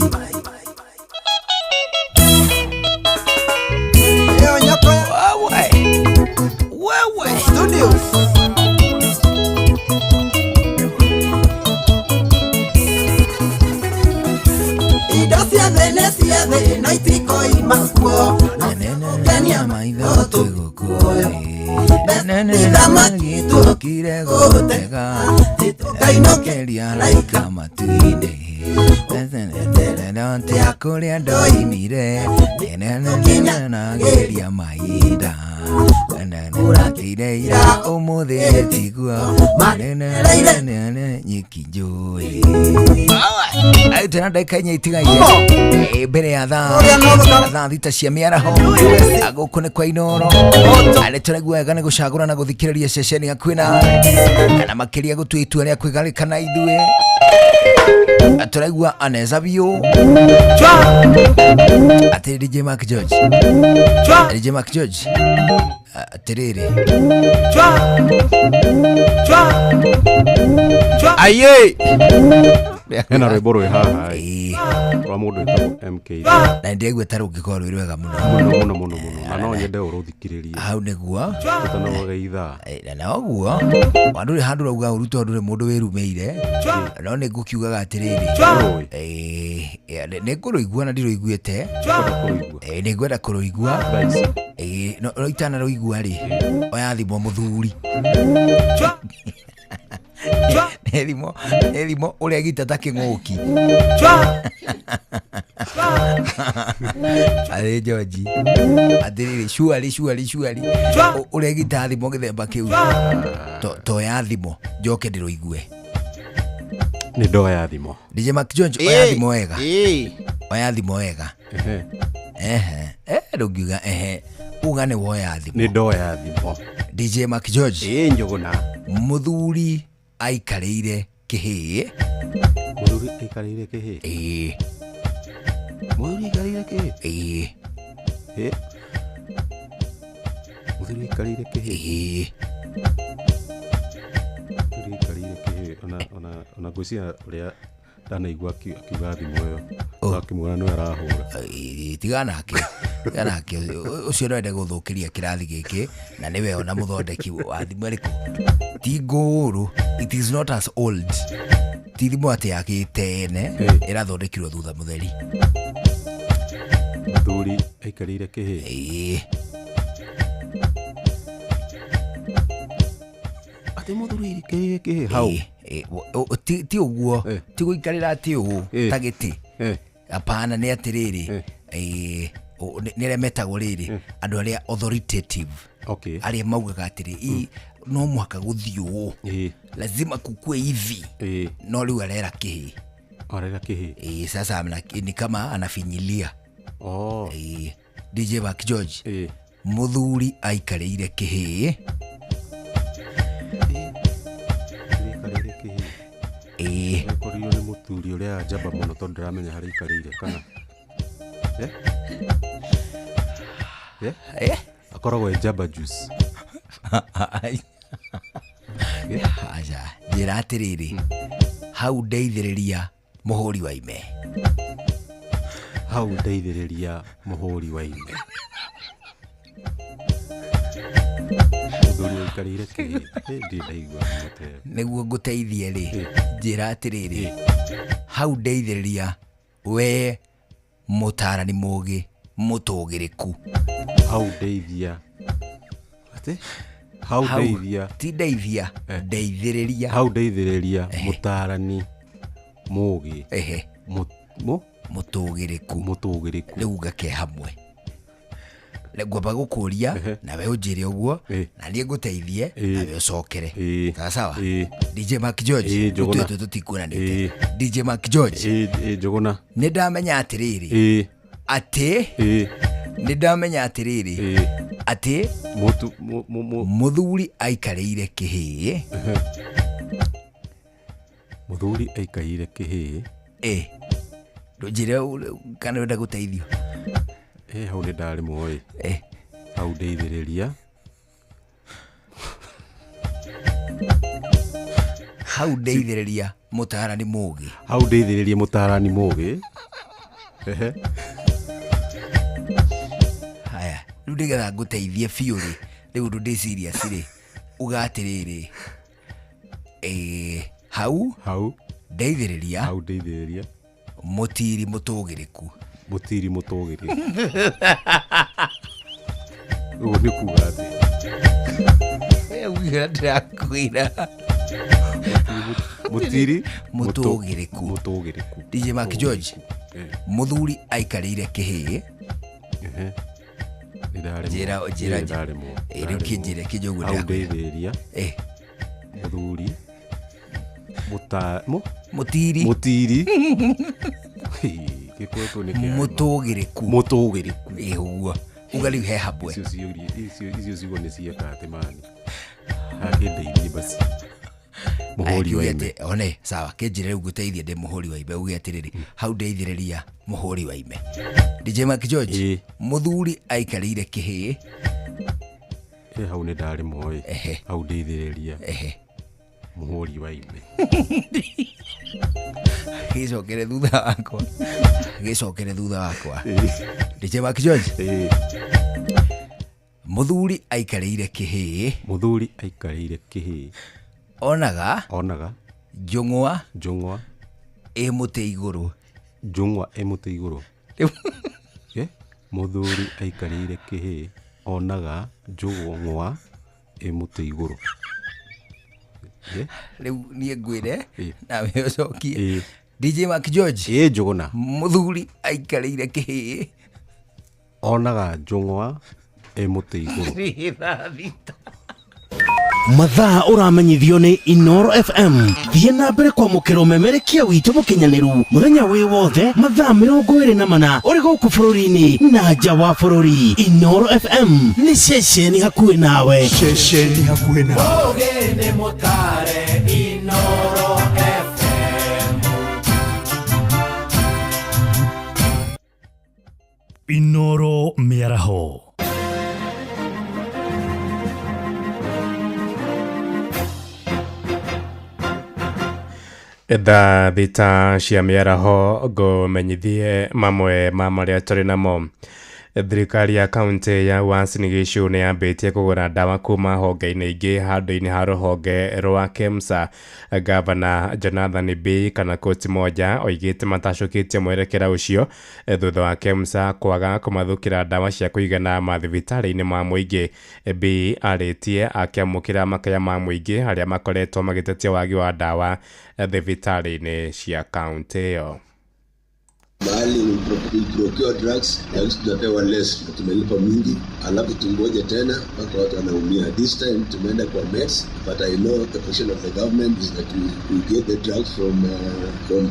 Kũrĩa ndoimire nĩnanageria mahinda ira ũmũthĩ tiguo nyeki njũĩ tena ndagĩka inya itigaire mbere ya thaa thita cia mĩaraho gũkũ nĩ kwa Inoro arĩ tũraigua wega nĩ gũcagũra na gũthikĩrĩria ceceni hakuhĩ na makĩria gũtua itua rĩa kwĩgarĩkana ithuĩ tũraigua aneza biũ atĩ DJ Mark George DJ Mark George atĩrĩrĩ aye hena rwĩmbo rwĩ haha rwa mũndũ wĩtagwo MK na ndĩraigua ta rũngĩkorwo rwĩ rwega mũno mũno mũno mũno mũno na no nyende ũrũthikĩrĩrie hau nĩguo tũtanoga ithaa na ũguo wandũrĩ handũ rauga ũru tondũ ndũrĩ mũndũ wĩrumĩire no nĩ ngũkiugaga atĩrĩrĩ nĩ ngũrũigua na ndirũiguĩte nĩ ngwenda kũrũigua no itanarũigua rĩ oya thimũ mũthuri nĩ thimũ ũrĩa gita ta kĩng'ũki arĩ George atĩrĩrĩ shuari shuari shuari ũrĩa gita thimũ gĩthemba kĩu toya thimũ njoke ndĩrũigue nĩ ndoya thimũ DJ Mark George oya thimũ wega oya thimũ wega ehe ndũngiuga ehe uga nĩ woya thimũ nĩ ndoya thimũ DJ Mark George Njũgũna mũthuri aikarĩire kĩhĩĩ mũthuri aikarĩire kĩhĩĩ ĩĩ mũthuri aikarĩire kĩhĩĩ ĩĩ ĩ Mũthuri aikarĩire kĩhĩ. Ĩĩ. Mũthuri aikarĩire kĩhĩ ona ngwĩciria ũrĩa ndanaigua akiuga thimũ ĩyo akĩmuona nĩwe arahũra. Tiga nake, tiga nake ũcio no ende gũthũkĩria kĩrathi gĩkĩ na nĩwe ona mũthondeki wa thimũ ĩrĩkũ. Ti ngũrũ, it is not as old. Ti thimũ atĩ ya gĩtene ĩrathondekirwo thutha mũtheri. Mũthuri aikarĩire kĩhĩ. Ĩĩ. Atĩ mũthuri aikarĩire kĩhĩ hau. Ti ũguo, ti gũikarĩra atĩ ũũ ta gĩtĩ. Hapana, nĩ atĩrĩrĩ, nĩ arĩa metagwo rĩrĩ andũ arĩa authoritative. Okay. Arĩa maugaga atĩrĩ, no mũhaka gũthiĩ ũũ, lazima kukue hivi. No rĩu arera kĩhĩ. Arera kĩhĩ. Ĩĩ, sasa ni kama anafinyilia. Oh. Ĩĩ. DJ Mark George. Mũthuri aikarĩire kĩhĩ. Ĩĩ. Akorirwo nĩ mũthuri ũrĩa njamba mũno tondũ ndĩramenya harĩa aikarĩire kana. Akoragwo e njamba juice. Aca, njĩra atĩrĩrĩ, hau ndeithĩrĩria mũhũri wa ime. Hau ndeithĩrĩria mũhũri wa ime. Mũthuri aikarĩire kĩhĩ. Ndirĩ ndaigua thimũ ta ĩyo. Nĩguo ngũteithie rĩ, njĩra atĩrĩrĩ, hau ndeithĩrĩria we mũtaarani mũgĩ mũtũgĩrĩku. Hau ndeithia. Atĩ? Hau ndeithia. Ti ndeithia, ndeithĩrĩria. Hau ndeithĩrĩria mũtaarani mũgĩ. Mũtũgĩrĩku. Mũtũgĩrĩku. Rĩu ngake hamwe. Ngwamba gũkũria nawe ũnjĩre ũguo na niĩ ngũteithie nawe ũcokere. Sawa sawa. DJ Mark George, tũtũ tũtikuonanĩte. DJ Mark George. Njũgũna. Nĩ ndamenya atĩrĩrĩ. Atĩ. Nĩ ndamenya atĩrĩrĩ. Atĩ. Mũthuri aikarĩire kĩhĩ. Mũthuri aikarĩire kĩhĩ. Ndũnjĩre kana ũrenda gũteithio. Hau nĩ ndarĩmwo ĩ. Hau ndeithĩrĩria. Hau ndeithĩrĩria mũtaarani mũgĩ. Hau ndeithĩrĩria mũtaarani mũgĩ. Haya, rĩu nĩgetha ngũteithie biũ rĩ, rĩu ũndũ ndĩ serious rĩ, uga atĩrĩrĩ, hau hau ndeithĩrĩria, hau ndeithĩrĩria mũtiri mũtũgĩrĩku. Mũtiri mũtũgĩrĩku. Ũguo nĩ kuga atĩ. Uga ndĩrakwĩra. Mũtiri mũtũgĩrĩku. Mũtũgĩrĩku. DJ Mark George. Mũthuri aikarĩire kĩhĩ. Njĩra njĩra rĩu kĩnjĩre kĩnjĩ ũguo ndĩrakwĩra. Hau ndeithĩrĩria. Mũthuri mũtiri. Mũtiri. Gĩkoretwo nĩ kĩa mũtũgĩrĩku. Mũtũgĩrĩku. Ĩ ũguo. Uga rĩu he hamwe. Icio ciugo nĩ cieka atĩ mani. Hakĩndeithie basi. Mũhũri wa ime. One, sawa, kĩnjĩre rĩu ngũteithie ndĩ mũhũri wa ime. Uge atĩrĩrĩ, hau ndeithĩrĩria mũhũri wa ime. DJ Mark George, mũthuri aikarĩire kĩhĩ. Hau nĩ ndarĩmwo ĩ. Hau ndeithĩrĩria. Mũhũri wa ime. Gĩcokere thutha wakwa. Gĩcokere thutha wakwa. DJ Mark George. Mũthuri aikarĩire kĩhĩ. Mũthuri aikarĩire kĩhĩ. Onaga. Onaga. Njũng'wa. Njũng'wa. Ĩ mũtĩ igũrũ. Njũng'wa ĩ mũtĩ igũrũ. Mũthuri aikarĩire kĩhĩ. Onaga njũng'wa ĩ mũtĩ igũrũ. Rĩu niĩ ngwĩre nawe ũcokie. DJ Mark George. Ĩ Njũgũna. Mũthuri aikarĩire kĩhĩ. Onaga njũng'wa ĩ mũtĩ igũrũ. Mathaa ũramenyithio nĩ Inoro FM. Thiĩ na mbere kwamũkĩra ũmemerekia witũ mũkinyanĩru mũthenya wĩ wothe mathaa 24 ũrĩ gũkũ bũrũri-inĩ na nja wa bũrũri. Inoro FM nĩ ceceni hakuhĩ nawe. Ceceni hakuhĩ nawe. Ũgĩ nĩ mũtare Inoro FM. Inoro mĩaraho. Thaa 6 cia mĩaraho ngũmenyithie mamwe ma marĩa tũrĩ namo. Thirikari ya kaunti ya Uasin Gishu nĩ yambĩtie kũgũra ndawa kuma honge-inĩ ingĩ handũ-inĩ ha rũhonge rwa KEMSA. Gavana Jonathan B kana Koti Moja oigĩte matacũkĩtie mwerekera ũcio thutha wa KEMSA kwaga kũmathũkĩra ndawa cia kũigana mathibitarĩ-inĩ ma mũingĩ. B arĩtie akĩamũkĩra makaya ma mũingĩ arĩa makoretwo magĩtetia wagi wa ndawa thibitarĩ-inĩ cia kaunti ĩyo. Mahali we procure drugs, drugs tunapewa less na tumelipa mingi, alafu tungoje tena mpaka watu wanaumia. This time tumeenda kwa meds, but I know the position of the government is that we get the drugs from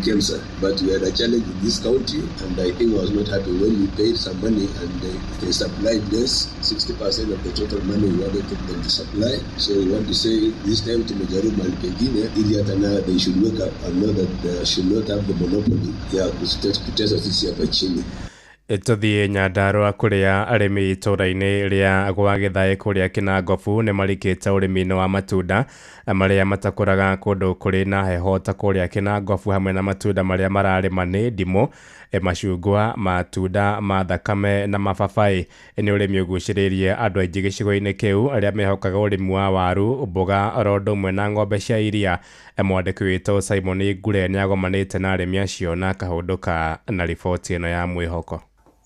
KEMSA, but we had a challenge in this county and I think I was not happy when we paid some money and they supplied less, 60% of the total money we wanted them to supply. So we want to say this time tumejaribu mahali pengine ili hata na they should wake up and know that they should not have the monopoly ya kutesa sisi hapa chini. Tũthiĩ Nyandarũa kũrĩa arĩmi itũũra-inĩ rĩa gwa Gĩthaĩ kũrĩa Kĩnangobu nĩ marikĩte ũrĩmi-inĩ wa matunda marĩa matakũraga kũndũ kũrĩ na heho ta kũrĩa Kĩnangobu, hamwe na matunda marĩa mararĩma nĩ ndimũ, macungwa, matunda ma thakame na mababaĩ. Nĩ ũrĩmi ũgucĩrĩirie andũ aingĩ gĩcigo-inĩ kĩu arĩa mehokaga ũrĩmi wa waru, mboga, oro ũndũ ũmwe na ng'ombe cia iria. Mwandĩki witũ Simon Ngure nĩ agomanĩte na arĩmi acio na akahũndũka na riboti ĩno ya mwĩhoko.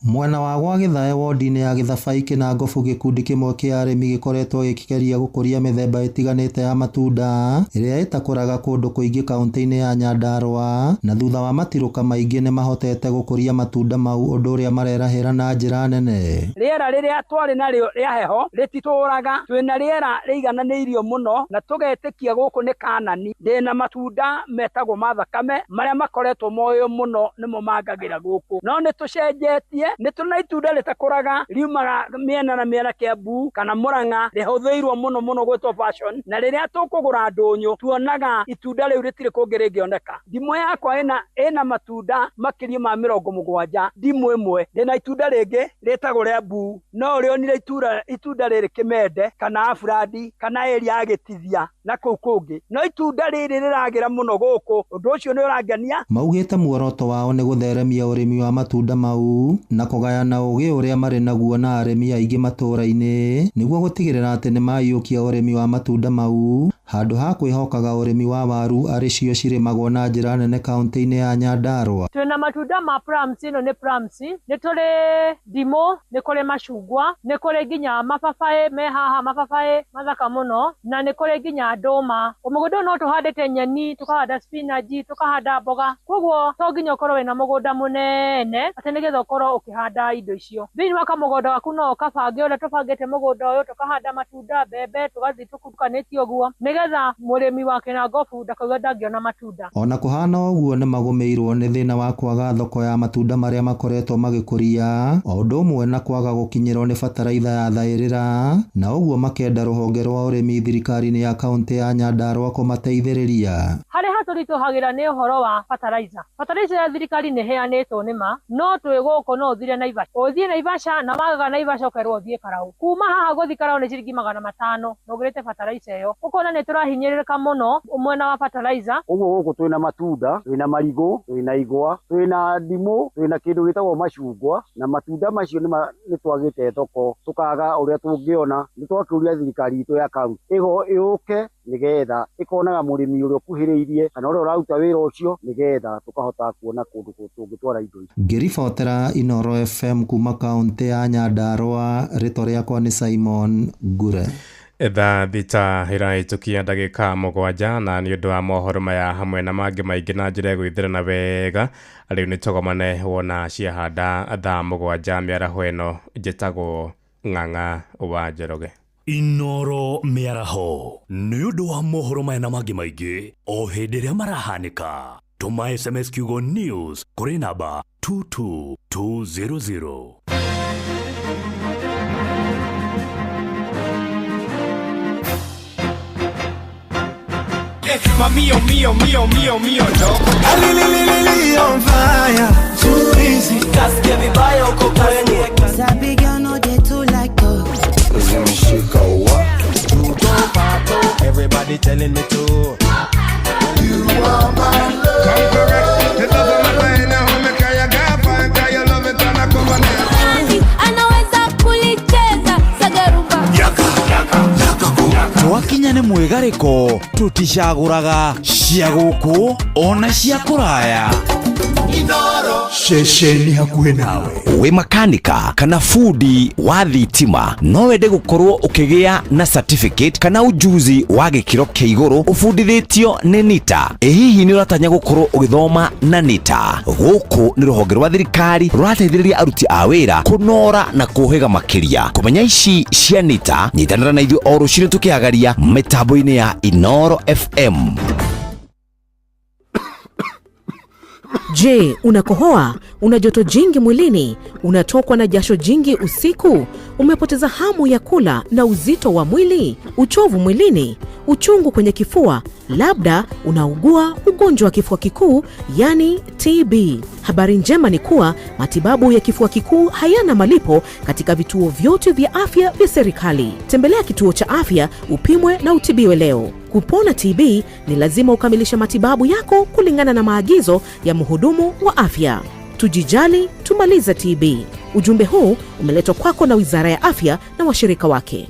Mwena wa gwa Gĩthae wodi-inĩ ya Gĩthabai Kĩnangobu gĩkundi kĩmwe kĩa arĩmi gĩkoretwo gĩkĩgeria gũkũria mĩthemba ĩtiganĩte ya matunda ĩrĩa ĩtakũraga kũndũ kũingĩ kaunti-inĩ ya Nyandarũa, na thutha wa matirũka maingĩ nĩ mahotete gũkũria matunda mau, ũndũ ũrĩa marerahĩra na njĩra nene. Rĩera rĩrĩa twarĩ narĩo rĩa heho rĩtitũraga, twĩna rĩera rĩigananĩirio mũno na tũgetĩkia gũkũ nĩ Kanani. Ndĩna matunda metagwo ma thakame marĩa makoretwo moyo mũno nĩmo mangagĩra gũkũ, no nĩ tũcenjetie. Nĩ tũna itunda rĩtakũraga riumaga mĩena na mĩena Kiambu kana Murang'a, rĩhũthĩirwo mũno mũno gwĩtwo passion, na rĩrĩa tũkũgũra ndũnyũ tuonaga itunda rĩu rĩtirĩ kũngĩ rĩngĩoneka. Ndimũ yakwa ĩna matunda makĩria ma 70, ndimũ ĩmwe. Ndĩna itunda rĩngĩ rĩtagwo rĩa mbuu, no ũrĩonire itunda rĩrĩ Kĩmende kana Afurandi kana ĩria ya Gĩtithia na kũu kũngĩ, no itunda rĩrĩ rĩragĩra mũno gũkũ. Ũndũ ũcio nĩ ũrangenia. Maugĩte muoroto wao nĩ gũtheremia ũrĩmi wa matunda mau na kũgayana ũgĩ ũrĩa marĩ naguo na arĩmi aingĩ matũũra-inĩ nĩguo gũtigĩrĩra atĩ nĩmaiyũkia ũrĩmi wa matunda mau handũ ha kwĩhokaga ũrĩmi wa waru arĩ cio cirĩmagwo na njĩra nene kaunti-inĩ ya Nyandarũa. Twĩna matunda ma plums, ĩno nĩ plums, nĩ tũrĩ ndimũ, nĩ kũrĩ macungwa, nĩ kũrĩ nginya mababaĩ me haha, mababaĩ mathaka mũno, na nĩ kũrĩ nginya ndũma. Mũgũnda ũyũ no tũhandĩte nyeni, tũkahanda spinach, tũkahanda mboga, koguo to nginya ũkorwo wĩna mũgũnda mũnene atĩ nĩgetha ũkorwo ũkĩhanda indo icio. Thĩinĩ wa kamũgũnda gaku no ũkabange ũrĩa tũbangĩte mũgũnda ũyũ, tũkahanda matunda, mbembe, tũgathiĩ tũkurukanĩtie ũguo nĩgetha mũrĩmi wa Kĩnangobu ndakauga ndangĩona matunda. Ona kũhana ũguo nĩ magũmĩirwo nĩ thĩna wa kwaga thoko ya matunda marĩa makoretwo magĩkũria, o ũndũ ũmwe na kwaga gũkinyĩrwo nĩ bataraitha ya thaĩrĩra, na ũguo makenda rũhonge rwa ũrĩmi thirikari-inĩ ya kaunti ya Nyandarũa kũmateithĩrĩria. Harĩa hatũritũhagĩra nĩ ũhoro wa bataraitha. Bataraitha ya thirikari nĩ ĩheanĩtwo nĩ ma, no twĩ gũkũ no ũthire Naivasha, ũthiĩ Naivasha na wagaga Naivasha ũkerwo ũthiĩ Karau. Kuma haha gũthiĩ Karau nĩ ciringi 500 na ũgũrĩte bataraitha ĩyo. Ũkona nĩ tũrahinyĩrĩrĩka mũno mwena wa bataraitha. Ũguo gũkũ twĩna matunda, twĩna marigũ, twĩna igwa, twĩna ndimũ, twĩna kĩndũ gĩtagwo macungwa, na matunda macio nĩ twagĩte thoko, tũkaga ũrĩa tũngĩona. Nĩ twakĩũria thirikari itũ ya kaunti ĩgo ĩũke nĩgetha ĩkonaga mũrĩmi ũrĩa ũkuhĩrĩirie kana ũrĩa ũraruta wĩra ũcio, nĩgetha tũkahota kuona kũndũ tũngĩtwara indo ici. Ngĩribotera Inooro FM kuma kaunti ya Nyandarũa, rĩtwa rĩakwa nĩ Simon Ngure. Thaa 6 ĩrahĩtũkia ndagĩka 7, na nĩ ũndũ wa mohoro maya hamwe na mangĩ maingĩ na njĩra ĩgũithĩrana wega, rĩu nĩ tũgomane wona ciahanda thaa 7 mĩaraho ĩno. Njĩtagwo Ng'ang'a wa Njoroge. Inooro mĩaraho nĩ ũndũ wa mohoro maya na mangĩ maingĩ o hĩndĩ ĩrĩa marahanĩka. Tũma SMS kiugo news kũrĩ namba 22200. Ma mio, mio, mio, mio, mio, no. Ali on fire. Too easy. Kasikia vibaya uko kwenye. Sabi girl no dey too like talk. Zimeshika wa. Everybody telling me to. You are my love. Kinya nĩ mwĩgarĩko tũticagũraga cia gũkũ ona cia kũraya. Ceceni hakuhĩ nawe. Wĩ makanika kana fundi wa thitima, no wende gũkorwo ũkĩgĩa na certificate kana ujuzi wa gĩkĩro kĩa igũrũ ũbundithĩtio nĩ NITA. Ĩ hihi nĩ ũratanya gũkorwo ũgĩthoma na NITA? Gũkũ nĩ rũhonge rwa thirikari rũrateithĩrĩria aruti a wĩra kũnora na kũhĩga makĩria. Kũmenya ici cia NITA, nyitanĩra na ithuĩ o rũcinĩ tũkĩhagaria mĩtambo-inĩ ya Inoro FM. Je, unakohoa? Una joto jingi mwilini? Unatokwa na jasho jingi usiku? Umepoteza hamu ya kula na uzito wa mwili? Uchovu mwilini? Uchungu kwenye kifua? Labda unaugua ugonjwa wa kifua kikuu, yani TB. Habari njema ni kuwa matibabu ya kifua kikuu hayana malipo katika vituo vyote vya afya vya serikali. Tembelea kituo cha afya upimwe na utibiwe leo. Kupona TB ni lazima ukamilishe matibabu yako kulingana na maagizo ya mhudumu wa afya. Tujijali, tumalize TB. Ujumbe huu umeletwa kwako na Wizara ya Afya na washirika wake.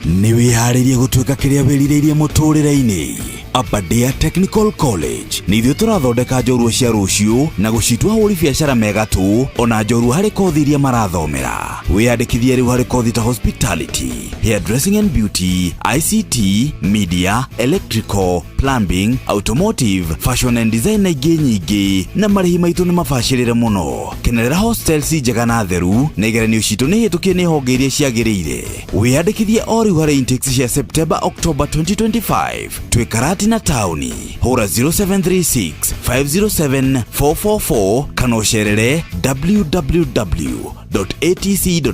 Nĩ wĩharĩrie gũtuĩka kĩrĩa wĩrirĩirie mũtũrĩre-inĩ? Aberdare Technical College nĩ ithuĩ tũrathondeka njorua cia rũciũ na gũcitua ahũri biacara mega tu, ona njorua harĩ kothi iria marathomera. Wĩyandĩkithie rĩu harĩ kothi ta hospitality, hairdressing and beauty, ICT, media, electrical, plumbing, automotive, fashion and design na ingĩ nyingĩ, na marĩhi maitũ nĩ mabacĩrĩre mũno. Kenerera hostels njega na theru, na igeranio citũ nĩ hĩtũkie nĩ honge iria ciagĩrĩire. Wĩyandĩkithie o rĩu harĩ intakes cia September October 2025. Twĩ Karatina taũni. Hũra 0736 507 444 kana ũcerere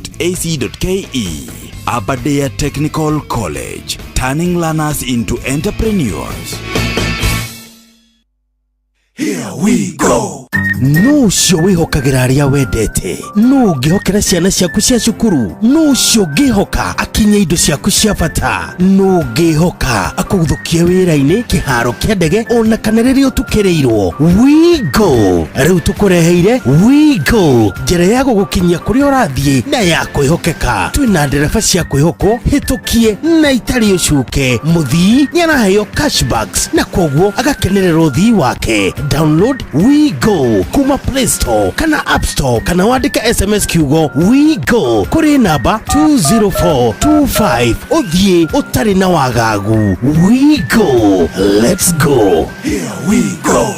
www.atc.ac.ke. Aberdare Technical College, turning learners into entrepreneurs. Here we go. Nũ ũcio wĩhokagĩra arĩa wendete? Nũ ũngĩhokera ciana ciaku cia cukuru? Nũ ũcio ũngĩhoka akinye indo ciaku cia bata? Nũ ũngĩhoka akũguthũkie wĩra-inĩ, kĩharo kĩa ndege, ona kana rĩrĩa ũtukĩrĩirwo? WeGo rĩu tũkũreheire WeGo, njĩra ya gũgũkinyia kũrĩa ũrathiĩ na ya kwĩhokeka. Twĩna ndereba cia kwĩhokwo, hĩtũkie na itarĩ ũcuke. Mũthii nĩaraheo cashbacks na koguo agakenerera ũthii wake. Download WeGo kuma Play Store kana App Store, kana wandĩke SMS kiugo WeGo kũrĩ namba 20425 ũthiĩ ũtarĩ na wagagu. WeGo, let's go. Here we go.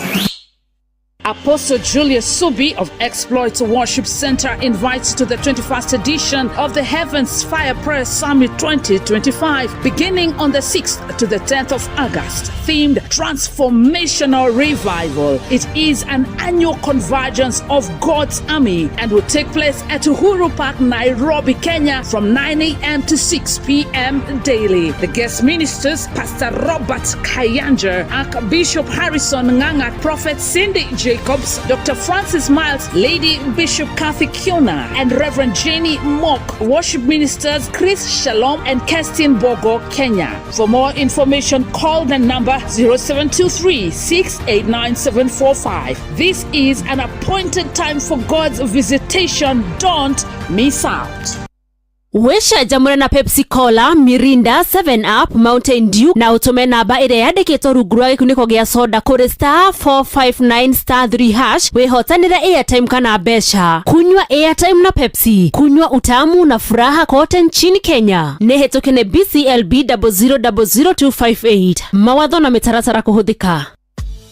Apostle Julius Subi of Exploit Worship Center invites to the 21st edition of the Heavens Fire Prayer Summit 2025, beginning on the 6th to the 10th of August, themed Transformational Revival. It is an annual convergence of God's army and will take place at Uhuru Park, Nairobi, Kenya, from 9 a.m. to 6 p.m. daily. The guest ministers, Pastor Robert Kayanja, Archbishop Harrison Nganga, Prophet Cindy Jacobs, Dr. Francis Miles, Lady Bishop Kathy Kiona, and Reverend Jenny Mock. Worship ministers Chris Shalom and Kerstin Bogo, Kenya. For more information, call the number 0723 689745. This is an appointed time for God's visitation. Don't miss out. Wĩcanjamũre na Pepsi Cola, Mirinda, 7 Up, Mountain Dew na ũtũme namba ĩrĩa yandĩkĩtwo rungu rwa gĩkunĩko gĩa soda kũrĩ star 459 star 3 hash wĩhotanĩre airtime kana mbeca. Kunywa airtime na Pepsi, kunywa utamu na furaha kote nchini Kenya. Nĩ hĩtũke nĩ BCLB 0000258. Mawatho na mĩtaratara kũhũthĩka.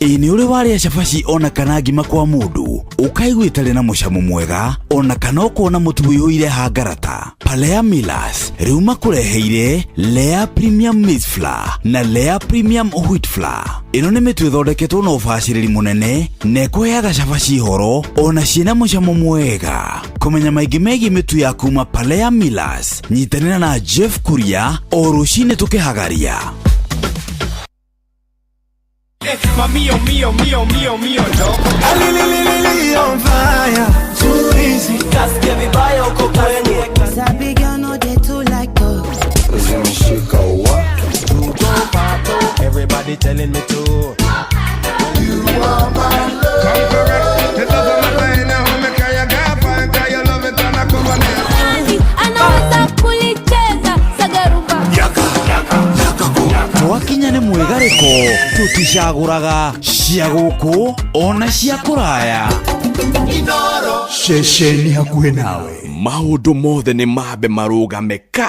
Ĩ nĩ ũrĩ warĩa cabaci ona kana ngima kwa mũndũ ũkaigua ĩtarĩ na mũcamo mwega, ona kana ũkona mũtu ũiyũire hangarata? Palea Millers rĩu makũreheire Lea Premium Maize Flour na Lea Premium Wheat Flour. Ĩno nĩ mĩtu ĩthondeketwo na ũbacĩrĩri mũnene na ĩkũheaga cabaci horo ona ciĩna mũcamo mwega. Kũmenya maingĩ megiĩ mĩtu ya kuma Palea Millers, nyitanĩra na Jeff Kuria o rũcinĩ tũkĩhagaria. Mamio, mio, mio, mio, mio, no. Ali on fire. Too easy. Kasikia vibaya uko kwenye. Sabi girl no dey too like talk. Zimeshika wa. Everybody telling me to. You are my love. Come correct. The love of my life now. Me kaya gapa, kaya love it and I come on. Anaweza kulicheza sagarumba. Yaka, yaka. Tũticagũraga cia gũkũ ona cia kũraya. Ceceni hakuhĩ nawe. Maũndũ mothe nĩ mambe marũgame ka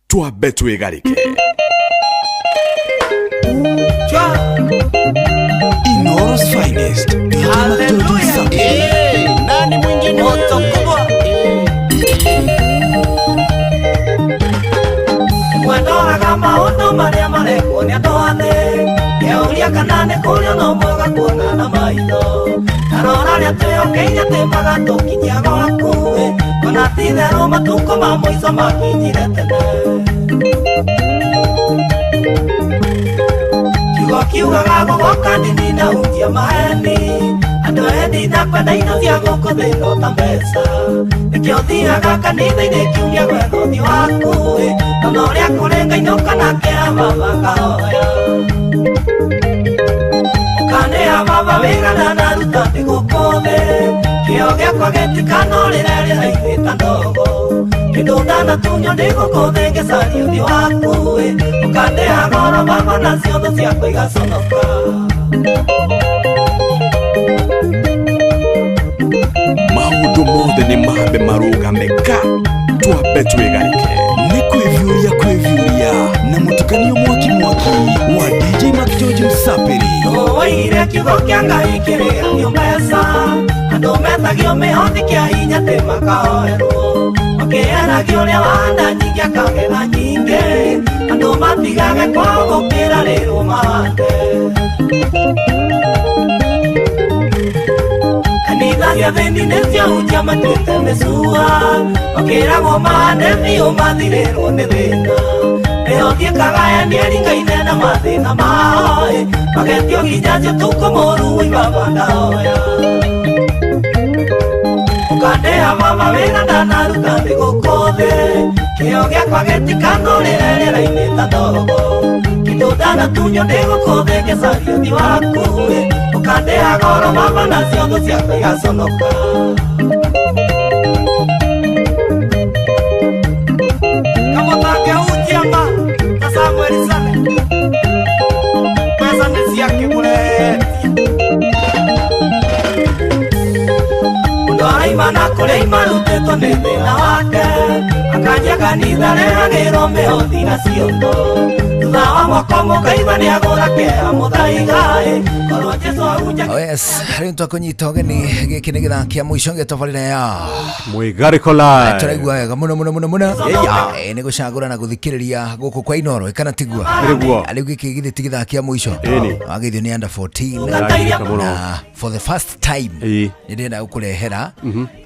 twambe twĩgarĩke. Inooro's finest. Hallelujah. Nani mwingine moto kubwa mwendoraga maũndũ marĩa marekwo nĩ andũ othe kĩũria kana nĩ kũrĩ no mwega kuona na maitho tarora rĩa twĩhokeire atĩ magatũkinyia gwaku ona ti-itherũ matukũ ma mũico makinyire tene kiugo kiugaga gũgoka ndini na hunjia maheni andũ endi na kwenda indo cia gũkũ thĩ no ta mbeca nĩkĩo thiaga kanitha-inĩ kiumia gwetha ũthiũ waku ona ũrĩa kũrĩ ngainũka nake baba ngahoya ũkanĩha baba wĩra ndanaruta ndĩ gũkũ thĩ kĩo gĩakwa gĩtikanũrĩre rĩera-inĩ ta ndogo kĩndũ ndanatunywo ndĩ gũkũ thĩ ngĩcaria ũthiũ waku ũkanĩha goro baba nacio thũ ciakwa igaconoka. Maũndũ mothe nĩ mambe marũgame ka twambe twĩgarĩke. Nĩ kwĩviũria kwĩviũria na mũtukanio mwaki mwaki wa DJ Mac George Msapiri. Oire kiugo kĩa Ngai kĩrĩagio mbeca andũ metagio mĩhothi kĩa hinya atĩ makahoerwo makĩeragio ũrĩa wahanda nyingĩ akagetha nyingĩ andũ matigage kwao gũkĩra rĩrwo mahande kanitha cia thĩni nĩciahunjia matuĩte mĩcua makĩragwo mahande biũ mathirĩrwo nĩ thĩna mĩhothi ĩkagayania ĩringaine na mathĩna mao magetio nginya njĩtukũ mũru wĩ baba ndahoya ũkandĩha baba wĩra ndanaruta ndĩ gũkũ thĩ kĩo gĩakwa gĩtikanũrĩre rĩera-inĩ ta ndogo kĩndũ ndanatunywo ndĩ gũkũ thĩ ngĩcaria ũthiũ waku ũkandĩha goro baba nacio thũ ciakwa igaconoka. Kamũtangĩhunjia ma ta Samuel Sane mbeca nĩ ciakĩmũretia mũndũ araima na kũrĩa imarutĩtwo nĩ thĩna wake akanjia kanitha rehagĩrwo mĩhothi na ciondo thutha wa mwaka ũmwe ũkaigua nĩagũra kĩeha mũthaiga korwo Jesũ ahunja. Oh yes, rĩu twakũnyita ũgeni gĩkĩ nĩ gĩthaa kĩa mũico gĩa tabarĩra ya Mwĩgarĩko Live. Tũraigua wega mũno mũno mũno mũno. Nĩ gũcagũra na gũthikĩrĩria gũkũ kwa Inooro kana tiguo? Nĩguo. Rĩu gĩkĩ githĩ ti gĩthaa kĩa mũico. Wageithio nĩ under 14. Ndĩragirĩka mũno. Na for the first time nĩ ndĩrenda gũkũrehera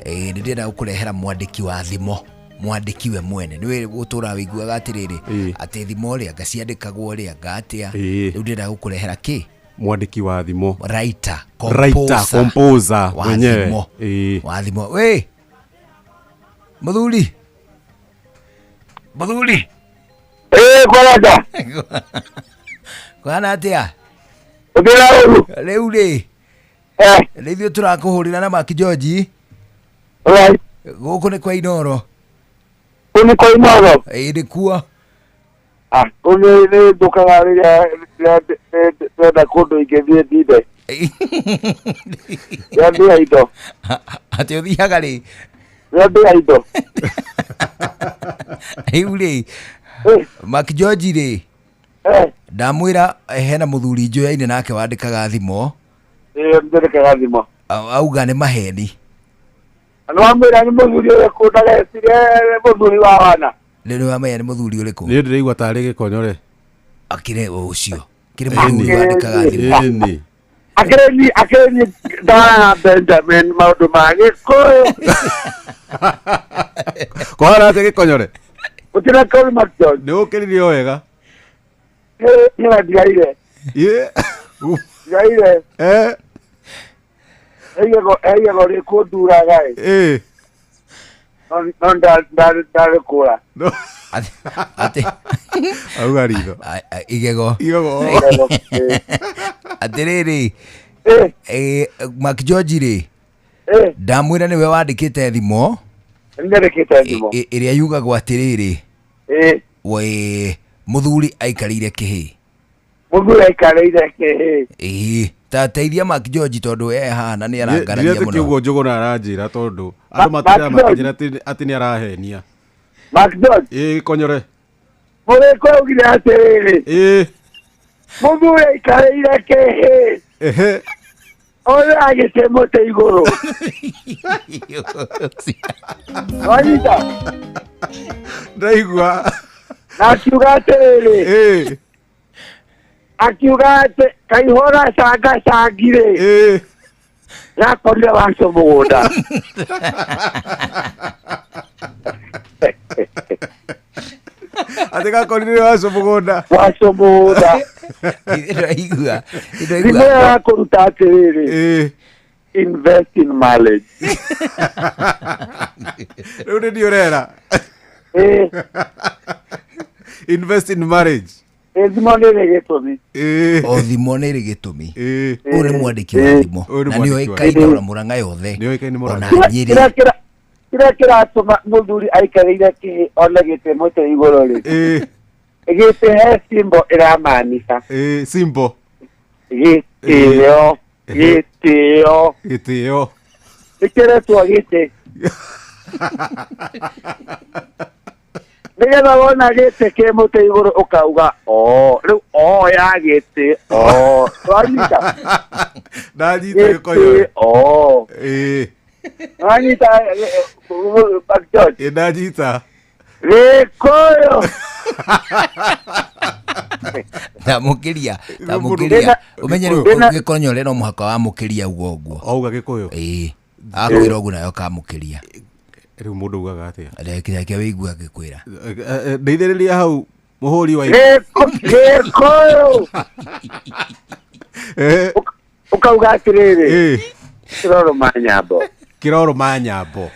nĩ ndĩrenda gũkũrehera mwandĩki wa thimo mwandĩki we mwene nĩwe gũtũra wĩiguaga atĩrĩrĩ atĩ thimo rĩ anga ciandĩkagwo rĩ anga atĩa rĩu ndĩrenda gũkũrehera kĩ mwandĩki wa thimo writer writer composer wa mwenyewe thimo wa thimo we muthuri muthuri kwarata kwana atia ũthĩra ũru rĩu rĩ rĩu ithuĩ tũrakũhũrĩra na Mark George gũkũ nĩ kwa Inooro. Kũu nĩ kwa Inooro? Ĩĩ nĩkuo. Kũu nĩ njũkaga rĩrĩa ndĩrenda kũndũ ingĩthiĩ ndinde. Rĩrĩa ndĩra indo. Atĩ ũthiaga rĩ? Rĩrĩa ndĩra indo. Rĩu rĩ Mark George rĩ ndamwĩra hena mũthuri njũyaine nake wandĩkaga thimo. Ĩĩ njandĩkaga thimo. Auga nĩ maheni. Nĩ wamwĩra nĩ mũthuri ũrĩkũ ndagecirie mũthuri wa wana. Nĩ wamenya nĩ mũthuri ũrĩkũ? Niĩ ndĩraigua tarĩ gĩkonyore. Akĩrĩ ũcio. Kĩrĩ mũthuri wandĩkaga thimo. Ĩni. Akĩrĩ niĩ ndara Benjamin maũndũ ma Gĩkũyũ. Kũhana atĩa gĩkonyore? Gũtirĩ kũru Mark George. Nĩ ũkĩrire o wega. Ĩ ndigaire. Ndigaire. Igego rĩkũnduraga ĩ. No ndarĩkũra. Atĩ auga ritho. Igego. Igego. Atĩrĩrĩ Mark George rĩ ndamwĩra nĩwe wandĩkĩte thimo. Nĩnyandĩkĩte thimo. Ĩrĩa yugagwo atĩrĩrĩ we mũthuri aikarĩire kĩhĩ. Mũthuri aikarĩire kĩhĩ. Ĩĩ, ta teithia Mark George tondũ e haha na nĩ arangaragia Ndiretĩkia mũno. ũguo Njũgũna aranjĩra tondũ Ma- andũ matindaga Mark George. makĩnjĩra atĩ nĩ arahenia. Mark George. Ĩĩ konyore. Mũgĩkũyũ augire atĩrĩrĩ. Ĩĩ. Mũthuri aikarĩire kĩhĩ. Ehe. Ũyũ agĩte mũtĩ igũrũ. Wanyita. Ndaigua. Na akiuga atĩrĩrĩ. Ĩĩ. Akiuga atĩ kaihũra canga cangirĩ. Ĩĩ. Gakorire waco mũgũnda. Atĩ gakorire waco mũgũnda. Waco mũgũnda. Ndĩraigua. Thimũ ĩyo ya kũruta atĩrĩrĩ. Invest in marriage. Rĩu nĩ niĩ ũrera. Ĩĩ. Invest in marriage. Ĩ thimũ nĩ ĩrĩ gĩtũmi. O thimo nĩ ĩrĩ gĩtũmi. Ũyũ Ũyũ nĩ mwandĩki wa thimo Ũyũ nĩ na mwandĩki wa nĩ thimo. oĩkaine ona Mũrang'a yothe. Nĩ oĩkaine Ona Mũrang'a. Nyĩrĩ. Kĩrĩa kĩrĩa kĩratũma mũthuri aikarĩire kĩhĩ one gĩtĩ mũtĩ igũrũ rĩ. Gĩtĩ he simbo ĩramaanica. Ĩĩ, simbo. Gĩtĩo. Gĩtĩo. Gĩtĩo. Nĩkĩretwo gĩtĩ. Nĩgetha wona gĩtĩ kĩ mũtĩ igũrũ ũkauga o rĩu o ya gĩtĩ o wanyita. Ndanyita gĩkonyo. Gĩtĩ o. Ĩĩ. Wanyita Mark George. Ĩĩ ndanyita. Gĩkũyũ. Ndamũkĩria, ndamũkĩria. Ũmenye rĩu gĩkonyore no mũhaka wamũkĩria ugo ũguo. Auga gĩkũyũ. Ĩĩ. Akwĩra ũguo nawe ũkamũkĩria. Rĩu mũndũ augaga atĩa? Reke wĩigue agĩkwĩra. Ndeithĩrĩria hau mũhũri wa Gĩkũyũ. Eh. Ũkauga atĩrĩrĩ. Kĩroro ma nyambo. Kĩroro ma nyambo.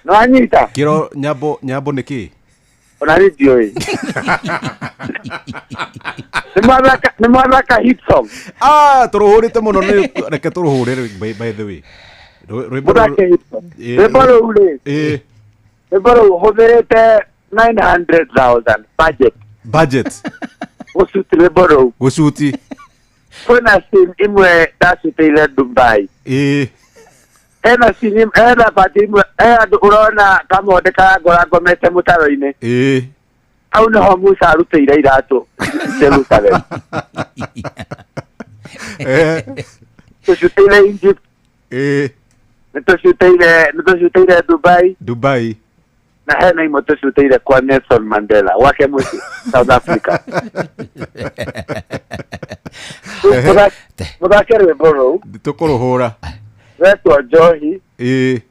Nĩwanyita? Kĩro nyambo nyambo nĩ kĩ? Ona niĩ ndiũĩ. Nĩ mwathaka hit song. Ah, tũrũhũrĩte mũno nĩ reke tũrũhũre rĩu, by the way. Rwĩmbo rũrũ- Mũthake hit song. Ĩĩ. Rwĩmbo rũu rĩ. Ĩĩ. Rwĩmbo rũu hũthĩrĩte 900,000 budget. Budget. Gũcuti rwĩmbo rũu. Gũcuti. Kwĩna scene imwe ndacutĩire Dubai. Ĩĩ. Hena scene hena part imwe he andũ ũrona kamonde karangora ngomete mũtaro-inĩ. Ĩĩ. Hau nĩho Musa arutĩire iratũ Jerusalem. Eh. Tũcutĩire Egypt. Ĩĩ. Nĩtũcutĩire Dubai. Dubai. Na hena imwe tũcutĩire kwa Nelson Mandela gwake mũciĩ South Africa. Mũthake rwĩmbo rũu Tũkũrũhũra. rwetwo Njohi Ĩĩ.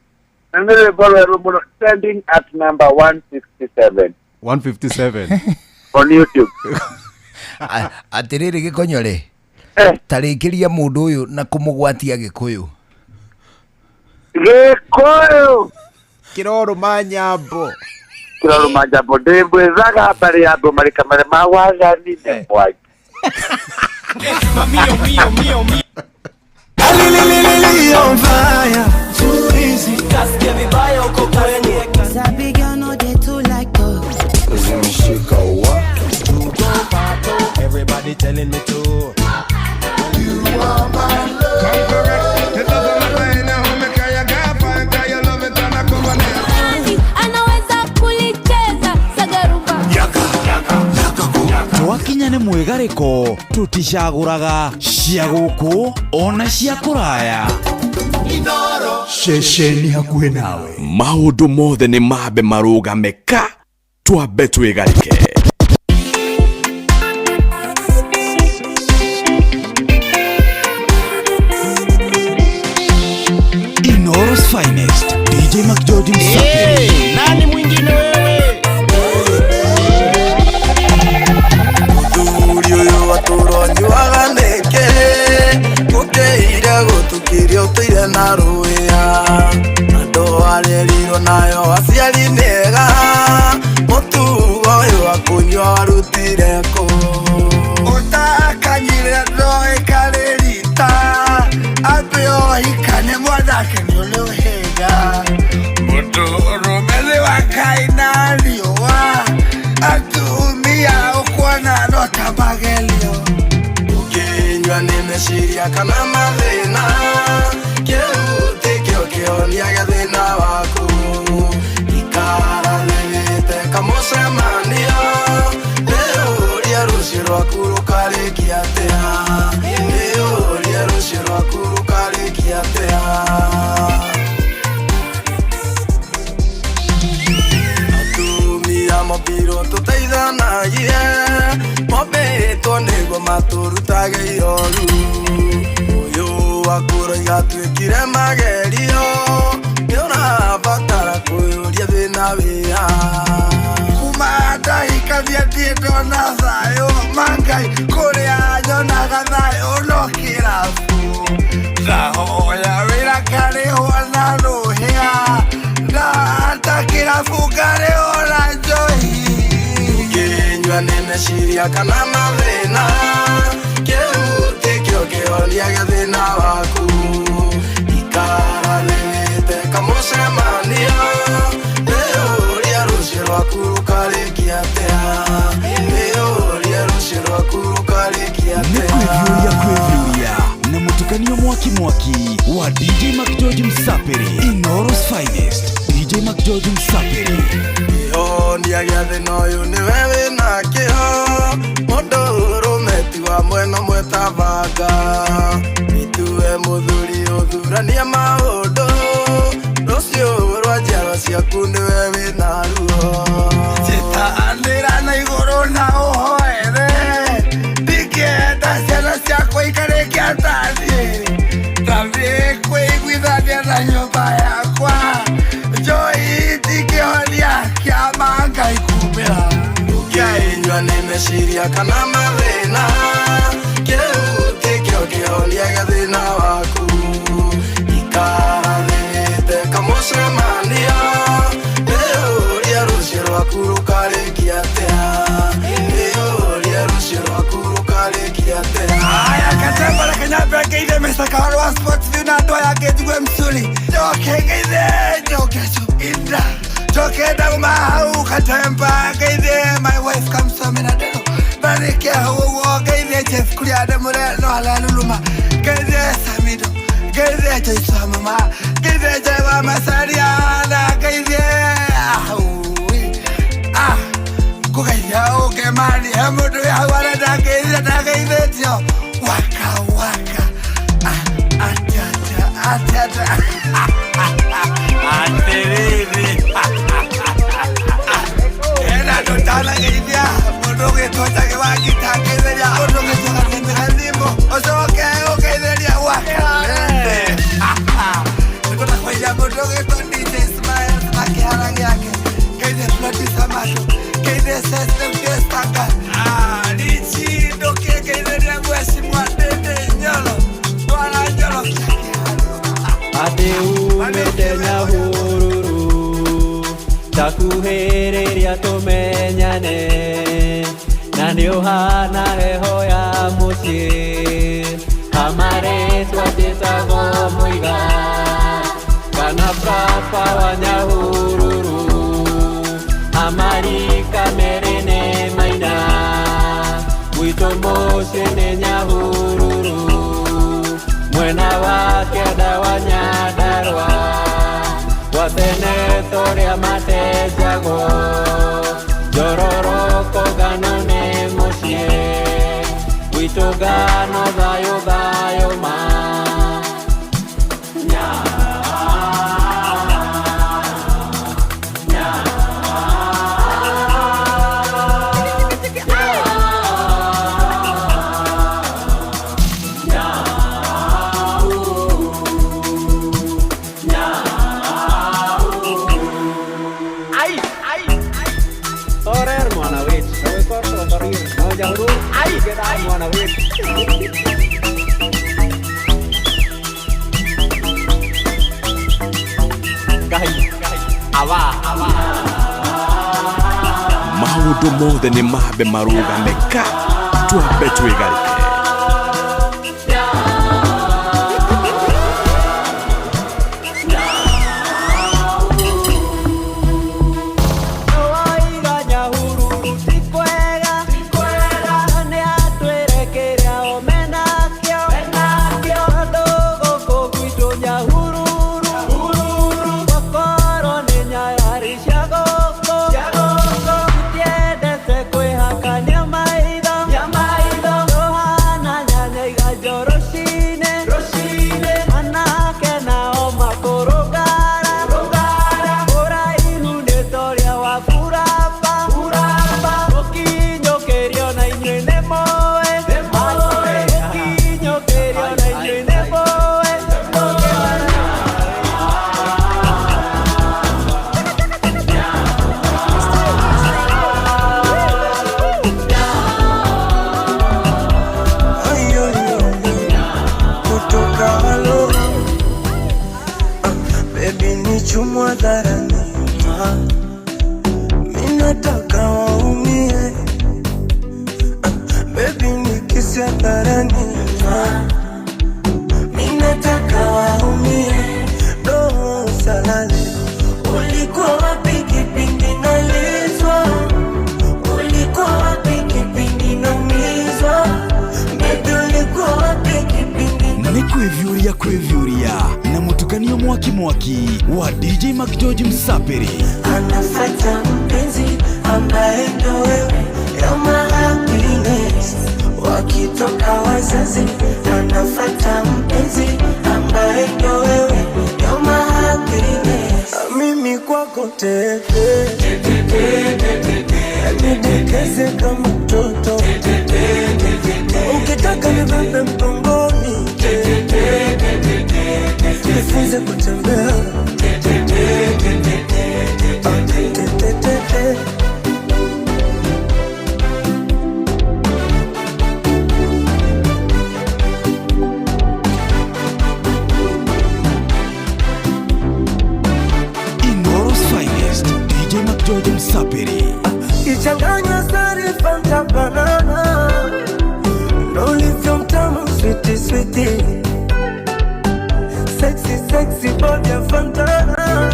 na nĩ rwĩmbo rwerũ mũno trending at number 167 157. on YouTube. Atĩrĩrĩ gĩkonyore. Tarĩkĩria mũndũ ũyũ na kũmũgwatia gĩkũyũ. Gĩkũyũ. Kĩroro ma nyambo. Kĩroro ma nyambo ndĩmwĩthaga mbarĩ ya ngoma rĩka marĩa ma wathani nĩ mwaki. Mio, mio, mio, mio. On fire. Too easy. Kasikia vibaya uko kwenye. Sabi girl no dey too like talk. Zimeshika wa. Everybody telling me to. You are my love. Come correct. It doesn't matter anyhow, me kaya gafa, and kaya love it and I come on it. Anaweza kulicheza sagarumba. Twakinya nĩ mwĩgarĩko tũticagũraga cia gũkũ ona cia kũraya. Ceceni hakuhĩ nawe. Maũndũ mothe nĩ mambe marũgame ka twambe twĩgarĩke. Inooro's finest DJ McGeorge Msafiri. Nani mwingine wewe? Mũthuri ũyũ atũronyuaga nĩkĩ gũkĩire gũtukĩria ũtũire na rũĩa andũ arerirwo nayo aciari nĩega mũtugo ũyũ wa kũnyua warutire kũ ũtakanyire ndoĩkarĩrita atĩ ohika nĩ mwanake nĩ ũrĩ ũhĩga mũndũ ũrũme nĩ wa Ngai meciria kana mathĩna kĩu tikĩo kĩhonia gĩa thĩna waku ikara thĩgĩte kamũcemanio ĩũrie rũciũ rwaku rũkarĩkia atĩa ĩũrie rũciũ rwaku rũkarĩkia atĩa atumia mobirwo tũteithanagie mombĩtwo nĩguo matũrutage ihoru ũyũ wakũroiga twĩkire magerio nĩũrabatara kwĩyũria thĩna wĩha kuma ndahikania ndirĩ ndona thayũ mangai kũrĩa nyonaga thayũ no kĩrabu ndahoya wĩra ngarĩhwo na rũhĩa ndahata kĩrabu ngarĩhwo na njohi ũkĩnyua nĩ meciria kana mathĩna kĩu tikĩo kĩhonia gĩa thĩna waku ikara thĩgĩte kamũcemanio ĩũrie rũciũ rwaku rũkarĩkia atĩa ĩũrie rũciũ rwaku rũkarĩkia Nĩ atĩa kwĩviũria kwĩviũria na mũtukanio mwaki mwaki wa DJ McGeorge Msapiri Inooro's finest DJ McGeorge Msapiri kĩhonia gĩa thĩna ũyũ nĩwe wĩnakĩo mũndũ ũrũme ti wa mwena ũmwe ta banga ĩtue mũthuri ũthuranie maũndũ rũciũ rwa njiarwa ciaku nĩwe wĩna ruo Njĩtanĩra na igũrũ na ũhoere ndingĩenda ciana ciakwa ikarĩkia taniĩ ndathiĩ kwĩiguithania na nyũmba yakwa njohi ndingĩhonia kĩama Ngai kumĩra ũkĩnyua nĩ meciria kana mathĩna kĩu tikĩo kĩhonia gĩa thĩna waku ikara thĩgĩte kamũcemanio ĩũrie rũciũ rwaku rũkarĩkia atĩa ĩũrie rũciũ rwaku rũkarĩkia atĩa Aya katembara kanyambe ngeithe Mr. Kahoro wa Sports View na andũ aya angĩ njigue msuri njoke ngeithe njoke inda njoke ndauma hau katemba ngeithe my wife kamsome na ndero ndarĩkia hau ũguo ngeithe Jeff Kuria ndemũre no araruruma ngeithe Samido ngeithe Joyce wa mama ngeithe Joy wa Masaria na ngeithe ah ngũgeithia ũngĩmani he mũndũ wĩ hau arenda ngeithia ndageithĩtio waka waka atia atia atia atĩrĩrĩ hena andũ ndanageithia mũndũ ũgĩtwo Njagi wa ngita ngeithĩria mũndũ ũgĩtwo Gathimbi Gathimbo ũcoke ũngeithĩria wakalende nĩngwenda kũgeithia mũndũ ũgĩtwo DJ Smiles na kĩhara gĩake ngeithie Producer Mato ngeithie System Fiestanga Richi ndũke ngeithĩria Mheshimiwa Ndĩndĩ Nyoro Bwana Nyoro atĩ umĩte Nyahururu takuhĩrĩria tũmenyane na nĩ ũhana heho ya mũciĩ hamarĩtwa njĩtagwo mũiga kana baba wa Nyahururu amarika merĩ nĩ maina gwitũ mũciĩ nĩ Nyahururu mwena wa kĩanda wa Nyandarũa gwa tene tũrĩa matenjagwo njororoko ngano nĩ mũciĩ gwitũ ngano thayũ thayũ ma Maũndũ mothe nĩ mambe marũgame ka twambe twĩgarĩke. Ti kwega, nĩ atwĩre kĩrĩa omenakĩo. Kwĩvyũria kwĩvyũria na mũtukanio mwaki mwaki wa DJ McGeorge Msapiri. Anafata mpenzi ambaye ndo wewe, you're my happiness. Wakitoka wazazi, anafata mpenzi ambaye ndo wewe, you're my happiness. Mimi kwako tete, nidekeze kama mtoto, ukitaka nibebe mgongoni, nifunze kutembea. Ah, te, te, te, te. Inoro's finest DJ McGeorge Msapiri. Ichanganywa sari Fanta banana, ndo ulivyo mtamu sweetie sweetie, sexy sexy body ya Fantana,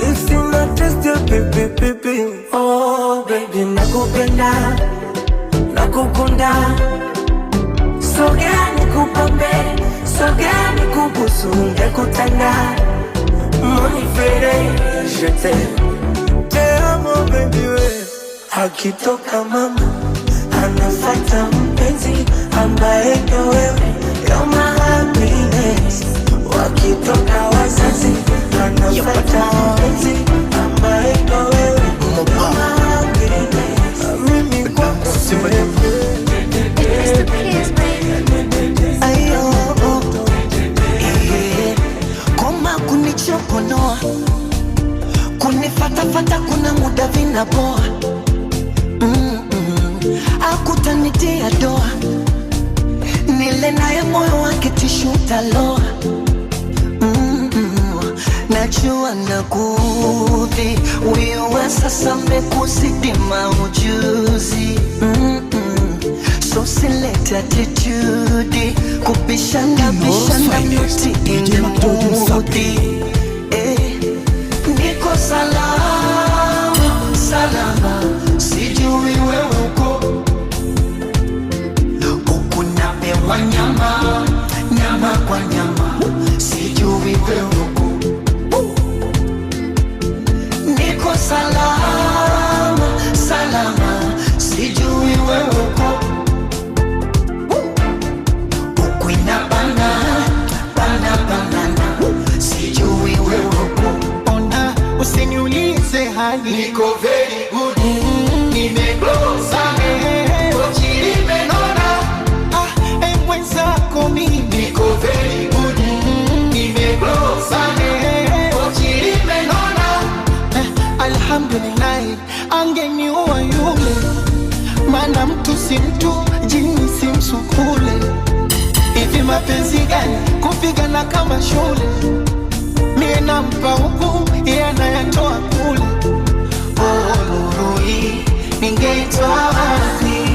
lips ina taste ya pipi pipi. Oh baby nakupenda, nakukunda, sogea nikupambe, sogea nikubusu, ngekutanda monifere je t'aime. Te amo baby we. Akitoka mama anafata mpenzi ambaye ndo wewe, you're my happiness. Wakitoka wazazi anafata mpenzi ambaye ndo wewe, you're my happiness. Mimi kwako Ayo, eh, koma kunichokonoa kunifatafata kuna muda vinaboa akutanitia doa nile naye moyo wake tishu taloa najua nakuudhi wiwa sasa mekuzidi maujuzi so select attitude kubishana bishana Finest mti DJ McGeorge Msapiri. eh, niko salama salama, sijui wewe uko huku, napewa nyama nyama kwa nyama, sijui wewe uko, niko salama salama, sijui wewe uko huku inabana bana banana, sijui wewe uko. Ona, usiniulize hali, niko very good, nimeglow sana, kochi limenona. Ah, eh, mwenzako mimi niko very good, nimeglow sana, kochi limenona. Eh, alhamdulillah, angeniua yule, maana mtu si mtu, jini si msukule. Hivi mapenzi gani kupigana kama shule? Mie nampa huku, yeye anayatoa kule. Oh, nuru hii ningeitoa wapi?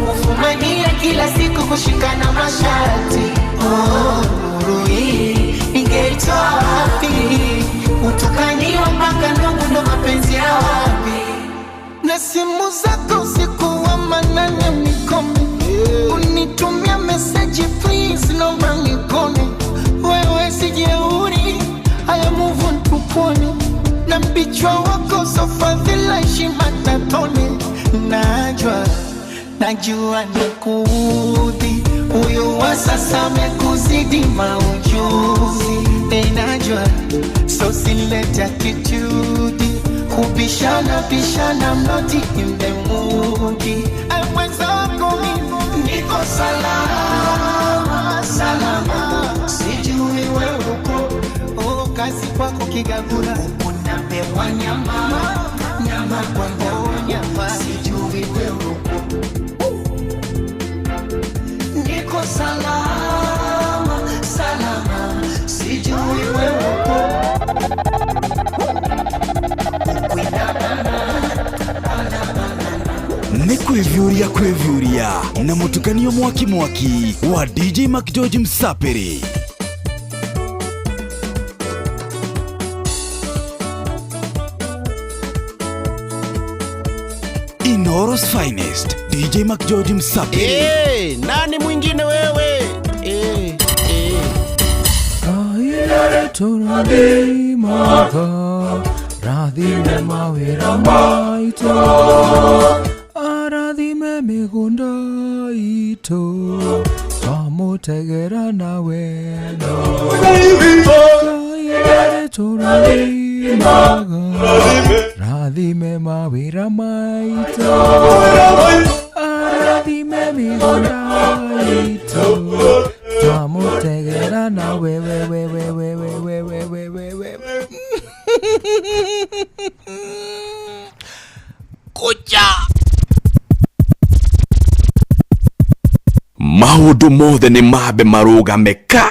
Kufumania kila siku kushikana masharti. Oh, nuru hii ningeitoa wapi? Kutukaniwa mpaka ndugu ndo mapenzi ya wapi? Na simu zako usiku wa manane unikome, unitumia message please, naomba nikone. Wewe si jeuri, haya move on tupone, na mbichwa wako sofadhila heshima tatone. Najua, najua nikuudhi, huyu wa sasa amekuzidi maujuzi. Eh, najua, so silete attitude kubishana bishana mnoti in the mood. Eh, mwenzako mimi Niko salama salama, sijui wewe uko. Oh, kazi kwako kigagura, unapewa nyama nyama kwa nyama, sijui wewe uko. Niko salama salama, sijui wewe uko. Nĩ kwĩvyũria kwĩvyũria na mũtukanio mwaki mwaki wa DJ McGeorge Msapiri. Inoro's finest DJ McGeorge Msapiri. Hey, nani mwingine wewe? Hey, hey. Nĩarĩtũrathimaga, rathime mawĩra maitũ, arathime mĩgũnda itũ, twamũtegera na wendo. Ngai nĩarĩtũrathimaga, rathime mawĩra maitũ, arathime mĩgũnda itũ, twamũtegera na we we we we we we we we we we we. Kucha. Maũndũ mothe nĩ mambe marũgame ka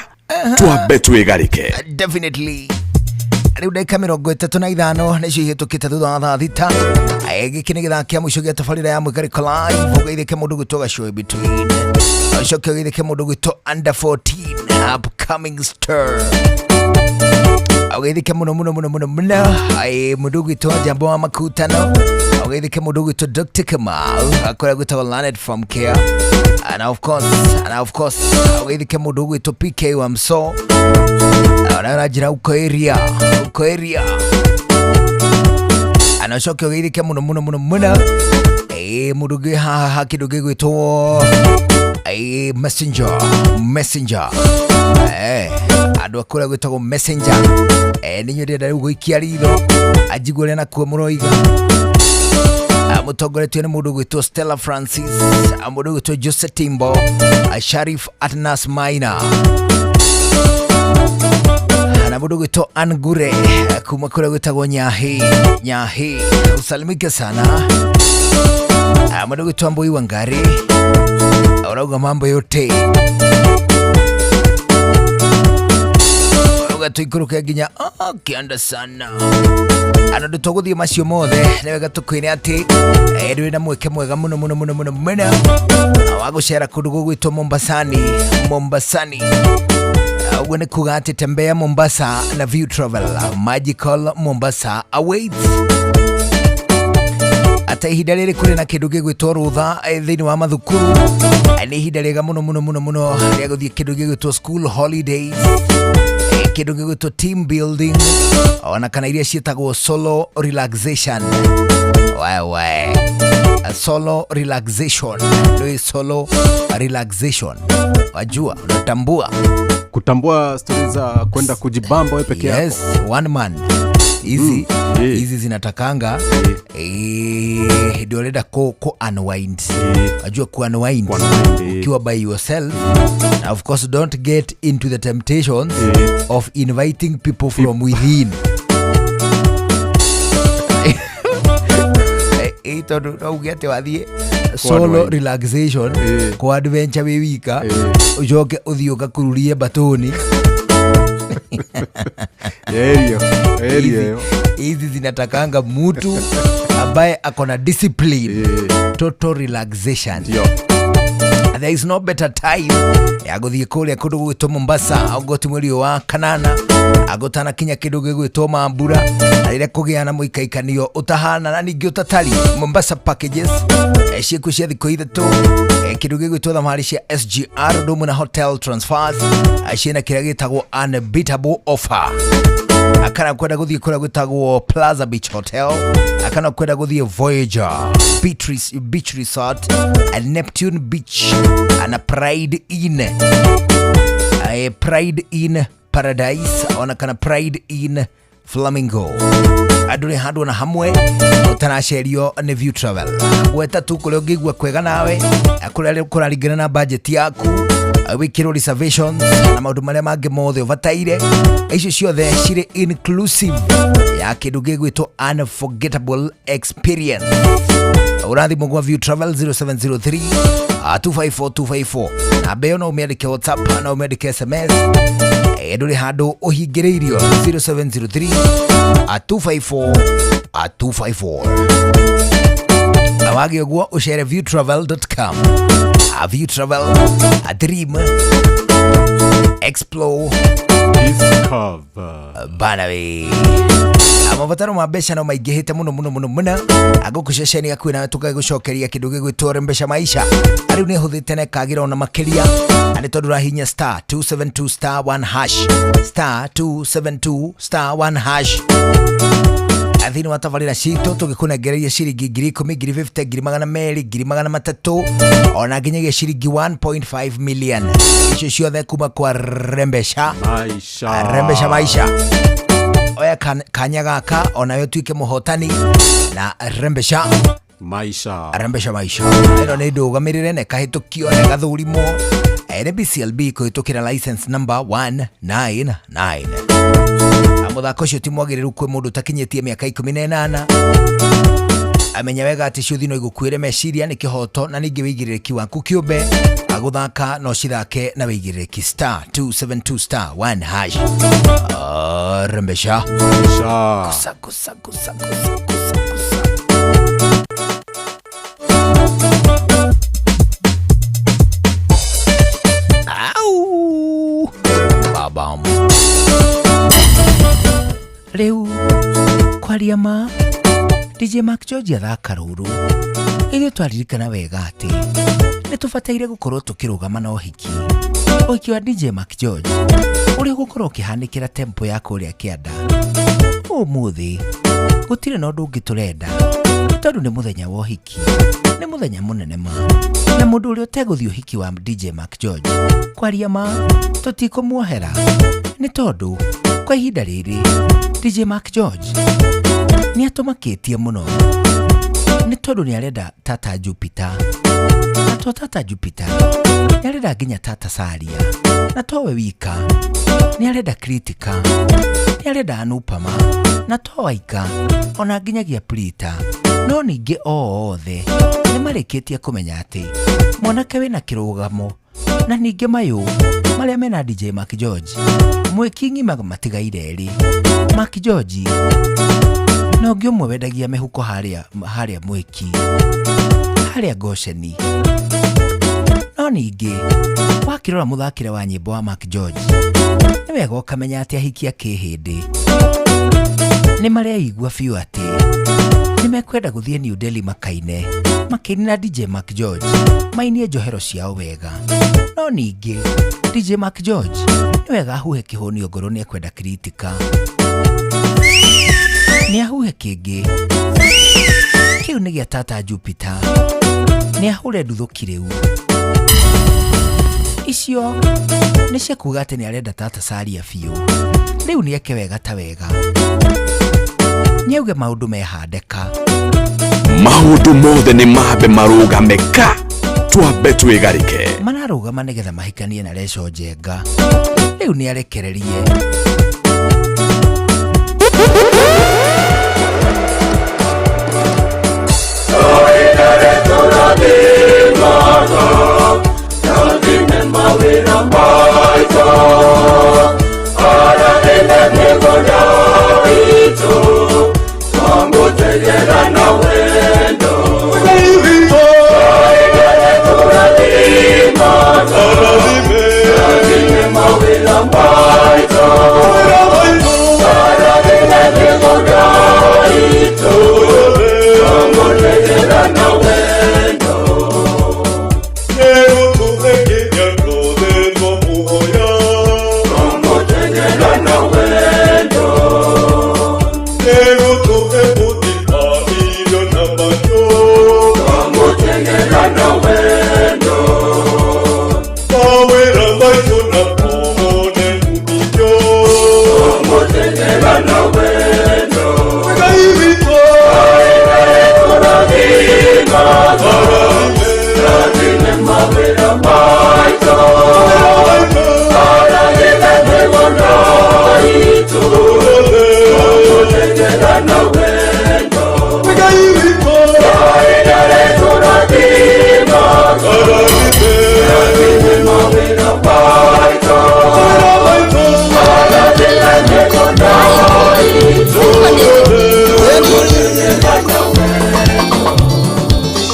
twambe twĩgarĩke. Definitely. Rĩu ndagĩka 35 nĩcio ihĩtũkĩte thutha wa thaa 6. Gĩkĩ nĩ gĩthaa kĩa mũico gĩa tabarĩra ya Mwĩgarĩko Live. Ũgeithĩke mũndũ gwĩtwo Gacũĩ Between, ũcoke ũgeithĩke mũndũ gwĩtwo Under 14 upcoming star. Ũgeithĩke mũno mũno mũno mũno mũno mũndũ gwĩtwo Jambo wa Makutano. Ũgeithĩke mũndũ gwĩtwo Dr. Kamau akũrĩa gwĩtagwo Learned from Care, and of course ũgeithĩke mũndũ gwĩtwo PK wa Mso ona ũranjĩra uko area, uko area. Ana ũcoke ũgeithĩke mũno mũno mũno mũno mũndũ ũngĩ haha ha kĩndũ gĩgwĩtwo messenger andũ a kũrĩa gwĩtagwo Messenger, nĩ inyuĩ ndĩrenda rĩu gũikia ritho anjigua ũrĩa nakuo mũroiga. Mũtongoretio nĩ mũndũ gwĩtwo Stella Francis, mũndũ gwĩtwo Jose Timbo, Sharif Atnas Maina na mũndũ gwĩtwo Angure kuma kũrĩa gwĩtagwo Nyahi Nyahi, usalimike sana. Mũndũ gwĩtwo Mbui Wangari ũrauga mambo yote, ũrauga tũikũrũke nginya kĩanda sana. Ano ndũ tũgũthiĩ macio mothe, nĩ wega tũkwĩre atĩ ndũrĩ na mweke mwega mũno mũno mũno mũno mũno wa gũcera kũndũ gũgwĩtwo Mombasani Mombasani. Ũguo nĩ kuga atĩ tembea Mombasa na View Travel. Magical Mombasa awaits. Ata ihinda rĩrĩ kũrĩ na kĩndũ gĩgwĩtwo rũtha thĩinĩ wa mathukuru. Nĩ ihinda rĩega mũno mũno mũno mũno rĩa gũthiĩ kĩndũ gĩgwĩtwo school holidays, kĩndũ gĩgwĩtwo team building, ona kana iria ciĩtagwo solo relaxation. Wewe, solo relaxation ndio solo relaxation, wajua, unatambua. Kutambua stori za kwenda kujibamba wewe peke yako. Yes, one man. Hizi hizi zinatakanga ndio renda ku unwind, wajua ku unwind ukiwa by yourself. And of course don't get into the temptations of inviting people from within, tondũ no uge atĩ wathiĩ solo unwind. Relaxation ku adventure wĩ wika, ũcoke ũthiĩ ũgakururie batoni. Area, area hiyo. Hizi zinatakanga mtu ambaye ako na discipline. Total relaxation. There is no better time ya gũthiĩ kũrĩa kũndũ gũgwĩtwo Mombasa, agoti mweri ũyũ wa kanana agũtana kinya kĩndũ gĩgwĩtwo mambura na rĩrĩa kũgĩa na mũikaikanio ũtahana na ningĩ ũtatari. Mombasa packages ciĩkuo cia thikũ 3, kĩndũ gĩgwĩtwo thabarĩ cia SGR ũndũ ũmwe na hotel transfers, ciĩna kĩrĩa gĩtagwo unbeatable offer. Akana kwenda gũthiĩ kũrĩa gwĩtagwo Plaza Beach Hotel, akana kwenda gũthiĩ Voyager Beach Resort, Neptune Beach na Pride Inn, Pride Inn Paradise, ona kana Pride Inn Flamingo. Andũ nĩ handũ ona hamwe ũtaracerio nĩ View Travel. Gweta tu kũrĩa ũngĩigua kwega nawe, kũrĩa kũraringana na budget yaku, wĩkĩrwo reservations na maũndũ marĩa mangĩ mothe ũbataire. Icio ciothe cirĩ inclusive ya kĩndũ gĩgwĩtwo unforgettable experience. Ũrathimwo gwa View Travel 0703 254 254. Namba ĩyo no ũmĩandĩke WhatsApp, no ũmĩandĩke SMS. Ndũrĩ handũ ũhingĩrĩirio. 0703 254 254. Na wagĩ ũguo ũcere viewtravel.com. View Travel, a dream, explore. Discover. Bana we mabataro ma mbeca no maingĩhĩte mũno mũno mũno mũno agũkũ ceceni gakuĩ nawe tũgagũcokeria kĩndũ gĩgwĩtwo rembeca maisha arĩu nĩ hũthĩte na ĩkagĩra ona makĩria na nĩ tondũ ũrahinya star 272 star 1 hash star 272 star 1 hash. Thĩinĩ wa tabarĩra citũ tũgĩkũnengereria ciringi 10,000, 50,000, 200,000, 300,000 ona nginyagia ciringi 1.5 million icio ciothe kuma kwa rembeca maisha. Rembeca maisha. Oya kanya gaka onawe ũtuĩke mũhotani na rembeca maisha. Rembeca maisha ĩno nĩ ndũgamĩrĩre na ĩkahĩtũkio na ĩgathurimwo nĩ BCLB kũhĩtũkĩra license number 199. Mũthako ũcio ti mwagĩrĩru kwĩ mũndũ ũtakinyĩtie mĩaka 18. Amenya wega atĩ ciũthi no igũkuĩre meciria nĩ kĩhoto na ningĩ wĩigĩrĩrĩki waku kĩũmbe agũthaka no cithake na wĩigĩrĩrĩki star 272 star 1 hash. Rembeca maisha. Kusa, kusa, kusa, kusa, kusa, kusa. Au. Babam. Rĩu kwaria ma DJ Mark George athaka rũrũ ithuĩ twaririkana wega atĩ nĩ tũbataire gũkorwo tũkĩrũgama na ũhiki ũhiki wa DJ Mark George ũrĩa ũgũkorwo ũkĩhanĩkĩra tempo ya kũrĩa kĩanda ũmũthĩ gũtirĩ na ũndũ ũngĩ tũrenda tondũ nĩ mũthenya wa ũhiki nĩ mũthenya mũnene ma na mũndũ ũrĩa ũtegũthiĩ ũhiki wa DJ Mark George kwaria ma tũtikũmuohera nĩ tondũ kwa ihinda rĩrĩ DJ Mark George nĩ atũmakĩtie mũno nĩ tondũ nĩ arenda tata Jupiter na to tata Jupiter nĩ arenda nginya tata Saria na towe wika nĩ arenda Kritika nĩ arenda Anupama na to Waika ona nginyagia Prita no ningĩ o othe nĩ marĩkĩtie kũmenya atĩ mwanake wĩna kĩrũgamo na ningĩ mayũ marĩa mena DJ Mark George mwĩki ng'ima matigaire erĩ Mark George na ũngĩ ũmwe wendagia mĩhuko harĩa mwĩki harĩa Gosheni no ningĩ wakĩrora mũthakĩre wa nyĩmbo wa Mark George nĩ wega ũkamenya atĩ ahiki a kĩhĩndĩ nĩ mareigua biũ atĩ nĩ mekwenda gũthiĩ New Delhi makaine makaine na DJ Mark George mainie njohero ciao wega no ningĩ DJ Mark George nĩ wega ahuhe kĩhũnio ngoro nĩ ekwenda Kritika nĩ ahuhe kĩngĩ kĩu nĩ gĩa tata Jupiter nĩ ahũre nduthũki rĩu icio nĩ cia kuga atĩ nĩ arenda tata Saria biũ rĩu nĩ eke wega ta wega nĩ auge maũndũ mehandeka Maũndũ mothe nĩ mambe marũgame ka twambe twĩgarĩke mararũgama nĩgetha mahikanie na Reco Njenga rĩu nĩ arekererie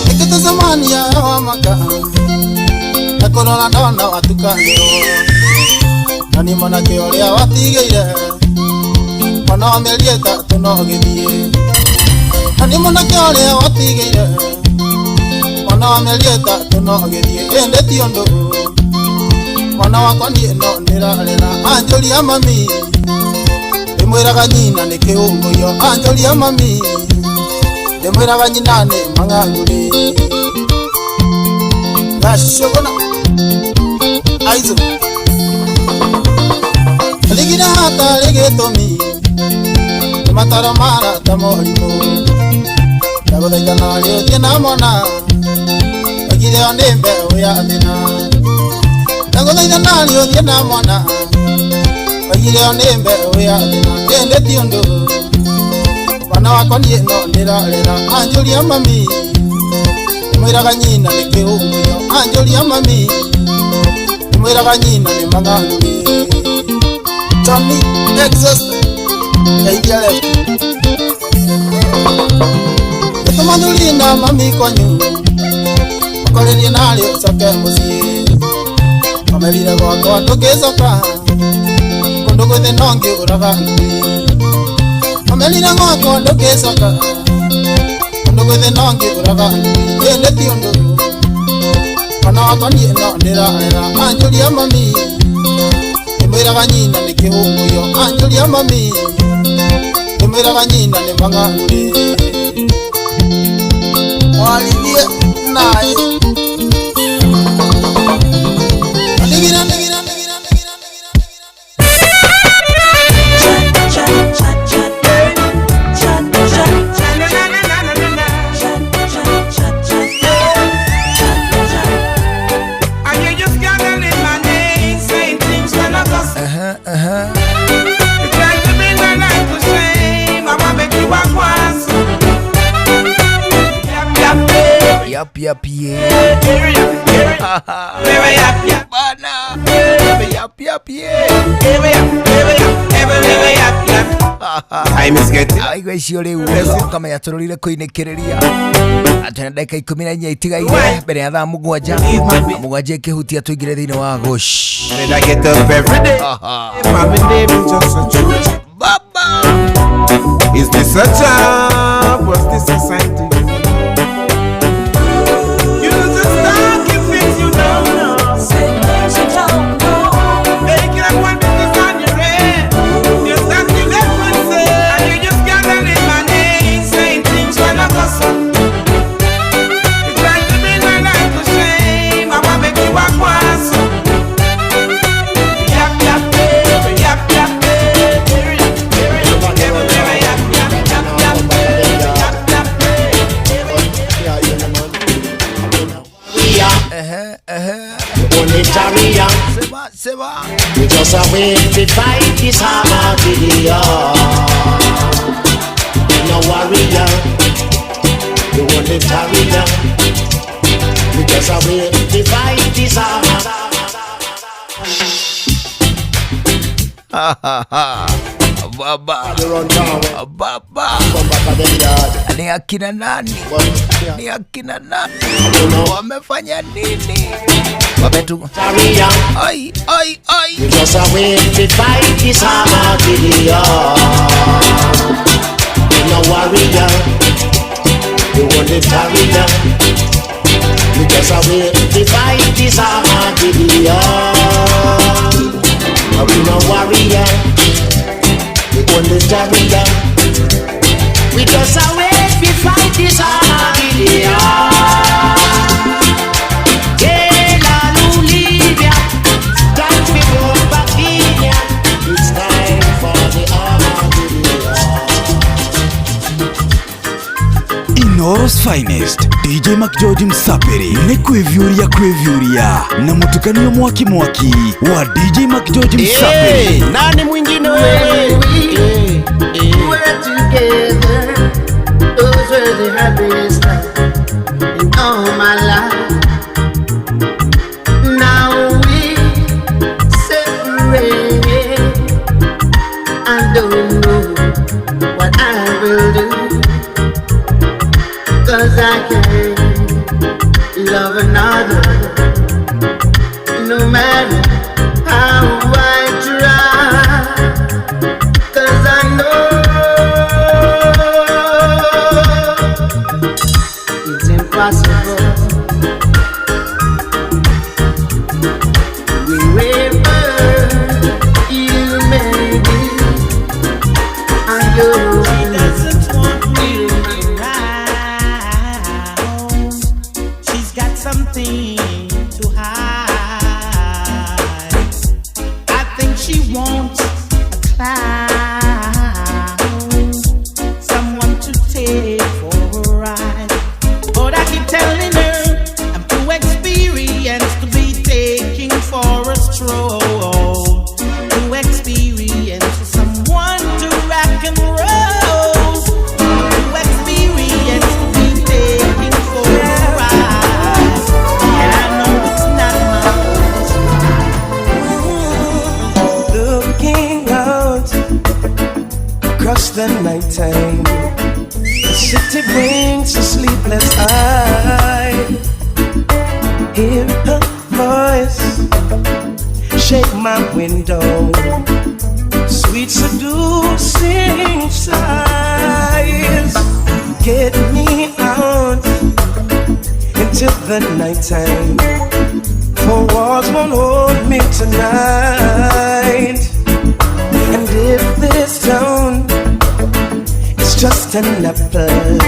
Nikitazamania wa maka na kurora ndona watukanĩrwo Na nĩ mwanake ũrĩa watigĩire mwana wa mĩeri 3 no gĩthiĩ. Na nĩ mwanake ũrĩa watigĩire mwana wa mĩeri 3 no gĩthiĩ. Ĩndĩ ti ũndũ mwana wakwa niĩ no ndĩrarera. Anjũria mami ndĩmwĩraga nyina nĩ kĩhũngũyo. Anjũria mami ndĩmwĩraga nyina nĩ mang'ang'uri. Gacũgũna aizo Ligina hatarĩ gĩtũmi nĩ mataro marata morimũ. Ndagũthaitha narĩ ũthiĩ na mwana oigire ĩyo nĩ mbeũ ya thĩna. Ndagũthaitha narĩ ũthiĩ na mwana oigire ĩyo nĩ mbeũ ya thĩna. Ĩndĩ ti ũndũ mwana wakwa niĩ no ndĩrarera. Anjũria mami ndĩmwĩraga nyina nĩ kĩhũngũyo. Anjũria mami ndĩmwĩraga nyina nĩ mang'ang'uri. Tommy Exhaust Idea left. Gĩtũma na mami kwanyu ũkorerie narĩ ũcoke mũciĩ. Mamerire gwakwa ndũngĩcoka kũndũ gwĩthĩ no ngĩũraga ngui. Mamerire gwakwa ndũngĩcoka kũndũ gwĩthĩ no ngĩũraga ngui. Ĩndĩ ti ũndũ mwana wakwa niĩ no ndĩrarera. Anjũria mami ndĩmwĩraga nyina nĩ kĩhũngũyo. Anjũria mami ndĩmwĩraga nyina nĩ mang'ang'uri. Mwarithie naĩ Ndigira ndigira ndigira ndigira. Yap yap yeah. Bana. Yap yap yeah. Time is getting. Aigua icio rĩu ũkamenya tũrũrire kũinĩkĩrĩria atĩ na ndagĩka 14 itigaire mbere ya thaa 7 7 ĩkĩhutia tũingĩre thĩinĩ wa gosh. And I get up every day. My name is just a truth. Baba. Is this a job? Was this a sign to you? You just talking things you don't know. Things you don't know. Making up one business on your head. There's nothing left to say. And you just gathering my name, saying things when I go so. You trying to bring my life to shame. I wanna make you walk once. Yap yap baby, yap yap baby. Yap yap yap yap yap yap. Sema sema. We just a wait to fight this Armageddon. We no warrior, we want the warrior. We just a wait to fight this Armageddon. Ha ha ha. Baba. Baba. Ni akina nani? Ni akina nani? Wamefanya nini? Wametu. Ai ai ai. We just a wait to fight this Armageddon. We no warrior, we want the warrior. We just a wait to fight this Armageddon. We no warrior, we want the warrior. We just a wait to fight this Armageddon. It's time for the Armageddon. Inooro's finest DJ McGeorge Msapiri nĩ kwĩviũria kwĩviũria na mũtukanio mwaki mwaki wa DJ McGeorge Msapiri. Nani mwingine wewe? We're together, those were the happiest times in all my life. Now we separate. I don't know what I will do, 'cause I can't love another, no matter how I try. Something to hide. I think she wants a clown, someone to take for a ride. But I keep telling her I'm too experienced to be taking for a stroll. Too experienced for someone to rock and roll. Too experienced to be taking for a ride. And I know it's not my Looking out across the nighttime, the city brings a sleepless eye. Hear her voice shake my window, sweet seducing sighs. Get me out into the nighttime, for walls won't hold me tonight. And if this town is just an apple,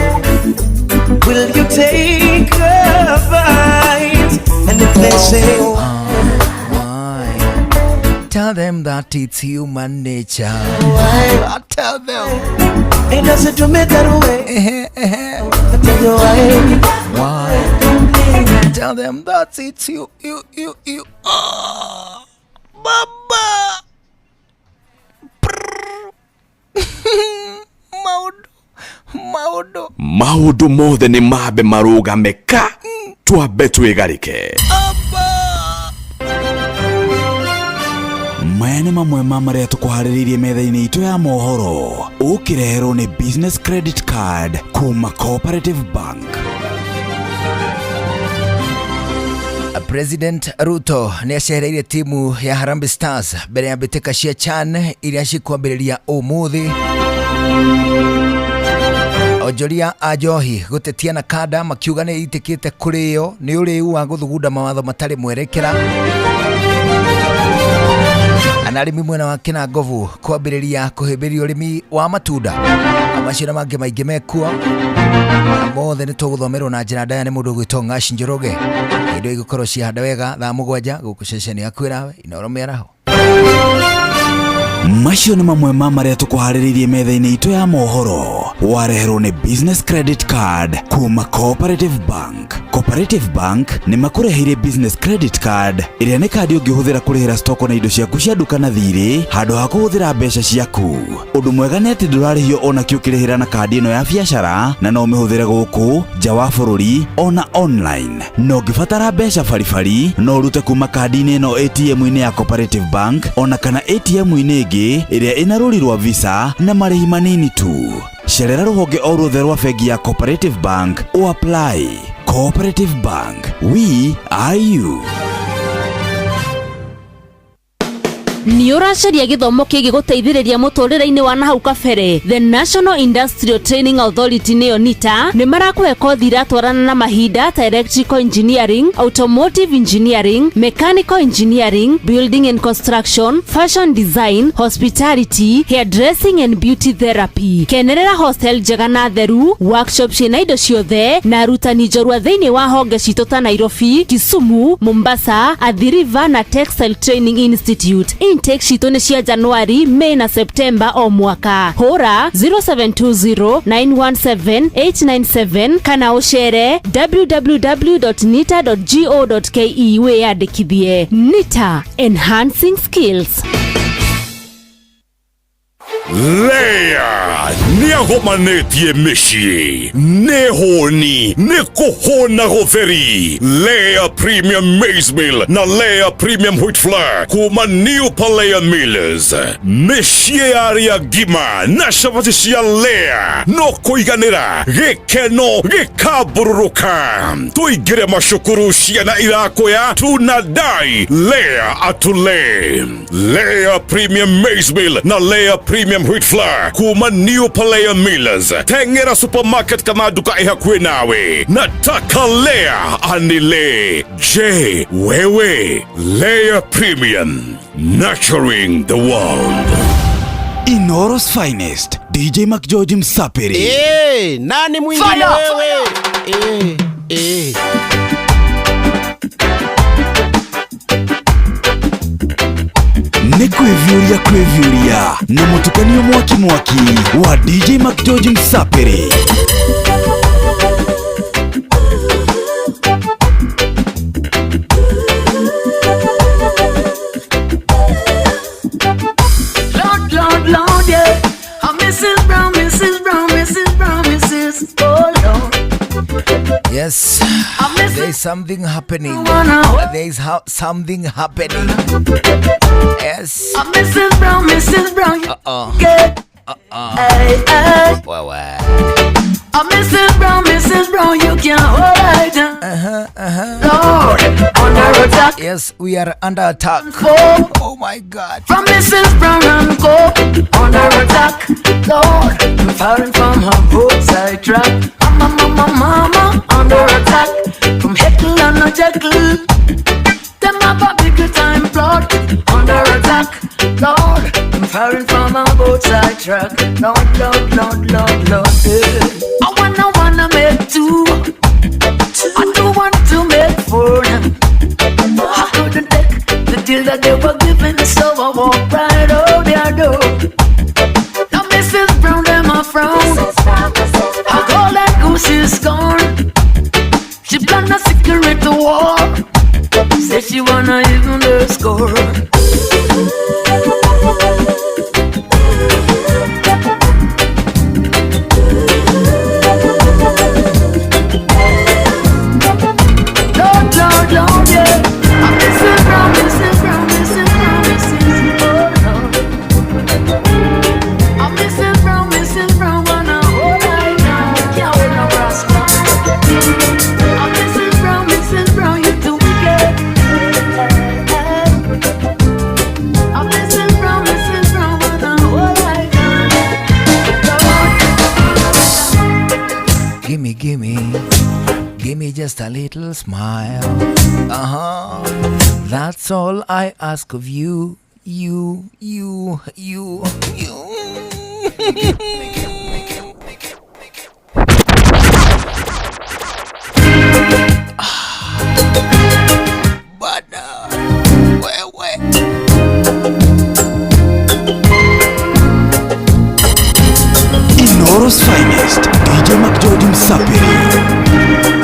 will you take a bite? And if they say, why? Tell them that it's human nature. Why? I tell them. It doesn't do me that way. I tell you why. Why? Tell them that it's you, you, you, you. Oh, Baba. Maundu, maundu. Maundu mothe nĩ mambe marũgame ka twambe twĩgarĩke. Maya nĩ mamwe ma marĩa tũkũharĩrĩirie metha-inĩ itũ ya mohoro ũkĩreherwo nĩ Business Credit Card kuma Cooperative Bank. President Ruto nĩ acereire timu ya Harambee Stars mbere ya mbĩtĩka cia CHAN iria cikwambĩrĩria ũmũthĩ. Onjoria a njohi gũtetia na kanda makiuga nĩ itĩkĩte kũrĩo nĩ ũrĩu wa gũthugunda mawatho matarĩ mwerekera. Na arĩmi mwena wa Kĩnangobu kwambĩrĩria kũhĩmbĩria ũrĩmi wa matunda. Macio na mangĩ maingĩ mekuo mothe nĩ tũgũthomerwo na njĩra ndaya nĩ mũndũ ũgwĩtwo Ng'aci Njoroge. Indo igũkorwo ciahanda wega thaa 7 gũkũ ceceni ya Kwĩrawe Inooro mĩaraho. Macio nĩ mamwe ma marĩa tũkũharĩrĩirie metha-inĩ itũ ya mohoro wareherwo nĩ Business Credit Card kuma Cooperative Bank. Cooperative Bank nĩ makũreheire Business Credit Card ĩrĩa nĩ kandi ũngĩhũthĩra kũrĩhĩra stoko na indo ciaku cia nduka na thirĩ handũ ha kũhũthĩra mbeca ciaku. Ũndũ mwega nĩ atĩ ndũrarĩhio ona kĩ ũkĩrĩhĩra na kandi ĩno ya biacara na no ũmĩhũthĩre gũkũ nja wa bũrũri ona online. Na ũngĩbatara mbeca baribari no ũrute kuma kandi-inĩ ĩno ATM-inĩ ya Cooperative Bank ona kana ATM-inĩ ĩngĩ ĩrĩa ĩna rũri rwa Visa na marĩhi manini tu. Cerera rũhonge o ruothe rwa bengi ya Cooperative Bank o apply. Cooperative Bank, we are you. Nĩ ũracaria gĩthomo kĩngĩgũteithĩrĩria mũtũrĩre-inĩ wa nahau kabere. The National Industrial Training Authority nĩyo NITA nĩ marakũhe kothi iratwarana na mahinda ta electrical engineering, automotive engineering, mechanical engineering, building and construction, fashion design, hospitality, hairdressing and beauty therapy. Kenerera hostel njega na theru, workshop ciĩna indo ciothe na arutani njorua thĩinĩ wa honge citũ ta Nairobi, Kisumu, Mombasa, Athi River na Textile Training Institute. Intake citũ nĩ cia Januari, May na September o mwaka. Hũra 0720917897 kana ũcere www.nita.go.ke wĩyandĩkithie. NITA, enhancing skills. Lea nĩagomanĩtie mĩciĩ nĩ hũni nĩ kũhũna gũtheri. Lea Premium Maize Meal na Lea Premium Wheat Flour kuma New Palea Millers. Mĩciĩ ya arĩa ngima na cabaci cia Lea no kũiganĩra gĩkeno gĩkambũrũrũka. Tũingĩre macukuru ciana irakwĩa tunadai Lea atule. Lea Premium Maize Meal na Lea Premium Wheat Flour kuma New Palea Millers. Tengera supermarket kana duka ihakuwe nawe. Nataka Lea anile. Je, wewe? Lea Premium, nurturing the world. Inooro's finest, DJ McGeorge Msapiri. Nani mwingine wewe? Kwĩviũria kwĩviũria na mũtukanio mwaki mwaki wa DJ McGeorge Msapere. Lord, Lord, Lord, yeah. I'm Mrs. Brown, Mrs. Brown, Mrs. Brown, Mrs. Oh, Lord. Yes, there is something happening. There is something happening. Yes. I'm Mrs. Brown, Mrs. Brown. Uh-uh. Yeah. Uh-uh. Hey, hey. Wewe. I'm Mrs. Brown, Mrs. Brown. You can't hold it down. Uh-huh, uh-huh. Lord, under attack. Yes, we are under attack. Oh, oh my God. From Mrs. Brown and go under attack. Lord, I'm firing from her roadside trap. Mama, mama, mama, under attack. From Heckle and a Jekyll. Them have a big time plot. Under attack. Lord, I'm firing from a roadside track. Lord, Lord, Lord, Lord, Lord. Yeah. I wanna make two. I don't want to make four. I couldn't take the deal that they were giving, so I walked right out their door. Now Mrs. Brown, them a frown. Her golden goose is gone. She planned a secret war. Said she wanna even the score. Lord, Lord, Lord, yeah. I'm Mrs. Brown, Mrs. Brown, Mrs. Brown, Mrs. Oh, Lord. I'm Mrs. Brown, Mrs. Brown, wanna hold right now. Can't hold no rascal. I'm Mrs. Brown, Mrs. Brown, you too wicked. I'm Mrs. Brown, Mrs. Brown, wanna hold right now. Gimme, gimme, gimme just a little smile. Uh-huh. That's all I ask of you, you, you, you, you. Bana, wewe. Inoro's finest, DJ McGeorge Msapere.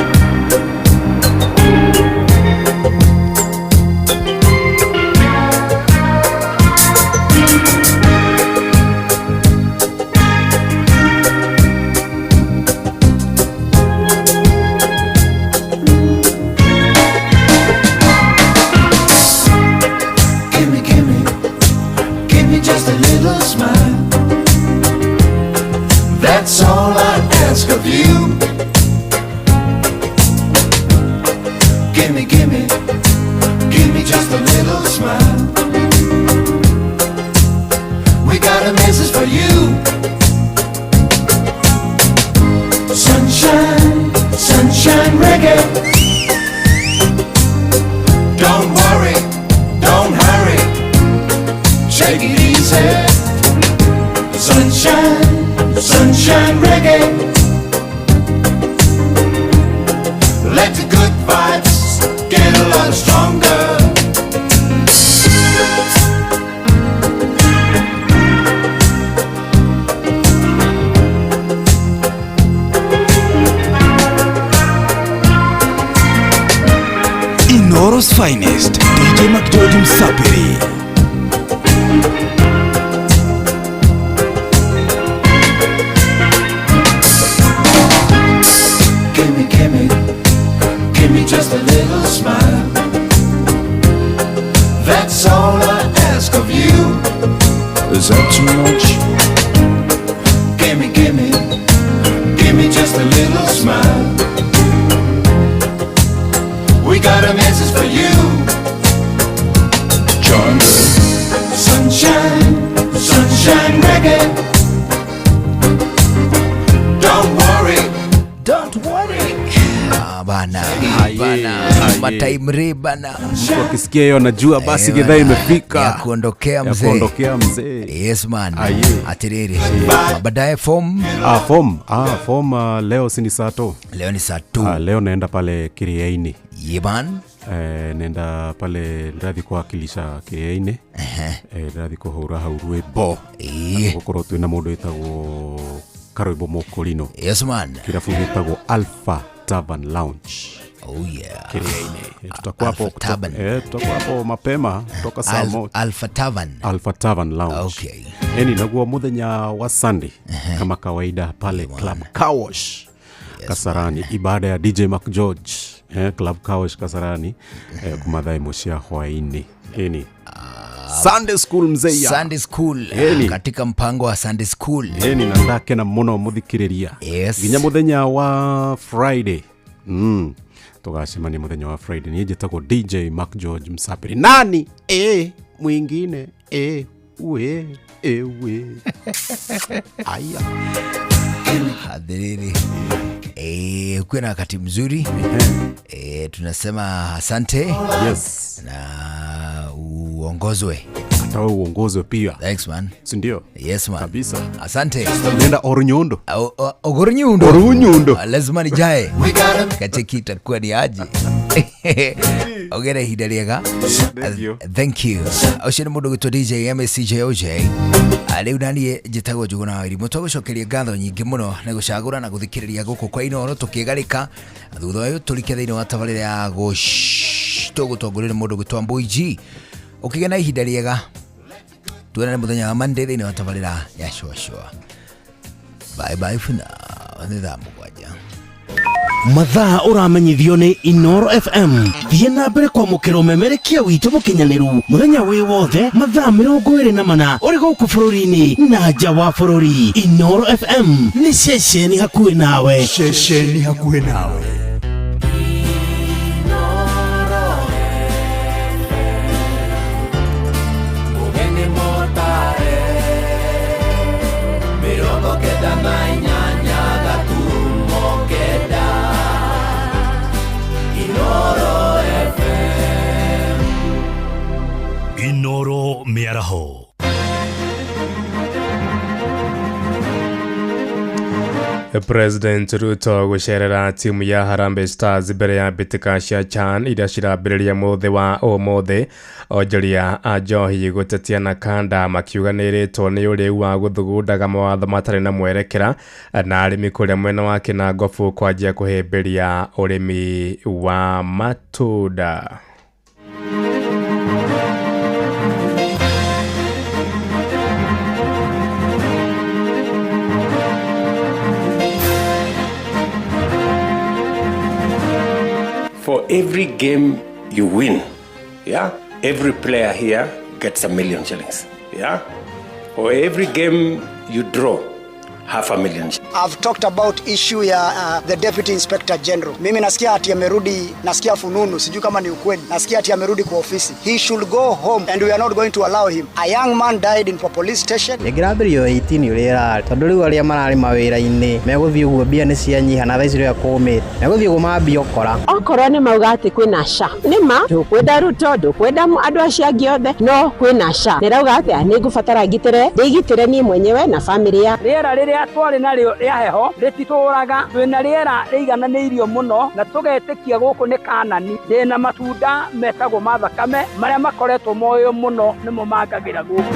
Gimme, gimme, gimme just a little smile. That's all I ask of you. Gimme, gimme, gimme just a little smile. We got a message for you. Sunshine, sunshine reggae. Don't worry, don't hurry. Take it easy. Sunshine, sunshine reggae. Let the good vibes get a lot stronger. Inoro's finest, DJ McGeorge Msapere. Gimme, gimme, gimme just a little smile. That's all I ask of you. Is that too much? Gimme, gimme, gimme just a little smile. We got a message for you. Join the sunshine, sunshine reggae. Don't worry, don't worry. Ah, bana, bana, mataimre bana. Mtu akisikia hiyo anajua basi gidhaa imefika. Ya kuondokea mzee. Ya kuondokea mzee. Yes man. Atiriri. Baadaye form. Form. Form leo si ni saa 2. Leo ni saa 2. Leo naenda pale Kiriaini. Yeban. Nenda pale ndĩrathiĩ kũwakilisha kĩĩ-inĩ. Ndĩrathiĩ kũhũra hau rwĩmbo. Gũkorwo twĩna mũndũ wĩtagwo Karwĩmbo Mũkũrinũ. Yes man. Kĩrabu gĩtagwo Alpha Tavern Lounge. Oh yeah. Kĩrĩa-inĩ. Tutakuwa hapo tutakuwa hapo mapema kutoka saa moja. Alpha Tavern. Alpha Tavern Lounge. Okay. Eni naguo muthenya wa Sunday kama kawaida pale Club Carwash. Kasarani ibada ya DJ Mac George Club Carwash Kasarani kuma thaa ĩmwe cia hwaĩ-inĩ. Eni Sunday School mzeya. Sunday School. Katika mpango wa Sunday School. Eni na ndakena muno muthikiriria. Yes. Nginya muthenya wa Friday. Tugacemania muthenya wa Friday. Niĩ njĩtagwo DJ Mac George Msapiri. Nani? Mwingine. We. We. Aya. Hadhiriri. Kuwe na wakati mzuri. Tunasema asante. Yes. Na uongozwe. Hata wewe uongozwe pia. Thanks man. Si ndio? Yes man. Kabisa. Asante. Nenda Orunyundo. Orunyundo. Orunyundo. Lazima nijae. Kacheki itakuwa ni aje. Ogere ihinda rĩega. Thank you. Ũcio nĩ mũndũ gwĩtwo DJ MCJOJ. Rĩu naniĩ njĩtagwo Njũgũna wa Irimũ. Twagũcokeria ngatho nyingĩ mũno nĩ gũcagũra na gũthikĩrĩria gũkũ kwa Inooro tũkĩgarĩka. Thutha ũyũ tũrike thĩinĩ wa tabarĩra ya tũgũtongorio nĩ mũndũ gwĩtwo Mbui G. Ũkĩgĩa na ihinda rĩega. Tuonane mũthenya wa Monday thĩinĩ wa tabarĩra ya Shua Shua. Bye bye for now. Nĩ thaa 7. Mathaa ũramenyithio nĩ Inooro FM. Thiĩ na mbere kwamũkĩra ũmemerekia witũ mũkinyanĩru mũthenya wĩ wothe mathaa 24 ũrĩ gũkũ bũrũri-inĩ na nja wa bũrũri. Inooro FM nĩ ceceni hakuhĩ nawe. Ceceni hakuhĩ nawe. Inooro mĩaraho. President Ruto gũcerera timu ya Harambee Stars mbere ya mbĩtĩka cia CHAN iria cirambĩrĩria mũthĩ wa ũmũthĩ. Onjoria a njohi gũtetia na kanda makiuga nĩĩrĩtwo nĩ ũrĩu wa gũthugundaga mawatho matarĩ na mwerekera, na arĩmi kũrĩa mwena wa Kĩnangobu kwanjia kũhĩmbĩria ũrĩmi wa matunda. For every game you win, yeah, every player here gets 1 million shillings. Yeah, for every game you draw, 500,000. I've talked about issue ya the Deputy Inspector General. Mimi nasikia ati amerudi, nasikia fununu, sijui kama ni ukweli. Nasikia ati amerudi kwa ofisi. He should go home and we are not going to allow him. A young man died in police station. Ĩngĩrambĩrĩrio 18 ũrĩa ĩrarĩ tondũ rĩu arĩa mararĩ mawĩra-inĩ megũthiĩ ũguo mbia nĩ cianyiha na thaa ici rĩrĩa kũmĩte megũthiĩ ũguo mambia ũkora. Okorwo nĩ mauga atĩ kwĩna SHA, nĩ ma ndũkwenda Ruto, ndũkwenda andũ acio angĩ othe, no kwĩna SHA. Nĩrauga atĩa nĩ ngũbatara ngitĩre, ndĩgitĩre niĩ mwenyewe na famĩlĩ ya rĩera rĩrĩa twarĩ narĩo rĩa heho rĩtitũraga, twĩna rĩera rĩigananĩirio mũno na tũgetĩkia gũkũ nĩ Kanani. Ndĩna matunda metagwo ma thakame marĩa makoretwo moyo mũno nĩmo mangagĩra gũkũ.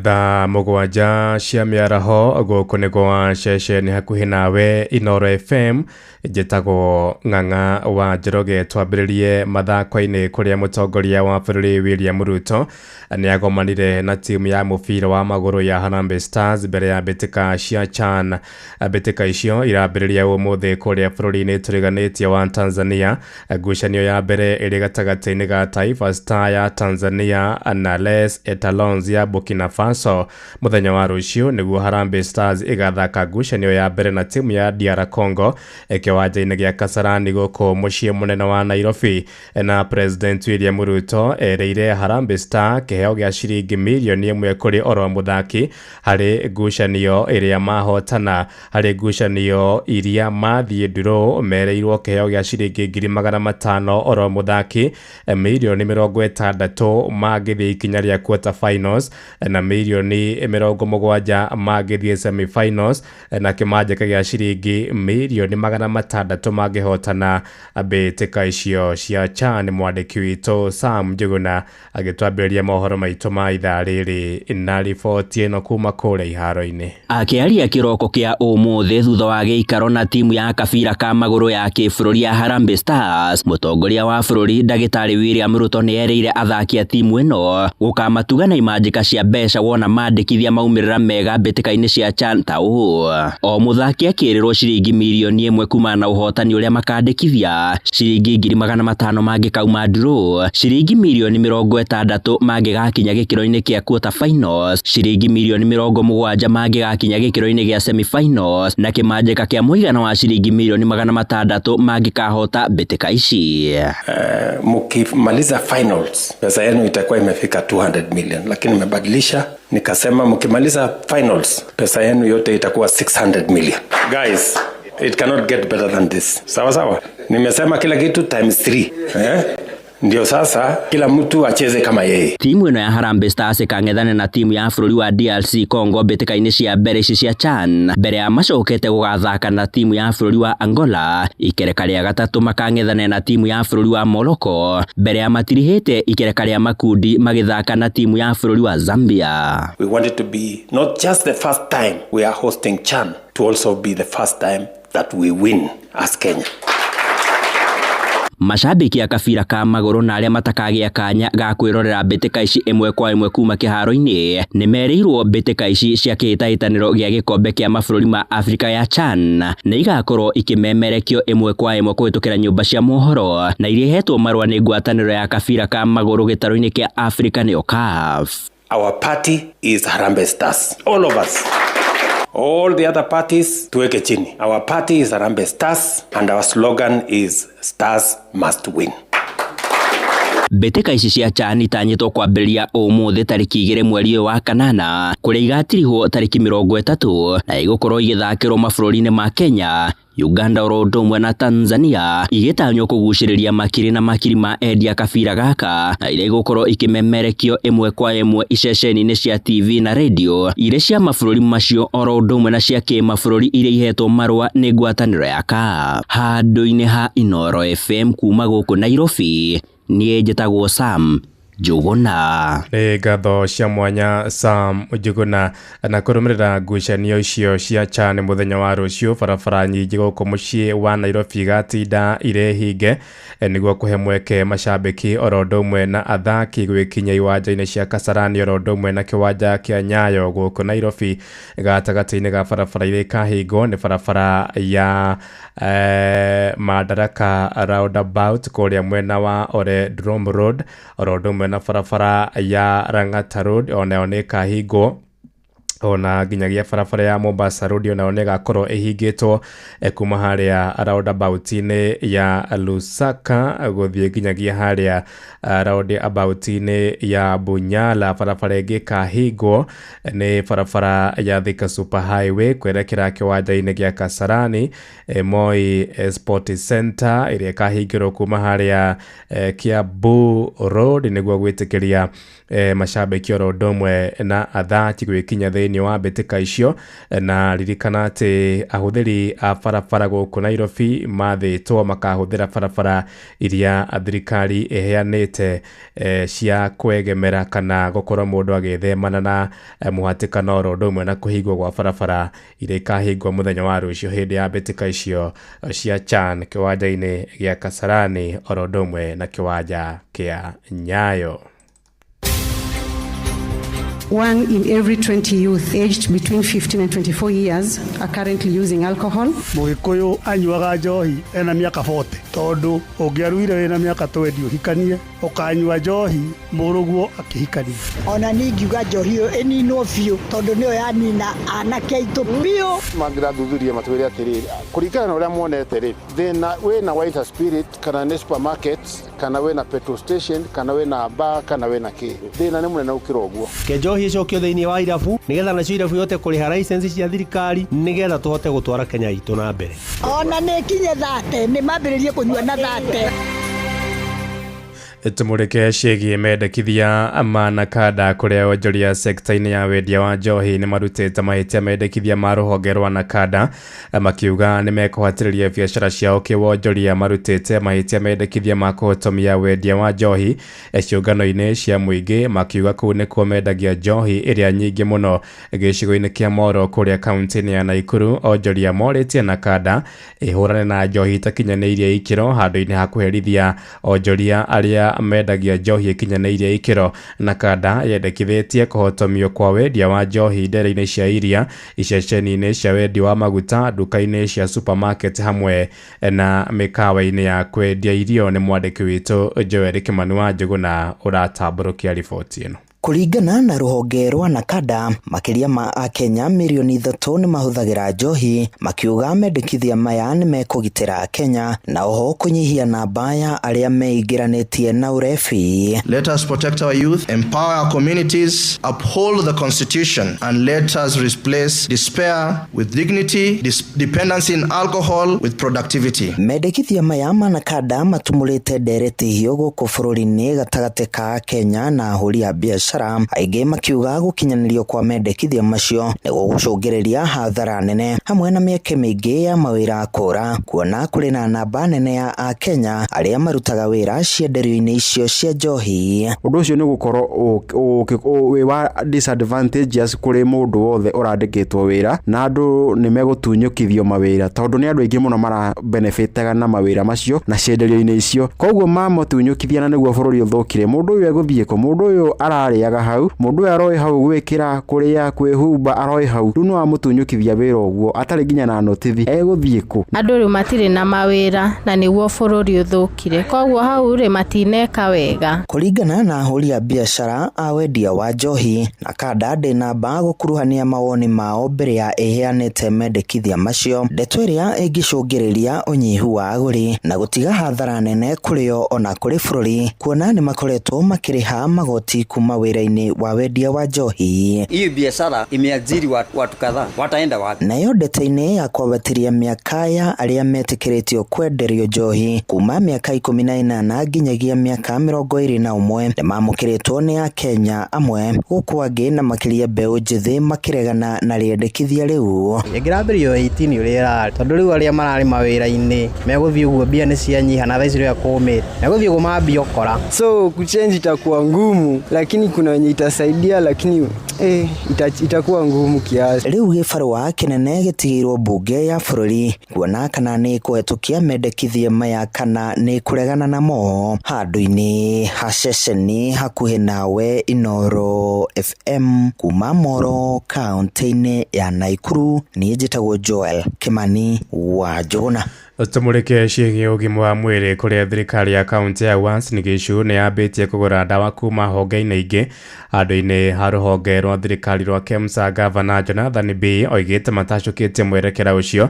Thaa 7 cia mĩaraho gũkũ nĩ gwa ceceni hakuhĩ nawe Inooro FM. Njĩtagwo Ng'ang'a wa Njoroge. Twambĩrĩrie mathako-inĩ kũrĩa mũtongoria wa bũrũri William Ruto nĩagomanire na timu ya mũbira wa magũrũ ya Harambee Stars mbere ya mbĩtĩka cia CHAN. Mbĩtĩka icio irambĩrĩria ũmũthĩ kũrĩa bũrũri-inĩ tũriganĩtie wa Tanzania. Ngucanio ya mbere ĩrĩ gatagatĩ-inĩ ga Taifa Star ya Tanzania na Les Etalons ya Burkina Faso. Mũthenya wa rũciũ nĩguo Harambee Stars ĩgathaka ngucanio ya mbere na timu ya DR Congo kĩwanja-inĩ gĩa Kasarani gũkũ mũciĩ mũnene wa Nairobi. Na President William Ruto erĩire Harambee Star kĩheo gĩa ciringi mirioni 1 kũrĩ oro mũthaki harĩ ngucanio ĩrĩa mahotana. Harĩ ngucanio iria mathiĩ nduro mereirwo kĩheo gĩa ciringi 500,000 oro mũthaki, mirioni 60 mangĩthiĩ ikinya rĩa quarter finals, na Na mirioni 70 mangĩthiĩ semifinals, na kĩmanjĩka gĩa ciringi mirioni 600 mangĩhotana mbĩtĩka icio cia CHAN. Mwandĩki witũ Sam Njuguna agĩtwambĩrĩria mohoro maitũ ma ithaa rĩrĩ na riboti ĩno kuma kũrĩa iharo-inĩ. Akĩaria kĩroko kĩa ũmũthĩ thutha wa gĩikaro na timu ya kabira ka magũrũ ya kĩbũrũri ya Harambee Stars, mũtongoria wa bũrũri ndagĩtarĩ William Ruto nĩ erĩire athaki a timu ĩno gũkamatuga na imanjĩka cia mbeca wona mandĩkithia maumĩrĩra mega mbĩtĩka-inĩ cia CHAN ta ũũ. O mũthaki akĩrĩrwo ciringi mirioni 1 kumana na ũhotani ũrĩa makandĩkithia, ciringi 500,000 mangĩkauma draw, ciringi mirioni 60 mangĩgakinya gĩkĩro-inĩ kĩa quarter finals, ciringi mirioni 70 mangĩgakinya gĩkĩro-inĩ gĩa semi-finals, na kĩmanjĩka kĩa mũigana wa ciringi mirioni 600 mangĩkahota mbĩtĩka ici. Mkimaliza finals pesa yenu itakuwa imefika 200 million, lakini nimebadilisha nikasema mkimaliza finals pesa yenu yote itakuwa 600 million. Guys, it cannot get better than this. Sawa sawa, nimesema kila kitu times 3, eh? Ndio sasa kila mtu acheze kama yeye. Timu ĩno ya Harambee Stars ĩkang'ethana na timu ya bũrũri wa DRC Congo mbĩtĩka-inĩ cia mbere ici cia CHAN, mbere ya macokete gũgathaka na timu ya bũrũri wa Angola. Ikereka rĩa gatatũ makang'ethana na timu ya bũrũri wa Morocco, mbere ya matirihĩte ikereka rĩa makundi magĩthaka na timu ya bũrũri wa Zambia. We want it to be not just the first time we are hosting CHAN, to also be the first time that we win as Kenya. Macambĩki a kabira ka magũrũ na arĩa matakagĩa kanya ga kwĩrorera mbĩtĩka ici ĩmwe kwa ĩmwe kuma kĩharo-inĩ nĩ merĩirwo mbĩtĩka ici cia kĩhĩtahĩtanĩro gĩa gĩkombe kĩa mabũrũri ma Afrika ya CHAN nĩ igakorwo ikĩmemerekio ĩmwe kwa ĩmwe kũhĩtũkĩra nyũmba cia mohoro na iria ihetwo marũa nĩ ngwatanĩro ya kabira ka magũrũ gĩtarũ-inĩ kĩa Afrika nĩyo CAF. Our party is Harambee Stars. All of us. All the other parties tuweke chini. Our party is Harambee Stars and our slogan is Stars must win. Mbĩtĩka ici cia CHAN itanyĩtwo kwambĩrĩria ũmũthĩ tarĩki 2 mweri ũyũ wa kanana, kũrĩa igatirihwo tarĩki 30 na igũkorwo igĩthakĩrwo mabũrũri-inĩ ma Kenya, Uganda oro ũndũ ũmwe na Tanzania, igĩtanywo kũgucĩrĩria makiri na makiri ma endia kabira gaka na iria igũkorwo ikĩmemerekio ĩmwe kwa ĩmwe iceceni-inĩ cia TV na radio iria cia mabũrũri macio oro ũndũ ũmwe na cia kĩmabũrũri iria ihetwo marũa nĩ ngwatanĩro ya CAF. Handũ-inĩ ha Inooro FM kuma gũkũ Nairobi, niĩ njĩtagwo Sam Njuguna. Nĩ ngatho cia mwanya Sam Njuguna. Na kũrũmĩrĩra ngucanio icio cia CHAN mũthenya wa rũciũ, barabara nyingĩ gũkũ mũciĩ wa Nairobi igatinda irĩ hinge nĩguo kũhe mweke macambĩki oro ũndũ ũmwe na athaki gwĩkinya iwanja-inĩ cia Kasarani oro ũndũ ũmwe na kĩwanja kĩa Nyayo gũkũ Nairobi. Gatagatĩ-inĩ ga barabara iria ikahingwo nĩ barabara ya Madaraka roundabout kũrĩa mwena wa Ole Drum Road oro ũndũ ũmwe na barabara ya Lang'ata Road onayo nĩ ĩkahingwo, ona nginyagia barabara ya Mombasa Road onayo nĩ ĩgakorwo ĩhingĩtwo kuma harĩa roundabout-inĩ ya Lusaka gũthiĩ nginyagia harĩa roundabout-inĩ ya Bunyala. Barabara ĩngĩ ĩkahingwo nĩ barabara ya Thika Super Highway kwerekera kĩwanja-inĩ gĩa Kasarani, Moi Sport Center ĩrĩa ĩkahingĩrwo kuma harĩa Kiambu Road nĩguo gwĩtĩkĩria macambĩki oro ũndũ ũmwe na athaki gwĩkinya thĩinĩ wa mbĩtĩka icio. Na ririkana atĩ ahũthĩri a barabara gũkũ Nairobi mathĩtwo makahũthĩra barabara iria thirikari ĩheanĩte cia kwegemera kana gũkorwo mũndũ agĩthemana na mũhatĩkano oro ũndũ ũmwe na kũhingwo gwa barabara iria ikahingwo mũthenya wa rũciũ hĩndĩ ya mbĩtĩka icio cia CHAN kĩwanja-inĩ gĩa Kasarani oro ũndũ ũmwe na kĩwanja kĩa Nyayo. 1 in every 20 youth aged between 15 and 24 years are currently using alcohol. Mũgĩkũyũ anyuaga njohi ena mĩaka 40, tondũ ũngĩaruire wĩna mĩaka 20 ũhikanie, ũkanyua njohi mũrũguo akĩhikania. Ona niĩ ingiuga njohi ĩyo ĩninwo biũ, tondũ nĩyo yanina anake aitũ biũ. Mangĩrathuthuria matwĩre atĩrĩrĩ, kũringana na ũrĩa monete rĩ, thĩna wĩna White Spirit kana nĩ supermarkets kana wĩna petrol station kana wĩna bar kana wĩna kĩ, thĩna nĩ mũnene gũkĩra ũguo. Ke njohi ĩcokio thĩinĩ wa irabu nĩgetha nacio irabu ihote kũrĩha license cia thirikari nĩgetha tũhote gũtwara Kenya itũ na mbere. Ona nĩ kinye 30 nĩ mambĩrĩrie kũnyua na 30. Tumurike ciĩgiĩ mendekithia ma NACADA kũrĩa onjoria sekta-inĩ ya wendia wa njohi nĩ marutĩte mahĩtia mendekithia ma rũhonge rwa NACADA makiuga nĩ mekũhatĩrĩria biacara ciao kĩwonjoria. Marutĩte mahĩtia mendekithia ma kũhotomia wendia wa njohi ciũngano-inĩ cia mũingĩ, makiuga kũu nĩkuo mendagia njohi ĩrĩa nyingĩ mũno gĩcigo-inĩ kĩa Moro kũrĩa kaunti-inĩ ya Naikuru. Onjoria morĩtie NACADA ĩhũrane na njohi itakinyanĩirie ikĩro handũ-inĩ ha kũherithia onjoria arĩa mendagia njohi ĩkinyanĩirie ikĩro. NACADA yendekithĩtie kũhotomio kwa wendia wa njohi ndere-inĩ cia iria, iceceni-inĩ cia wendia wa maguta, nduka-inĩ cia supermarket hamwe na mĩkawa-inĩ ya kwendia irio. Nĩ mwandĩki witũ Joel Kimani wa Njũgũna ũratambũrũkia riboti ĩno. Kũringana na rũhonge rwa NACADA, makĩria ma akenya mirioni 3 nĩ mahũthagĩra njohi, makiuga mendekithia maya nĩ mekũgitĩra Kenya na oho kũnyihia namba ya arĩa meingĩranĩtie na ũrebi. Let us protect our youth, empower our communities, uphold the constitution, and let us replace despair with dignity, dependency in alcohol with productivity. Mendekithia maya ma NACADA matumũrĩte ndereti hiũ gũkũ bũrũri-inĩ gatagatĩ ka Kenya na ahũri a biacara aingĩ makiuga gũkinyanĩrio kwa mendekithia macio nĩ gũgũcũngĩrĩria hathara nene hamwe na mĩeke mĩingĩ ya mawĩra kũra, kuona kũrĩ na namba nene ya akenya arĩa marutaga wĩra cienderio-inĩ icio cia njohi. Ũndũ ũcio nĩ gũkorwo wĩ wa disadvantageous kũrĩ mũndũ wothe ũrandĩkĩtwo wĩra, na andũ nĩ megũtunyũkithio mawĩra tondũ nĩ andũ aingĩ mũno mara benefitaga na mawĩra macio na cienderio-inĩ icio. Koguo mamũtunyũkithia na nĩguo bũrũri ũthũkire, mũndũ ũyũ egũthiĩ kũ? Mũndũ ũyũ ararĩaga hau, mũndũ ũyũ aroĩ hau gwĩkĩra, kũrĩa, kwĩhumba, aroĩ hau. Rĩu no amũtunyũkithia wĩra ũguo atarĩ nginya na notithi, egũthiĩ kũ? Andũ rĩu matirĩ na mawĩra na nĩguo bũrũri ũthũkire, koguo hau rĩ matineka wega. Kũringana na ahũri a biacara a wendia wa njohi, NACADA ndĩnamba gũkuruhania mawoni mao mbere ya ĩheanĩte mendekithia macio, ndeto ĩrĩa ĩngĩcũngĩrĩria ũnyihu wa agũri na gũtiga hathara nene kũrĩ o ona kũrĩ bũrũri, kuona nĩ makoretwo makĩrĩha magoti kuma wĩra-inĩ wa wendia wa njohi. Hii biashara imeajiri watu kadhaa, wataenda wapi? Nayo ndeto-inĩ ya kwambatĩria mĩaka ya arĩa metĩkĩrĩtio kwenderio njohi kuma mĩaka 18 nginyagia mĩaka 21 nĩmamũkĩrĩtwo nĩ akenya amwe, gũkũ angĩ na makĩria mbeũ njĩthĩ makĩregana na rĩendekithia rĩu. Ĩngĩrambĩrĩrio 18 ũrĩa ĩrarĩ, tondũ rĩu arĩa mararĩ mawĩra-inĩ megũthiĩ ũguo mbia nĩ cianyiha na thaa ici rĩrĩa kũũmĩte megũthiĩ ũguo mambia ũkora. So kuchange itakuwa ngumu, lakini kuna wenye itasaidia, lakini itakuwa ngumu kiasi. Rĩu gĩbarũa kĩnene gĩtigĩirwo mbunge ya bũrũri kuona kana nĩ kũhetũkia mendekithia maya kana nĩ kũregana namo. Handũ-inĩ ha ceceni hakuhĩ nawe Inooro FM kuma Moro kaunti-inĩ ya Naikuru, niĩ njĩtagwo Joel Kimani wa Njũgũna. Tumũrĩke ciĩgiĩ ũgima wa mwĩrĩ kũrĩa thirikari ya kaunti ya Uasin Gishu nĩ yambĩtie kũgũra ndawa kuma honge-inĩ ingĩ handũ-inĩ ha rũhonge rwa thirikari rwa KEMSA. Gavana Jonathan B oigĩte matacũkĩtie mwerekera ũcio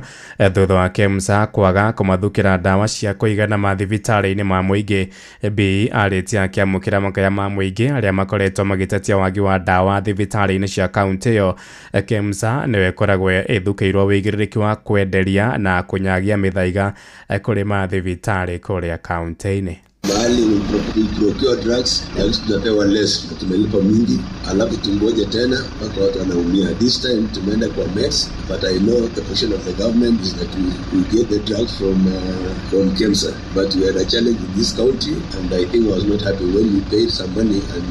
thutha wa KEMSA kwaga kũmathukĩra ndawa cia kũigana mathibitarĩ-inĩ ma mũingĩ. B arĩtie akĩamũkĩra makaya ma mũingĩ arĩa makoretwo magĩtetia wagi wa ndawa thibitarĩ-inĩ cia kaunti ĩyo. KEMSA nĩyo ĩkoragwo ĩthukĩirwo wĩigĩrĩrĩki wa kwenderia na kũnyagia mĩthaiga kũrĩ mathibitarĩ kũrĩa kaunti-inĩ. Mahali we procure drugs na tunapewa less na tumelipa mingi, alafu tungoje tena mpaka watu wanaumia. This time tumeenda kwa meds, but I know the position of the government is that we get the drugs from KEMSA, but we had a challenge in this county and I think I was not happy when we paid some money and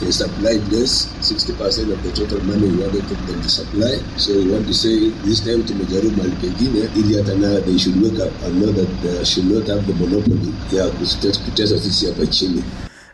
they supplied less, 60% of the total money we wanted them to supply. So we want to say this time tumejaribu mahali pengine ili hata na they should wake up and know that they should not have the monopoly ya kutesa sisi hapa chini.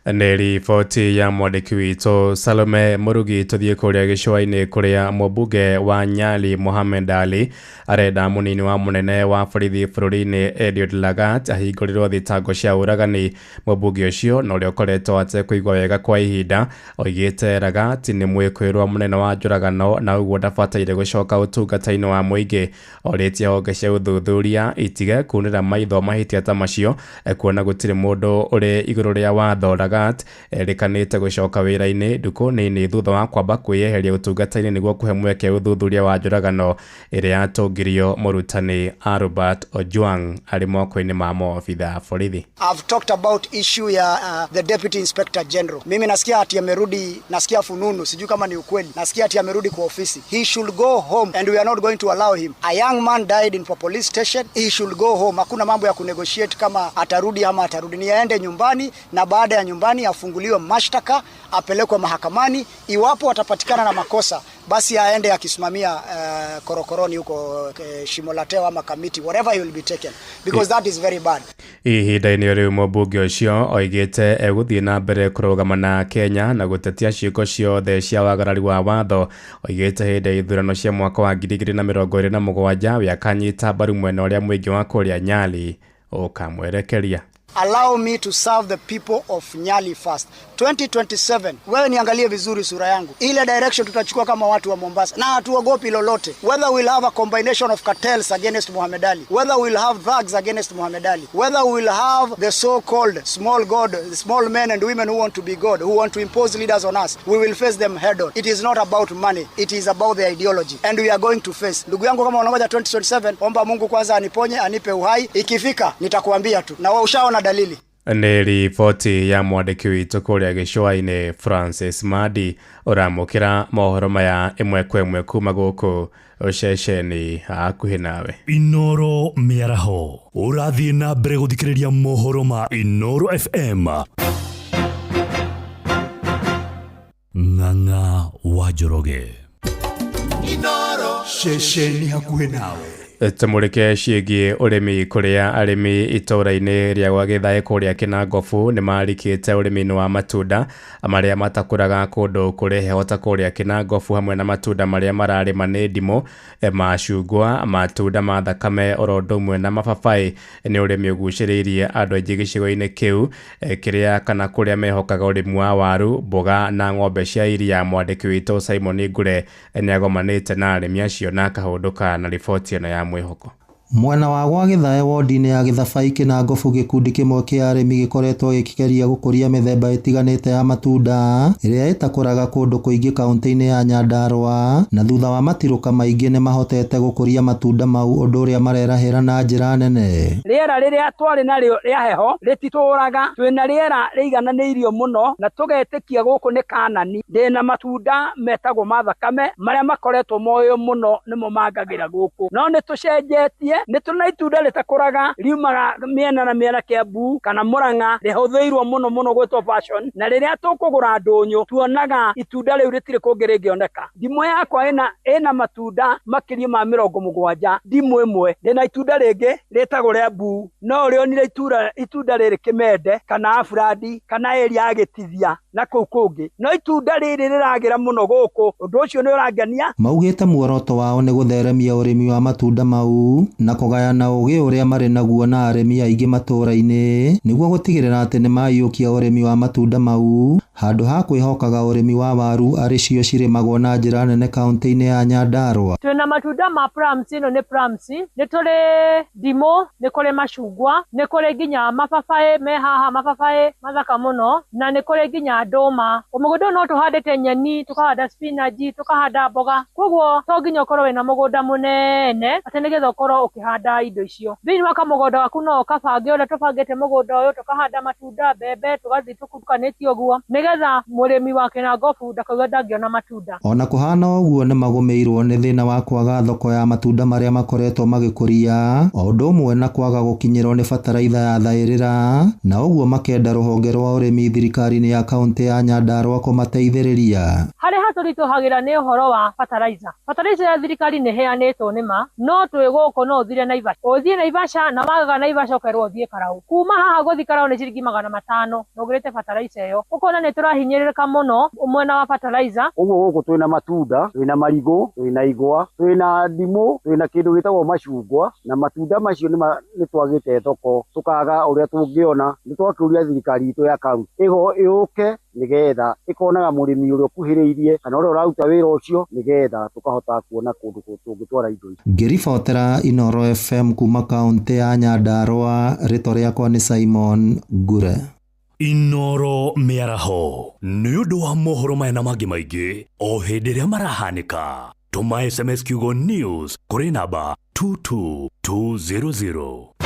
Nĩ riboti ya mwandĩki witũ Salome Mũrugi. Tũthiĩ kũrĩa gĩcũa-inĩ kũrĩa mũmbunge wa Nyali Mohamed Ali arenda mũnini wa mũnene wa borithi bũrũri-inĩ Eliud Lagat ahingũrĩrwo thitango cia ũragani. Mũmbunge ũcio na ũrĩa ũkoretwo atekũigua wega kwa ihinda oigĩte Lagat nĩ mwĩkũĩrwo mũnene wa njũragano na ũguo ndabataire gũcoka ũtungata-inĩ wa mũingĩ. Orĩtie honge cia ũthuthuria itige kunĩra maitho mahĩtia ta macio kuona gũtirĩ mũndũ ũrĩ igũrũ rĩa watho. Lagat Lagat erĩkanĩte gũcoka wĩra-inĩ ndukũ nini thutha wa kwamba kwĩyeheria ũtungata-inĩ nĩguo kũhe mweke ũthuthuria wa njũragano ĩrĩa yatũngirio mũrutani Albert Ojwang arĩ moko-inĩ ma maobitha a borithi. I've talked about issue ya the deputy inspector general. Mimi nasikia ati amerudi, nasikia fununu, sijui kama ni ukweli. Nasikia ati amerudi kwa ofisi. He should go home and we are not going to allow him. A young man died in police station. He should go home. Hakuna mambo ya kunegotiate kama atarudi ama atarudi. Ni aende nyumbani na baada ya nyumbani afunguliwe mashtaka, apelekwe mahakamani. Iwapo atapatikana na makosa, basi aende akisimamia korokoroni huko Shimo la Tewa ama Kamiti, whatever he will be taken, because that is very bad. Ihinda-inĩ rĩu mũmbunge ũcio oigĩte egũthiĩ na mbere kũrũgama na Kenya na gũtetia ciĩko ciothe cia wagarari wa watho. Oigĩte hĩndĩ ya ithurano cia mwaka wa 2027 we akanyita mbaru mwena ũrĩa mũingĩ wa kũrĩa Nyali ũkamwerekeria. Allow me to serve the people of Nyali first. 2027, wewe niangalie vizuri sura yangu. Ile direction tutachukua kama watu wa Mombasa. Na hatuogopi lolote. Whether we'll have a combination of cartels against Muhammad Ali, whether we'll have thugs against Muhammad Ali, whether we'll have the so-called small god, small men and women who want to be God, who want to impose leaders on us, we will face them head on. It is not about money, it is about the ideology. And we are going to face. Ndugu yangu, kama unangoja 2027, omba Mungu kwanza aniponye, anipe uhai. Ikifika, nitakuambia tu. Na wewe ushaona dalili. Nĩ riboti ya mwandĩki witũ kũrĩa gĩcũa-inĩ Francis Madi. Ũramũkĩra mohoro maya ĩmwe kwa ĩmwe kuma gũkũ ceceni hakuhĩ nawe. Inoro mĩaraho ũrathiĩ na mbere gũthikĩrĩria mohoro ma Inoro FM. Ng'ang'a wa Njoroge. Inoro ceceni hakuhĩ nawe. Tũmũrĩke ciĩgiĩ ũrĩmi kũrĩa arĩmi itũũra-inĩ rĩa gwa Gĩthaĩ kũrĩa Kĩnangobu nĩ marikĩte ũrĩmi-inĩ wa matunda marĩa matakũraga kũndũ kũrĩ heho ta kũrĩa Kĩnangobu, hamwe na matunda marĩa mararĩma nĩ ndimũ, macungwa, matunda ma thakame oro ũndũ ũmwe na mababaĩ. Nĩ ũrĩmi ũgucĩrĩirie andũ aingĩ gĩcigo-inĩ kĩu kĩrĩa kana kũrĩa mehokaga ũrĩmi wa waru, mboga na ng'ombe cia iria. Mwandĩki witũ Simon Ngure nĩagomanĩte na arĩmi acio na akahũndũka na riboti ĩno ya mwĩhoko. Mwena wa gwa Gĩthae wodi-inĩ ya Gĩthabai Kĩnangobu gĩkundi kĩmwe kĩa arĩmi gĩkoretwo gĩkĩgeria gũkũria mĩthemba ĩtiganĩte ya matunda ĩrĩa ĩtakũraga kũndũ kũingĩ kaunti-inĩ ya Nyandarua, na thutha wa matirũka maingĩ nĩmahotete gũkũria matunda mau, ũndũ ũrĩa marerahĩra na njĩra nene. Rĩera rĩrĩa twarĩ narĩo rĩa heho rĩtitũraga, twĩna rĩera rĩigananĩirio mũno na tũgetĩkia gũkũ nĩ Kanani. Ndĩna matunda metagwo ma thakame marĩa makoretwo moyo mũno nĩmo mangagĩra gũkũ, no nĩ tũcenjetie. Nĩ tũna itunda rĩtakũraga riumaga mĩena na mĩena Kiambu kana Murang'a, rĩhũthĩirwo mũno mũno gwĩtwo passion, na rĩrĩa tũkũgũra ndũnyũ tuonaga itunda rĩu rĩtirĩ kũngĩ rĩngĩoneka. Ndimũ yakwa ĩna matunda makĩria ma 70, ndimũ ĩmwe. Ndĩna itunda rĩngĩ rĩtagwo rĩa mbuu, no ũrĩonire itunda rĩrĩ Kĩmende kana Afradi kana area ya Gĩtithia na kũu kũngĩ, no itunda rĩrĩ rĩragĩra mũno gũkũ. Ũndũ ũcio nĩ ũrangenia. Maugĩte muoroto wao nĩ gũtheremia ũrĩmi wa matunda mau na kũgayana ũgĩ ũrĩa marĩ naguo na arĩmi aingĩ matũũra-inĩ nĩguo gũtigĩrĩra atĩ nĩmaiyũkia ũrĩmi wa matunda mau handũ ha kwĩhokaga ũrĩmi wa waru arĩ cio cirĩmagwo na njĩra nene kaunti-inĩ ya Nyandarua. Twĩna matunda ma plums, ĩno nĩ plums, nĩ tũrĩ ndimũ, nĩ kũrĩ macungwa, nĩ kũrĩ nginya mababaĩ me haha, mababaĩ mathaka mũno, na nĩ kũrĩ nginya ndũma. Mũgũnda ũyũ no tũhandĩte nyeni, tũkahanda spinach, tũkahanda mboga, koguo to nginya ũkorwo wĩna mũgũnda mũnene atĩ nĩgetha ũkorwo ũkĩhanda indo icio. Thĩinĩ wa kamũgũnda gaku no ũkabange ũrĩa tũbangĩte mũgũnda ũyũ, tũkahanda matunda, mbembe, tũgathiĩ tũkurukanĩtie ũguo nĩgetha mũrĩmi wa Kĩnangobu ndakauga ndangĩona matunda. Ona kũhana ũguo nĩmagũmĩirwo nĩ thĩna wa kwaga thoko ya matunda marĩa makoretwo magĩkũria, o ũndũ ũmwe na kwaga gũkinyĩrwo nĩ bataraitha ya thaĩrĩra, na ũguo makenda rũhonge rwa ũrĩmi thirikari-inĩ ya kaunti ya Nyandarua kũmateithĩrĩria. Harĩa hatũritũhagĩra nĩ ũhoro wa bataraitha. Bataraitha ya thirikari nĩ ĩheanĩtwo nĩma, no twĩ gũkũ no ũthire Naivasha, ũthiĩ Naivasha na wagaga Naivasha ũkerwo ũthiĩ Karau. Kuma haha gũthiĩ Karau nĩ ciringi 500 na ũgũrĩte bataraitha ĩyo. Ũkona nĩ tũrahinyĩrĩrĩka mũno mwena wa bataraitha. Ũguo gũkũ twĩna matunda, twĩna marigũ, twĩna igwa, twĩna ndimũ, twĩna kĩndũ gĩtagwo macungwa, na matunda macio nĩ twagĩte thoko, tũkaga ũrĩa tũngĩona. Nĩ twakĩũria thirikari itũ ya kaunti ĩgo ĩũke nĩgetha ĩkonaga mũrĩmi ũrĩa ũkuhĩrĩirie kana ũrĩa ũraruta wĩra ũcio, nĩgetha tũkahota kuona kũndũ tũngĩtwara indo ici. Ngĩribotera Inoro FM kuma kaunti ya Nyandarua, rĩtwa rĩakwa nĩ Simon Ngure. Inoro mĩaraho nĩ ũndũ wa mohoro maya na mangĩ maingĩ o hĩndĩ ĩrĩa marahanĩka. Tũma SMS kiugo news kũrĩ namba 22200.